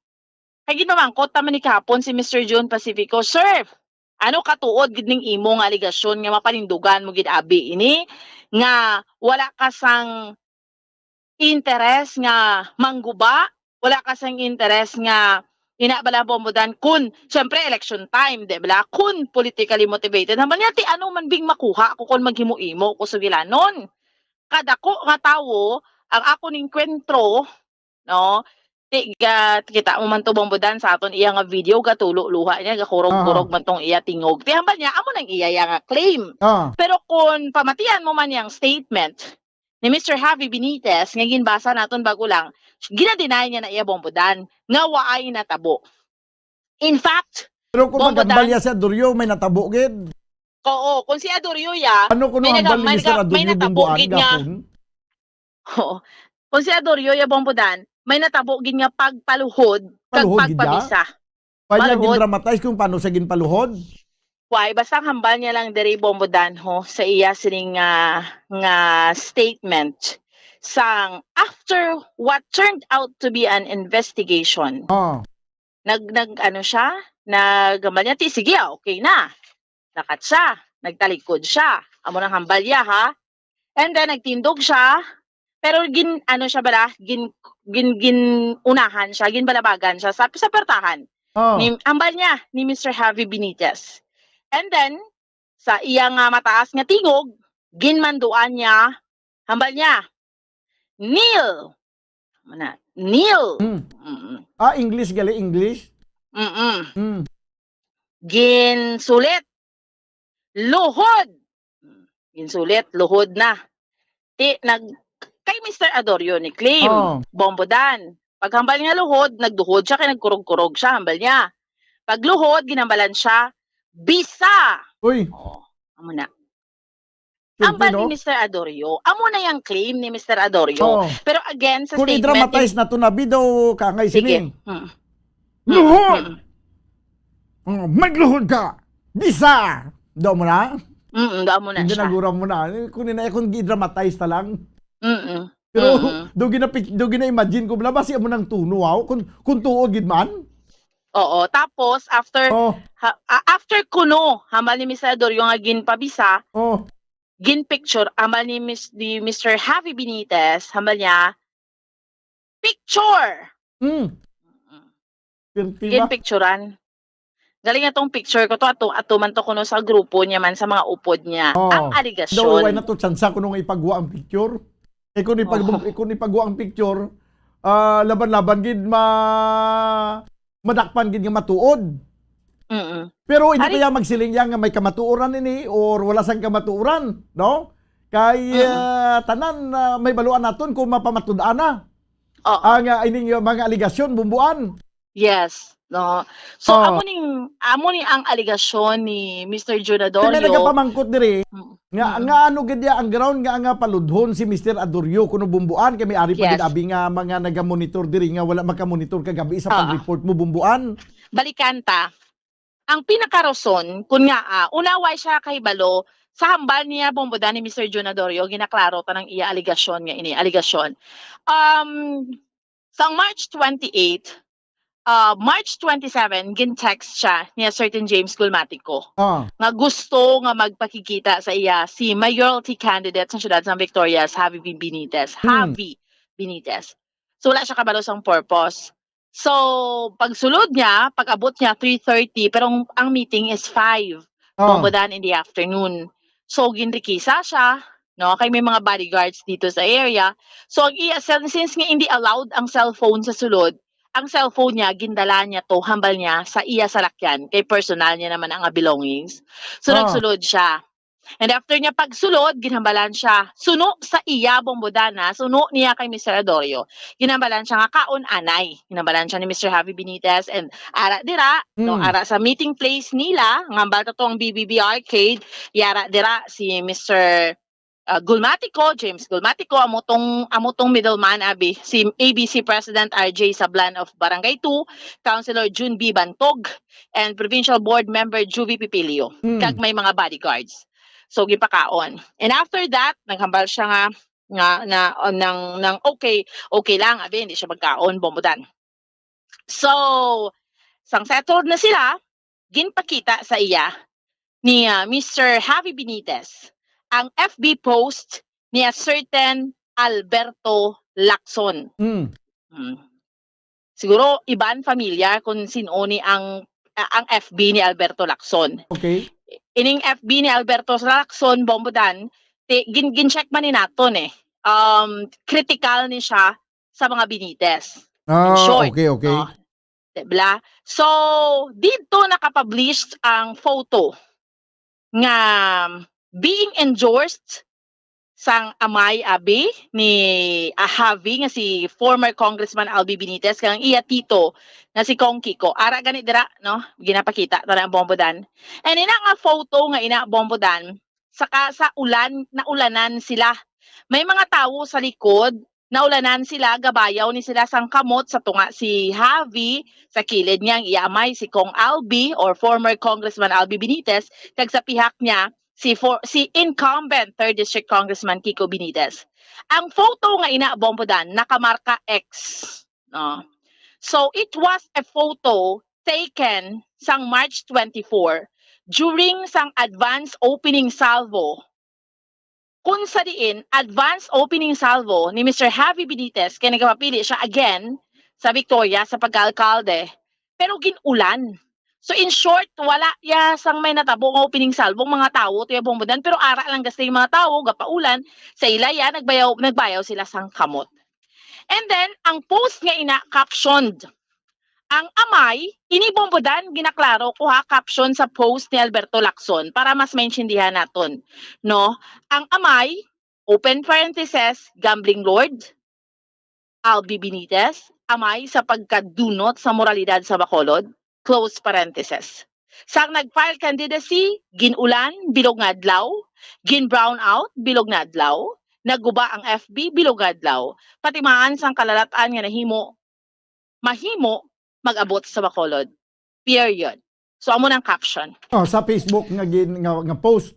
kay ginamangkot naman ni kahapon si Mister Jun Pacifico, "Sir, ano katuod gid ning imo nga aligasyon nga mapanindugan mo gid abi ini nga wala ka sang interes nga mangguba, wala ka sang interes nga ina bala, Bombodan, kun, syempre, election time, di bala, kun politically motivated." Naman niya, ti ano man bing makuha ko kun maghimo-imo ko sugilanon. Kadako nga tawo ang ako ning kwentro, no? Ti, ga-, kita mo man to, Bombodan, sa aton iya nga video, gatulo luha niya, gakurog-kurog Aha. man tong iya tingog. Ti hambal niya, amo nang iya, iya nga claim. Ah. Pero kung pamatian mo man yang statement ni Mister Javi Benitez, nga ginbasa naton bago lang, gina-deny niya na iya, Bombodan, nga waay natabo. In fact, Pero kung Bombodan, maghambal ya si Adurio, may natabo gid. Oo, kung si Adurio ya, Ano kuno may hambal naga-, ni may Mister naga-, may Adurio natabo Bomboan gid nga, gahapon? Oo. Kung si Adurio ya, Bombodan, may natabo gid nga pagpaluhod kag Paluhod gid ya? pagpamisa. Paano niya gindramatize kung paano siya ginpaluhod? Why? Basta ang hambal niya lang diri, Bombo Dan, ho, sa iya sining, ah, nga statement sang after what turned out to be an investigation. Oh. Nag-, nag-, ano siya, naghambal niya, ti, sige, ah, okay na. Nakat siya, nagtalikod siya. Amo nang hambal niya, ha? And then, nagtindog siya, pero gin-, ano siya bala, gin-, gin-, gin-unahan siya, ginbalabagan siya sa, sa puwertahan Oh. ni, hambal niya, ni Mister Javi Benitez. And then, sa iya nga mataas nga tingog, ginmanduan niya, hambal niya, "Kneel." Ano na? "Kneel." Mm. Mm-mm. Ah, English gali, English? Mm-mm. Mm. Ginsulit. "Luhod." Ginsulit, luhod na. Ti, nag-, kay Mister Adorio ni claim, Oh. Bombo Dan. Paghambal niya luhod, nagduhod siya, kay nagkurog-kurog siya, hambal niya. Pagluhod, ginhambalan siya, "Bisa." Uy. Oh, amo na. Siyempre, Hambal ni no? Mister Adorio. Amo na yang claim ni Mister Adorio. Oh. Pero again, sa Kung statement i-dramatize ni na to, nabi daw, kaangay Sige. sini. Mm. Luhod! Mm. Mm, magluhod ka! Bisa! Daw mo na? Mm, daw mo na Hindi siya. nagura mo na. Kung ina, kung i-dramatize na lang. Mm-mm. Pero Mm-mm. do gina-, do gina-imagine ko, bala, basi amo nang tuno, aw? Kung, kung tuo gid man? Oo. Tapos, after, Oh. ha-, a-, after kuno, hambal ni Mister Adorio nga ginpabisa, Oh. ginpicture, hambal ni Mis-, ni Mister Javi Benitez, hambal niya, "Picture!" Mm. Mm. Pirti ba? Ginpicturan. Galing atong picture ko to, ato, ato man to kuno sa grupo niya man, sa mga upod niya. Oh. Ang alegasyon. Daw, why na to tsansa kuno nga ipagwa ang picture? Eh, kung ipag-, Oh. kung ipagwa ang picture, ah, laban-laban gid ma-, madakpan gid nga matuod. Mm-mm. Pero hindi Ari- kaya magsiling yan nga may kamatuoran ini or wala sang kamatuoran, no? Kay, Mm-mm. ah, tanan, ah, may baluan naton kung mapamatud-an na Oo. ang, ah, ining, ah, mga alegasyon, Bombo Dan. Yes, no. So, Oh. amo ning, amo ni ang alegasyon ni Mister Jun Adorio. Kaya nagapamangkot diri, Mm. nga, Mm. nga ano gid ya ang ground nga, nga paludhon si Mister Adorio kuno, Bombo Dan, kay may ari pa Yes. gid abi nga mga nagamonitor diri nga wala makamonitor kagabi sa Oo. pag-report mo, Bombo Dan. Balikan ta. Ang pinakarason, kun nga, ah, una, way siya kahibalo sa hambal niya, Bombo Dan, ni Mister Jun Adorio, ginaklaro ta nang iya alegasyon nga ini, alegasyon. Um, sang March twenty-eight, ah, March twenty-seven, gin-text siya ni a certain James Gulmatico Ah. nga gusto nga magpakikita sa iya si mayoralty candidate sa siyudad sang Victorias, Javi Benitez. Hmm. Javi Benitez. So, wala siya kabalo sang purpose. So, pagsulod niya, pag-abot niya, three thirty, pero ang, ang meeting is five, Oh. Bombo Dan, in the afternoon. So, ginrikisa siya, no? Kay may mga bodyguards dito sa area. So, ang iya, sin-, since nga hindi allowed ang cellphone sa sulod, ang cellphone niya, gindala niya to, hambal niya, sa iya salakyan, kay personal niya naman ang belongings. So, Ah. nagsulod siya. And after niya pagsulod, ginhambalan siya, suno sa iya, Bombo Dan, ha, suno niya kay Mister Adorio. Ginhambalan siya nga kaon anay. Ginhambalan siya ni Mister Javi Benitez and ara dira, no, Hmm. ara sa meeting place nila, nga hambal to ang B B B Arcade, yara dira si Mister, ah, Gulmatico, James Gulmatico, amo tong, amo tong middleman, abi, si A B C President R J Sablan of Barangay two, Councilor Jun B Bantog, and Provincial Board Member Juvie Pipilio, Hmm. kag may mga bodyguards. So, gipakaon. And after that, naghambal siya nga, nga, na, nang, nang okay, okay lang, abi, hindi siya magkaon, Bombo Dan. So, sang settled na sila, ginpakita sa iya ni, ah, Mister Javi Benitez ang F B post ni a certain Alberto Lacson. Mm. Mm. Siguro iban familiar kung sin-o ni ang, a-, ang F B ni Alberto Lacson. Okay. Ining F B ni Alberto Lacson, Bombo Dan, ti-, gin-, gin-check man ni naton eh. Um, critical ni siya sa mga Benitez. In Ah, short, okay, okay. no? Di bala? So, dito nakapublish ang photo nga being endorsed sang amay abi ni, ah, Javi nga si former Congressman Albi Benitez kag ang iya tito nga si Cong Kiko. Ara gani dira, no? Ginapakita ta na ang Bombo Dan. And ina nga photo nga ina, Bombo Dan, saka sa ulan, naulanan sila. May mga tawo sa likod naulanan sila, gabayaw ni sila sang kamot sa tunga si Javi, sa kilid niya ang iya amay si Cong Albi or former Congressman Albi Benitez, kag sa pihak niya si for, si incumbent third District Congressman Kiko Benitez. Ang photo nga ina, Bombo Dan, nakamarka X. No? So it was a photo taken sang March twenty-four during sang advance opening salvo, kung sa diin advance opening salvo ni Mister Javi Benitez kay nagapapili siya again sa Victoria sa pagkaalkalde, pero gin-ulan. So in short, wala ya sang may natabo nga opening salvo ang mga tawo, Tia Bombo Dan, pero ara lang gasta yung mga tawo, gapaulan, sa ila ya, nagbayaw, nagbayaw sila sang kamot. And then, ang post nga ina captioned, ang amay, ini Bombo Dan, ginaklaro ko ha, caption sa post ni Alberto Lacson para mas maintindihan naton, no? Ang amay, open parenthesis, gambling lord, Albi Benitez, amay sa pagkadunot sa moralidad sa Bacolod, close parenthesis. Sang nag-file candidacy, gin-ulan, bilog nga adlaw, gin-brown out, bilog nga adlaw, nagguba ang F B, bilog nga adlaw. Patimaan sang kalalat-an nga nahimo, mahimo, mag-abot sa Bacolod. Period. So, amo nang caption. Oh, sa Facebook nga gin-, nga, nga post.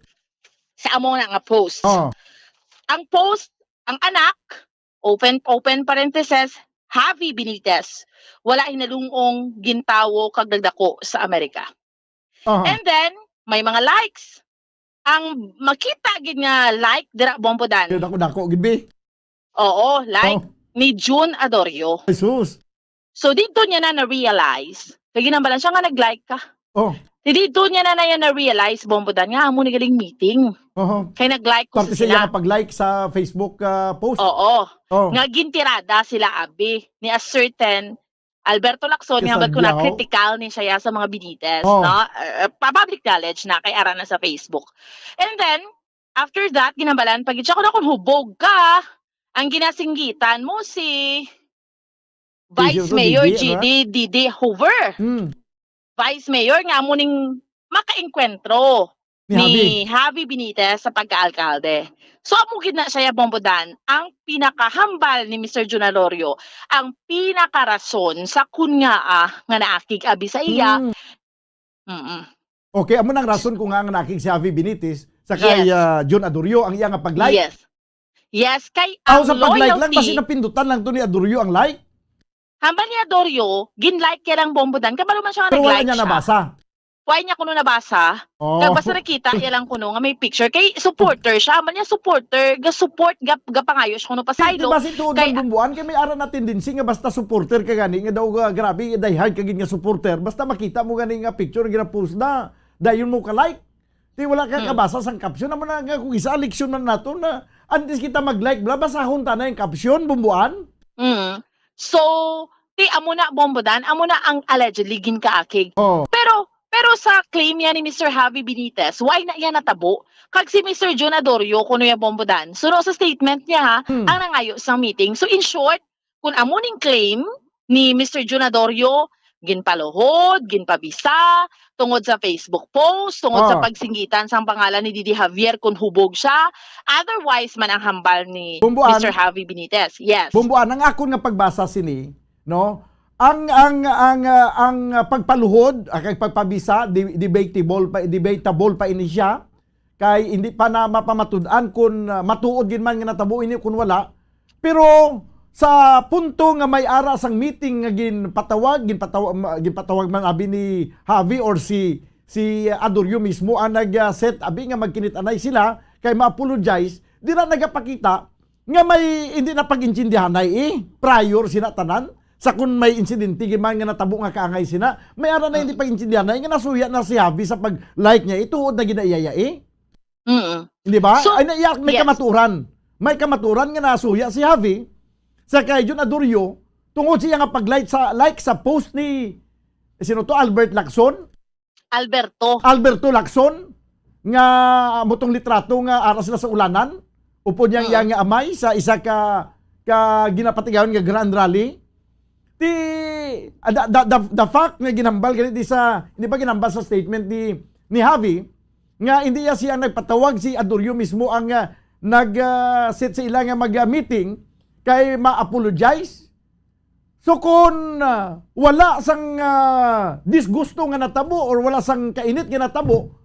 Sa amo na nga post. Oh. Ang post, ang anak, open, open parenthesis, Javi Benitez, wala hinalungong, gintawo kag nagdako sa Amerika. Aha. And then, may mga likes. Ang makita gid nga like dira, Bombo Dan. Kaya dako-dako gid, bi. Oo, like Oh. ni June Adorio. Jesus. So, dito niya na na-realize. Kaya ginambalan siya nga nag-like ka. Oh. Di dito niya na, na, na-realize, Bombo Dan, nga amo ni galing meeting. Oho. Kaya nag-like ko Parte sa sa iya sila. nga pag-like sa Facebook, ah, post. Oo. Oh. Nga gintirada sila, abi, ni a certain Alberto Lacson, Yes, nga ba't ko Santiago. na-critical ni siya sa mga Benitez, Oh. no? Uh, pa-, public knowledge na, kay ara na sa Facebook. And then, after that, ginambalan pa gid siya, "Kung akong hubog ka, ang ginasinggitan mo si Vice Didi, Mayor ano? G D, Didi Hoover." Hmm. Vice Mayor nga amo ning makaengkwentro Ni ni Javi. Javi Benitez sa pagkaalkalde. So, amo gid na siya, Bombo Dan, ang pinakahambal ni Mister Jun Alorio, ang pinakarason sa kun ngaa nga naakig abi sa iya. Hmm. Mm-mm. Okay, amo nang rason kung nga naakig si Javi Benitez sa kay, Yes. ah, Jun Adorio ang iya nga pag-like. Yes. Yes, kay Aw, ang sa pag-like lang, loyalty basi napindutan lang to ni Adorio ang like. Hambal ni Adorio, gin-like niya lang, Bombo Dan. Kabalo man siya nga Pero wala nag-like niya siya. nabasa. Wala niya kuno nabasa. Oh. Kag basta nakita niya lang kuno nga may picture. Kay supporter siya. Hambal niya supporter, ga-support, ga-, gapangayo siya kuno pa Di, di silo. ba si tuod Kay man, Bombo Dan? Kay may ara na tendency nga basta supporter ka gani, nga daw, ah, grabe, die hard ka gid nga supporter. Basta makita mo gani nga picture, gina-post na. Dayon mo ka-like. Di wala ka Hmm. kabasa sang caption. Amo na nga kung isa, leksyon man nato na antes kita mag-like, bla, basahon ta na yung caption, Bombo Dan. Mm. So, ti amo na, Bombo Dan, amo na ang allegedly ginkaakig. Oh. Pero, pero sa claim niya ni Mister Javi Benitez, why na iya natabo? Kag si Mister Jun Adorio, kuno ya, Bombo Dan, suno sa statement niya, ha, Hmm. ang nangayo sa meeting. So, in short, kung amo ning claim ni Mister Jun Adorio, ginpaluhod, ginpabisa, tungod sa Facebook post, tungod sa Oh. pagsinggitan sang pangalan ni Didi Javier kung hubog siya. Otherwise man ang hambal ni Bombo Dan. Mister Javi Benitez. Yes. Bombo Dan, ang akon nga pagbasa sini, no? Ang, ang, ang, ah, ang, ah, pagpaluhod, ah, kag pagpabisa, di-, debatable pa, debatable pa ini siya. Kay hindi pa na mapamatud-an kung, ah, matuod gid man nga natabo ini kung wala. Pero sa punto nga may ara sang meeting nga ginpatawag, ginpatawa-, ma-, ginpatawag man abi ni Javi or si, si Adorio mismo ang nag, ah, set abi nga magkinit-anay sila kay ma-apologize, dira nagapakita nga may hindi na pag-intindihanay, eh, prior sina tanan. Sa kun may insidente gid man nga natabo nga kaangay sina, may ara na hindi Hmm. pag-intindihanay nga nasuya na si Javi sa pag-like niya, eh, tuod na gid na iya, eh. Mm. Di ba? So, Ay, na iya, may yes. kamaturan. May kamaturan nga nasuya si Javi sa kay Jun Adorio tungod siya nga pag-like sa, like sa post ni, sino to, Albert Lacson? Alberto. Alberto Lacson, nga mutong litrato nga ara sila sa ulanan, upod niyang Mm. iyang amay sa isa ka, ka ginapatigayon nga grand rally. Ti, ah, the, the, the, the fact nga ginhambal gani di sa, hindi ba ginhambal sa statement ni, ni Javi, nga hindi iya siya nagpatawag, si Adorio mismo ang, ah, nag, ah, set sa ila nga mag, ah, meeting, kay ma-apologize. So kung, ah, wala sang, ah, disgusto nga natabo or wala sang kainit nga natabo,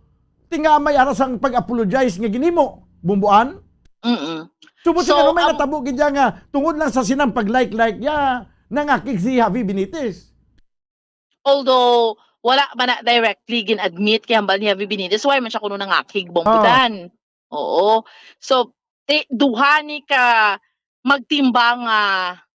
ti nga may ara sang pag-apologize nga ginhimo, Bumbuan? Mm-mm. Subot So, so, may ang- natabo gid dyan nga tungod lang sa sinang pag-like-like ya, nangakig si Javi Benitez. Although wala man na directly gin-admit kay hambal ni Javi Benitez, why man siya kuno nangakig, Bombudan? Oo. So, ti, duha ni ka magtimbang nga,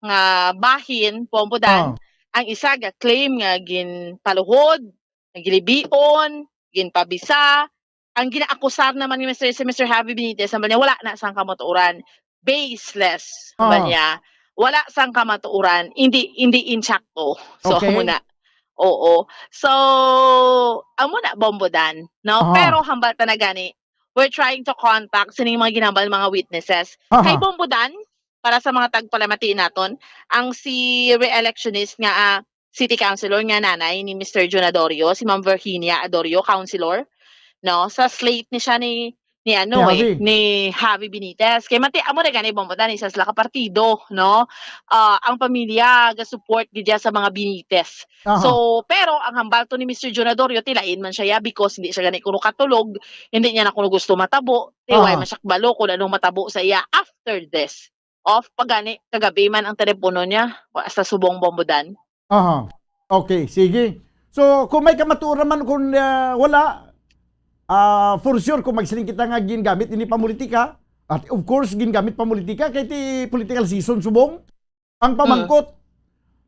nga bahin, Bombudan. Ah. Ang isa ga claim nga ginpaluhod, nga gilibion, ginpabisa. Ang ginaakusar naman ni Mister si Mister Javi Benitez, hambal niya, wala na sang kamatuoran. Baseless, hambal Ah. niya. Wala sang kamatuoran, hindi hindi insakto. So, Okay. Muna. Oo. So, amo na, Bombudan, no? Aha. Pero hambal ta na gani, we're trying to contact sining mga ginhambal, mga witnesses. Aha. Kay Bombudan, para sa mga tagpalamati naton, ang si re-electionist nga, ah, city councilor nga nanay ni Mister Jun Adorio, si Ma'am Virginia Adorio, councilor, no? Sa slate ni siya ni ni ano Ni eh, Javi. Ni Javi Benitez. Kay mati, amo na gani, Bombudan, isa sila ka partido, no? Ah, ang pamilya ga-support gid siya sa mga Benitez. Aha. So, pero ang hambal to ni Mister Jun Adorio, tilain man siya ya because hindi siya gani kuno katulog, hindi niya na kuno gusto matabo. Ti why Aha. man siya kabalo kung anong matabo sa iya after this. Off pa gani, kagabi man ang telepono niya, wa, sa subong, Bombudan. Aha. Okay, sige. So, kung may kamatuoran man, kung, ah, wala, ah, for sure, kung magsiling kita nga gingamit ini pamulitika, at of course, gingamit pamulitika, kay ti political season, subong, ang pamangkot,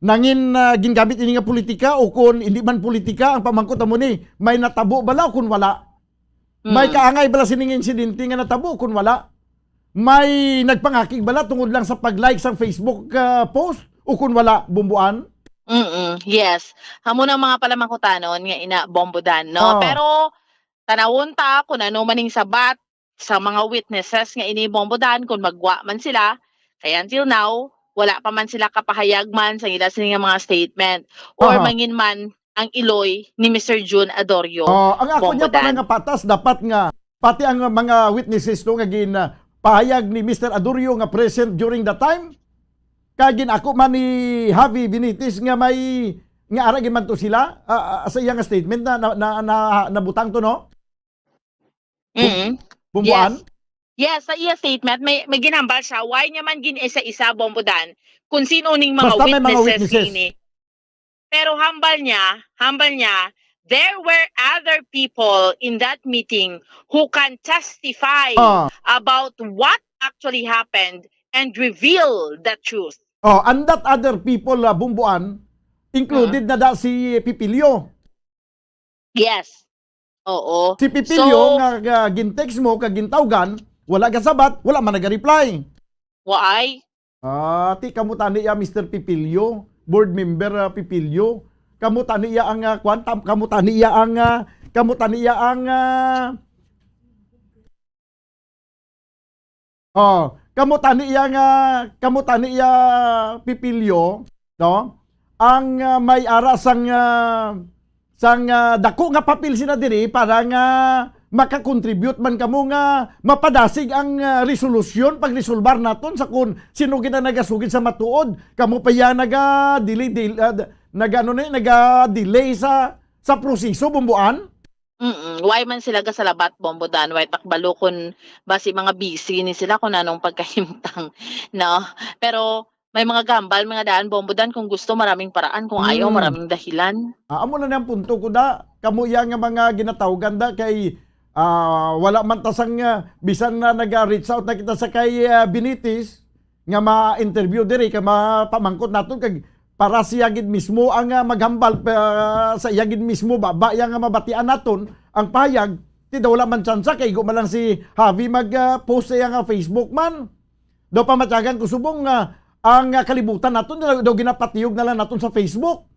nangin, ah, gingamit ini nga politika, o kung hindi man politika, ang pamangkot amo ni, may natabo bala o kung wala? May Mm. kaangay bala sining insidente nga natabo o kung wala? May nagpangakig bala tungod lang sa pag-like sa Facebook, ah, post? O kung wala, Bumbuan? Mm-mm, yes. Amo nang mga palamangkutanon nga ina, Bombudan, no? Oh. Pero tanawon ta kung ano man ning sabat sa mga witnesses nga ini, Bombudan, kung magwa man sila. Kay until now, wala pa man sila kapahayag man sa ila sini nga mga statement or Aha. mangin man ang iloy ni Mister Jun Adorio. Oh, ang ako niya Bombudan. Para nga patas, dapat nga pati ang mga witnesses to nga gin, ah, pahayag ni Mister Adorio nga present during the time, kag gin-ako man ni Javi Benitez nga may, nga ara gid man to sila, ah, ah, sa iya nga statement na, na, na, na nabutang to, no? Mm. Bumbuan? Yes. Yes, sa iya statement, may, may ginhambal siya. Why niya man gin-isa-isa, Bombudan, kung sino ning mga Basta may mga witnesses witnesses. Ini? Pero hambal niya, hambal niya, there were other people in that meeting who can testify Ah. about what actually happened and reveal the truth. Oh, and that other people, ah, Bumbuan, included na da si Pipilio. Yes. Oo. Si Pipilio So, nga, nga gin-text mo, kag gintawgan, wala ka sabat, wala man naga-reply. Waay. Ah, ti kamo tani ya, Mister Pipilio, board member, ah, Pipilio. Kamo tani ya ang, ah, kwan, tam-, kamo tani ya ang, ah, kamo tani ya ang, ah, oh, kamo tani ya nga, kamo tani ya, Pipilio, no? Ang, ah, may ara sang, ah, sang, ah, dako nga papel sila diri para nga maka-contribute man kamo nga mapadasig ang, ah, resolusyon, pagresolbar naton sa kun sino gid ang nagasugid sa matuod. Kamo pa ya naga-delay, del-, ah, d-, naga-, ano ni, naga-delay sa, sa proseso, Bumbuan? Mm, why man sila gasalabat, Bombudan? Why takbalo kun basi mga busy ni sila kung anong pagkahimtang, no? Pero may mga gambal, mga daan, Bombudan, kung gusto, maraming paraan. Kung ayaw, Mm. maraming dahilan. Ah, amo na ang punto ko da. Kamo iya nga mga ginatawgan da kay, ah, wala man ta sang, ah, bisan na nag-reach out na kita sa kay, ah, Benitez nga ma-interview diri kay mapamangkot naton kag para siya gid mismo ang, ah, maghambal pa, sa iya gid mismo ba, ba iya nga mabatian naton ang pahayag, ti daw wala man tsansa kay igo man lang si Javi mag, ah, post sa iya nga Facebook man. Daw pamatyagan ko subong nga ang, ah, kalibutan naton daw, daw ginapatiyog na lang naton sa Facebook.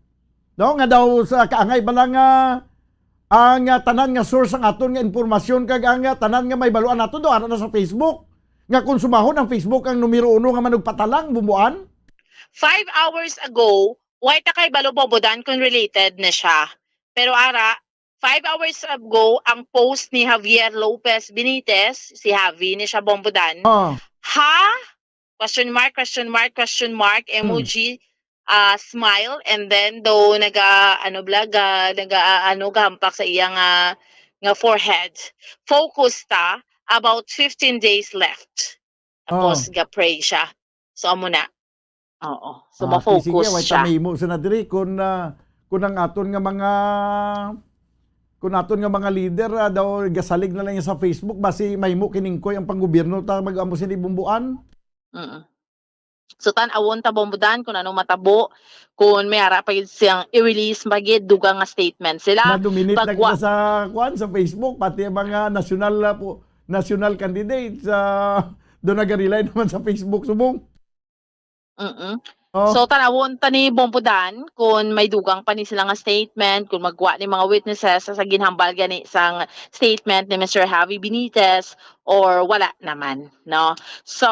No, nga daw sa kaangay ba lang nga ang, ah, tanan nga source ang aton nga impormasyon kag ang, ah, tanan nga may baluan naton daw ara na sa Facebook. Nga konsumahon ang Facebook ang numero uno nga manugpatalang, Bumbuan? Five hours ago, why ta kay balo, Bombudan, kung related na siya? Pero ara, five hours ago, ang post ni Javier Lopez Benitez, si Javi ni siya, Bombudan. Oh. Ha? Question mark, question mark, question mark, Hmm. emoji, ah, smile, and then daw naga, ano, bla, ga-, naga, ah, ano, gahampak sa iya nga, nga forehead. Focus ta, about fifteen days left. Tapos, Oh. ga-pray siya. So, amo na. Oo. So, Ah, sige, ma-focus wait, siya. Mahimo sa na diri kung, ah, kung ang aton nga mga, kung aton nga mga leader, ah, daw gasalig na lang sa Facebook, basi mahimo kiningkoy ang panggobyerno ta mag-amo sini bumbuan. Mm. So, tan-awon ta, Bombo Dan, kung anong matabo, kung may ara pa gid siyang i-release pa gid, dugang nga statement sila. Ma-dominate na Pagwa- kita sa, kuwan, sa Facebook, pati ang mga national, ah, po, national candidates, ah, doon nag-rely naman sa Facebook, subong. Mm-mm. Oh. So, tanawon ta ni Bombo Dan kung may dugang pa ni sila nga statement, kung magwa ni mga witnesses sa ginhambal gani sang statement ni Mister Javi Benitez or wala naman, no? So,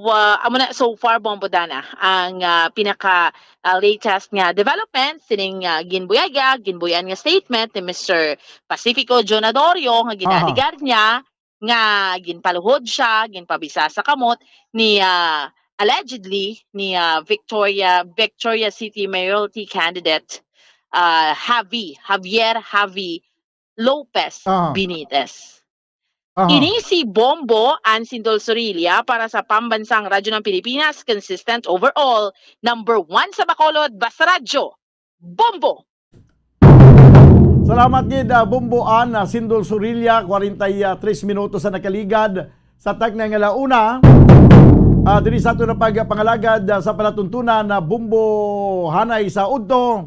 ah, amo na so far, Bombo Dan, ah, ang, ah, pinaka, ah, latest nga development sining, ah, ginbuyaya, ginbuyan nga statement ni Mister Pacifico John Adorio nga Aha. ginaligar niya nga ginpaluhod siya, ginpabisa sa kamot ni, ah, allegedly ni, ah, Victoria, Victoria City Mayoralty candidate, ah, Javi, Javier Javi Lopez Aha. Benitez. Aha. Ini si Bombo Ann Sindol Zorilla para sa Pambansang Radyo ng Pilipinas, consistent overall, number one sa Bacolod, Basta Radyo, Bombo! Salamat gid, ah, Bombo Ann, ah, Sindol Zorilla, kwarenta y tres minutos sa nakaligad sa tagna nga launa. Ah, diri sa ato na pagpangalagad, ah, sa palatuntunan na Bombo Hanay sa Udto.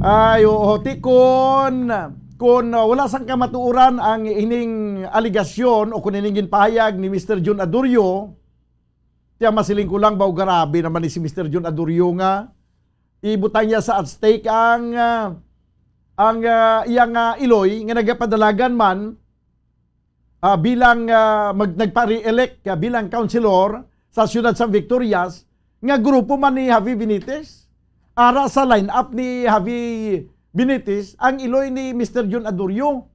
Ay, oo, ti kun, kun, ah, wala sang kamatuoran ang ining aligasyon o kun ining ginpahayag ni Mister Jun Adurio, tiya masiling ko lang, baw grabe naman ni si Mister Jun Adurio nga ibutang niya sa at stake ang, ah, ang, ah, iyang, ah, iloy nga nagapadalagan man, ah, bilang, ah, mag-, nagpa-re-elect, ah, bilang councilor sa siyudad sang Victorias, nga grupo man ni Javi Benitez. Ara sa line-up ni Javi Benitez ang iloy ni Mister Jun Adurio.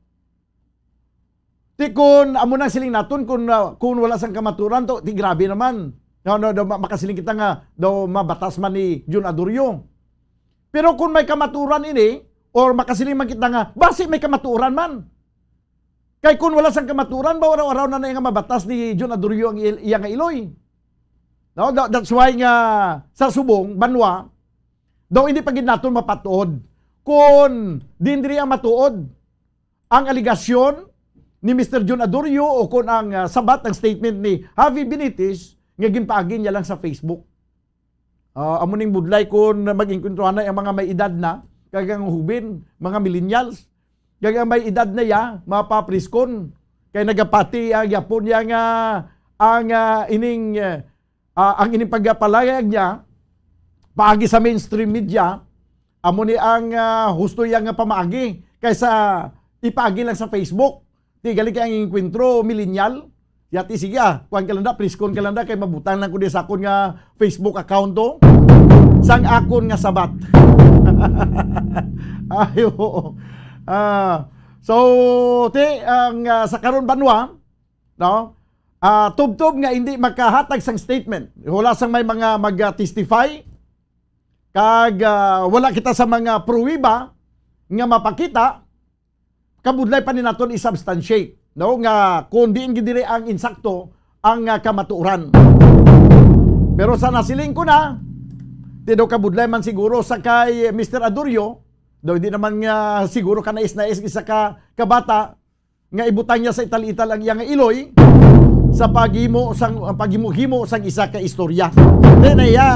Ti kun amo nang siling naton, kun, ah, kun wala sang kamaturan to, ti grabe naman. No, no, daw ma-, makasiling kita nga daw mabatas man ni Jun Adurio. Pero kun may kamaturan ini, or makasiling man kita nga basi may kamaturan man. Kay kun wala sang kamaturan, ba araw-araw na na nga mabatas ni Jun Adurio ang il-, iya nga iloy. No, tha-, that's why nga sa subong banwa, daw hindi pa gid naton mapatuod kun diin diri ang matuod ang aligasyon ni Mister Jun Adurio o kon ang, ah, sabat ang statement ni Javi Benitez nga ginpaagi niya lang sa Facebook. Ah, amo ning budlay kon mag-engkwentro anay ang mga may edad na, kag ang hubin, mga millennials, kag ang may edad na ya, mapapriskon. Kay nagapati ang yapon niya nga ang, ah, ining, ah, ah, ang ining pagpalayag niya paagi sa mainstream media, amo ni ang, ah, husto iya nga pamaagi kaysa ipaagi lang sa Facebook. Ti gali kay ang engkwentro millennial. Yati, sige, ah, kuwan ka lang da, priskon ka lang da, kay mabutang lang ko di sa akon nga Facebook account to. Sang akon nga sabat. Ay, oo. Ah, so, ti, ang, ah, sa karon banwa, no? Ah, tubtob nga hindi makahatag sang statement. Wala sang may mga mag-testify. Kag, ah, wala kita sa mga pruweba nga mapakita, kabudlay pa ni naton i-substantiate, no? Nga kung diin gid diri ang insakto ang, ah, kamatuoran. Pero sa nasiling ko na, ti daw kabudlay man siguro sa kay Mister Adurio, daw di naman nga siguro ka nais-nais isa ka, ka bata, nga ibutang niya sa ital-ital ang iya nga iloy sa paghimo sang, paghimo-himo sang isa ka istorya. Then, iya,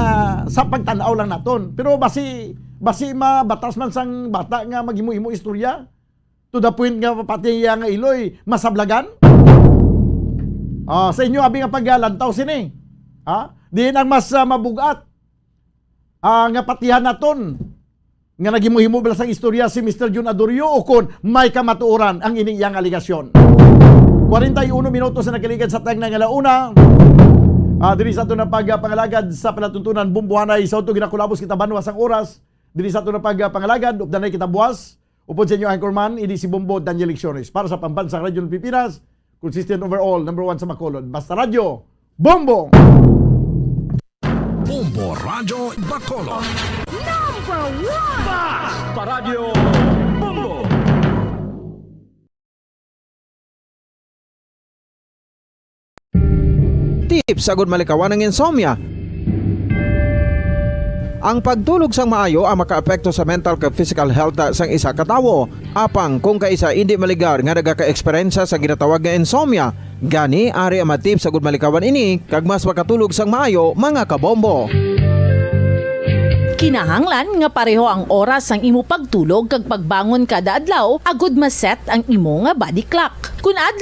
sa pagtan-aw lang naton. Pero basi, basi mabatas man sang bata nga maghimo-himo istorya to the point nga pati iya nga iloy masablagan. Ah, sa inyo abi nga paglantaw sini. Ha? Diin ang mas, ah, mabugat, ah, nga patihan naton nga naghimo-himo bala sang istorya si Mister Jun Adurio o kon may kamatuoran ang ining iyang aligasyon. Kwarenta y uno minutos na nakaligad sa tagna nga launa. Ah, diri sa aton na pagpangalagad sa palatuntunan, Bombo Hanay sa Udto, ginakulabos kita banwa sang oras. Diri sa aton na pagpangalagad, updanay kita buwas. Upod sa inyo anchorman, ini si Bombo Daniel Lecciones. Para sa Pambansang Radyo ng Pilipinas, consistent overall, number one sa Bacolod. Basta Radyo, Bombo! Bombo Radyo Bacolod. Number one! Basta Radyo Bombo! Tips agud malikawan ang insomnia. Ang pagtulog sang maayo ang makaapekto sa mental kag physical health sang isa ka tawo. Apang kung kaisa indi maligar nga nagaka-eksperyensya sa ginatawag nga insomnia, gani ari ang mga tips agud malikawan ini kag mas makatulog sang maayo, mga kabombo. Kinahanglan nga pareho ang oras sang imo pagtulog kag pagbangon kada adlaw agud ma-set ang imo nga body clock. Kun adlaw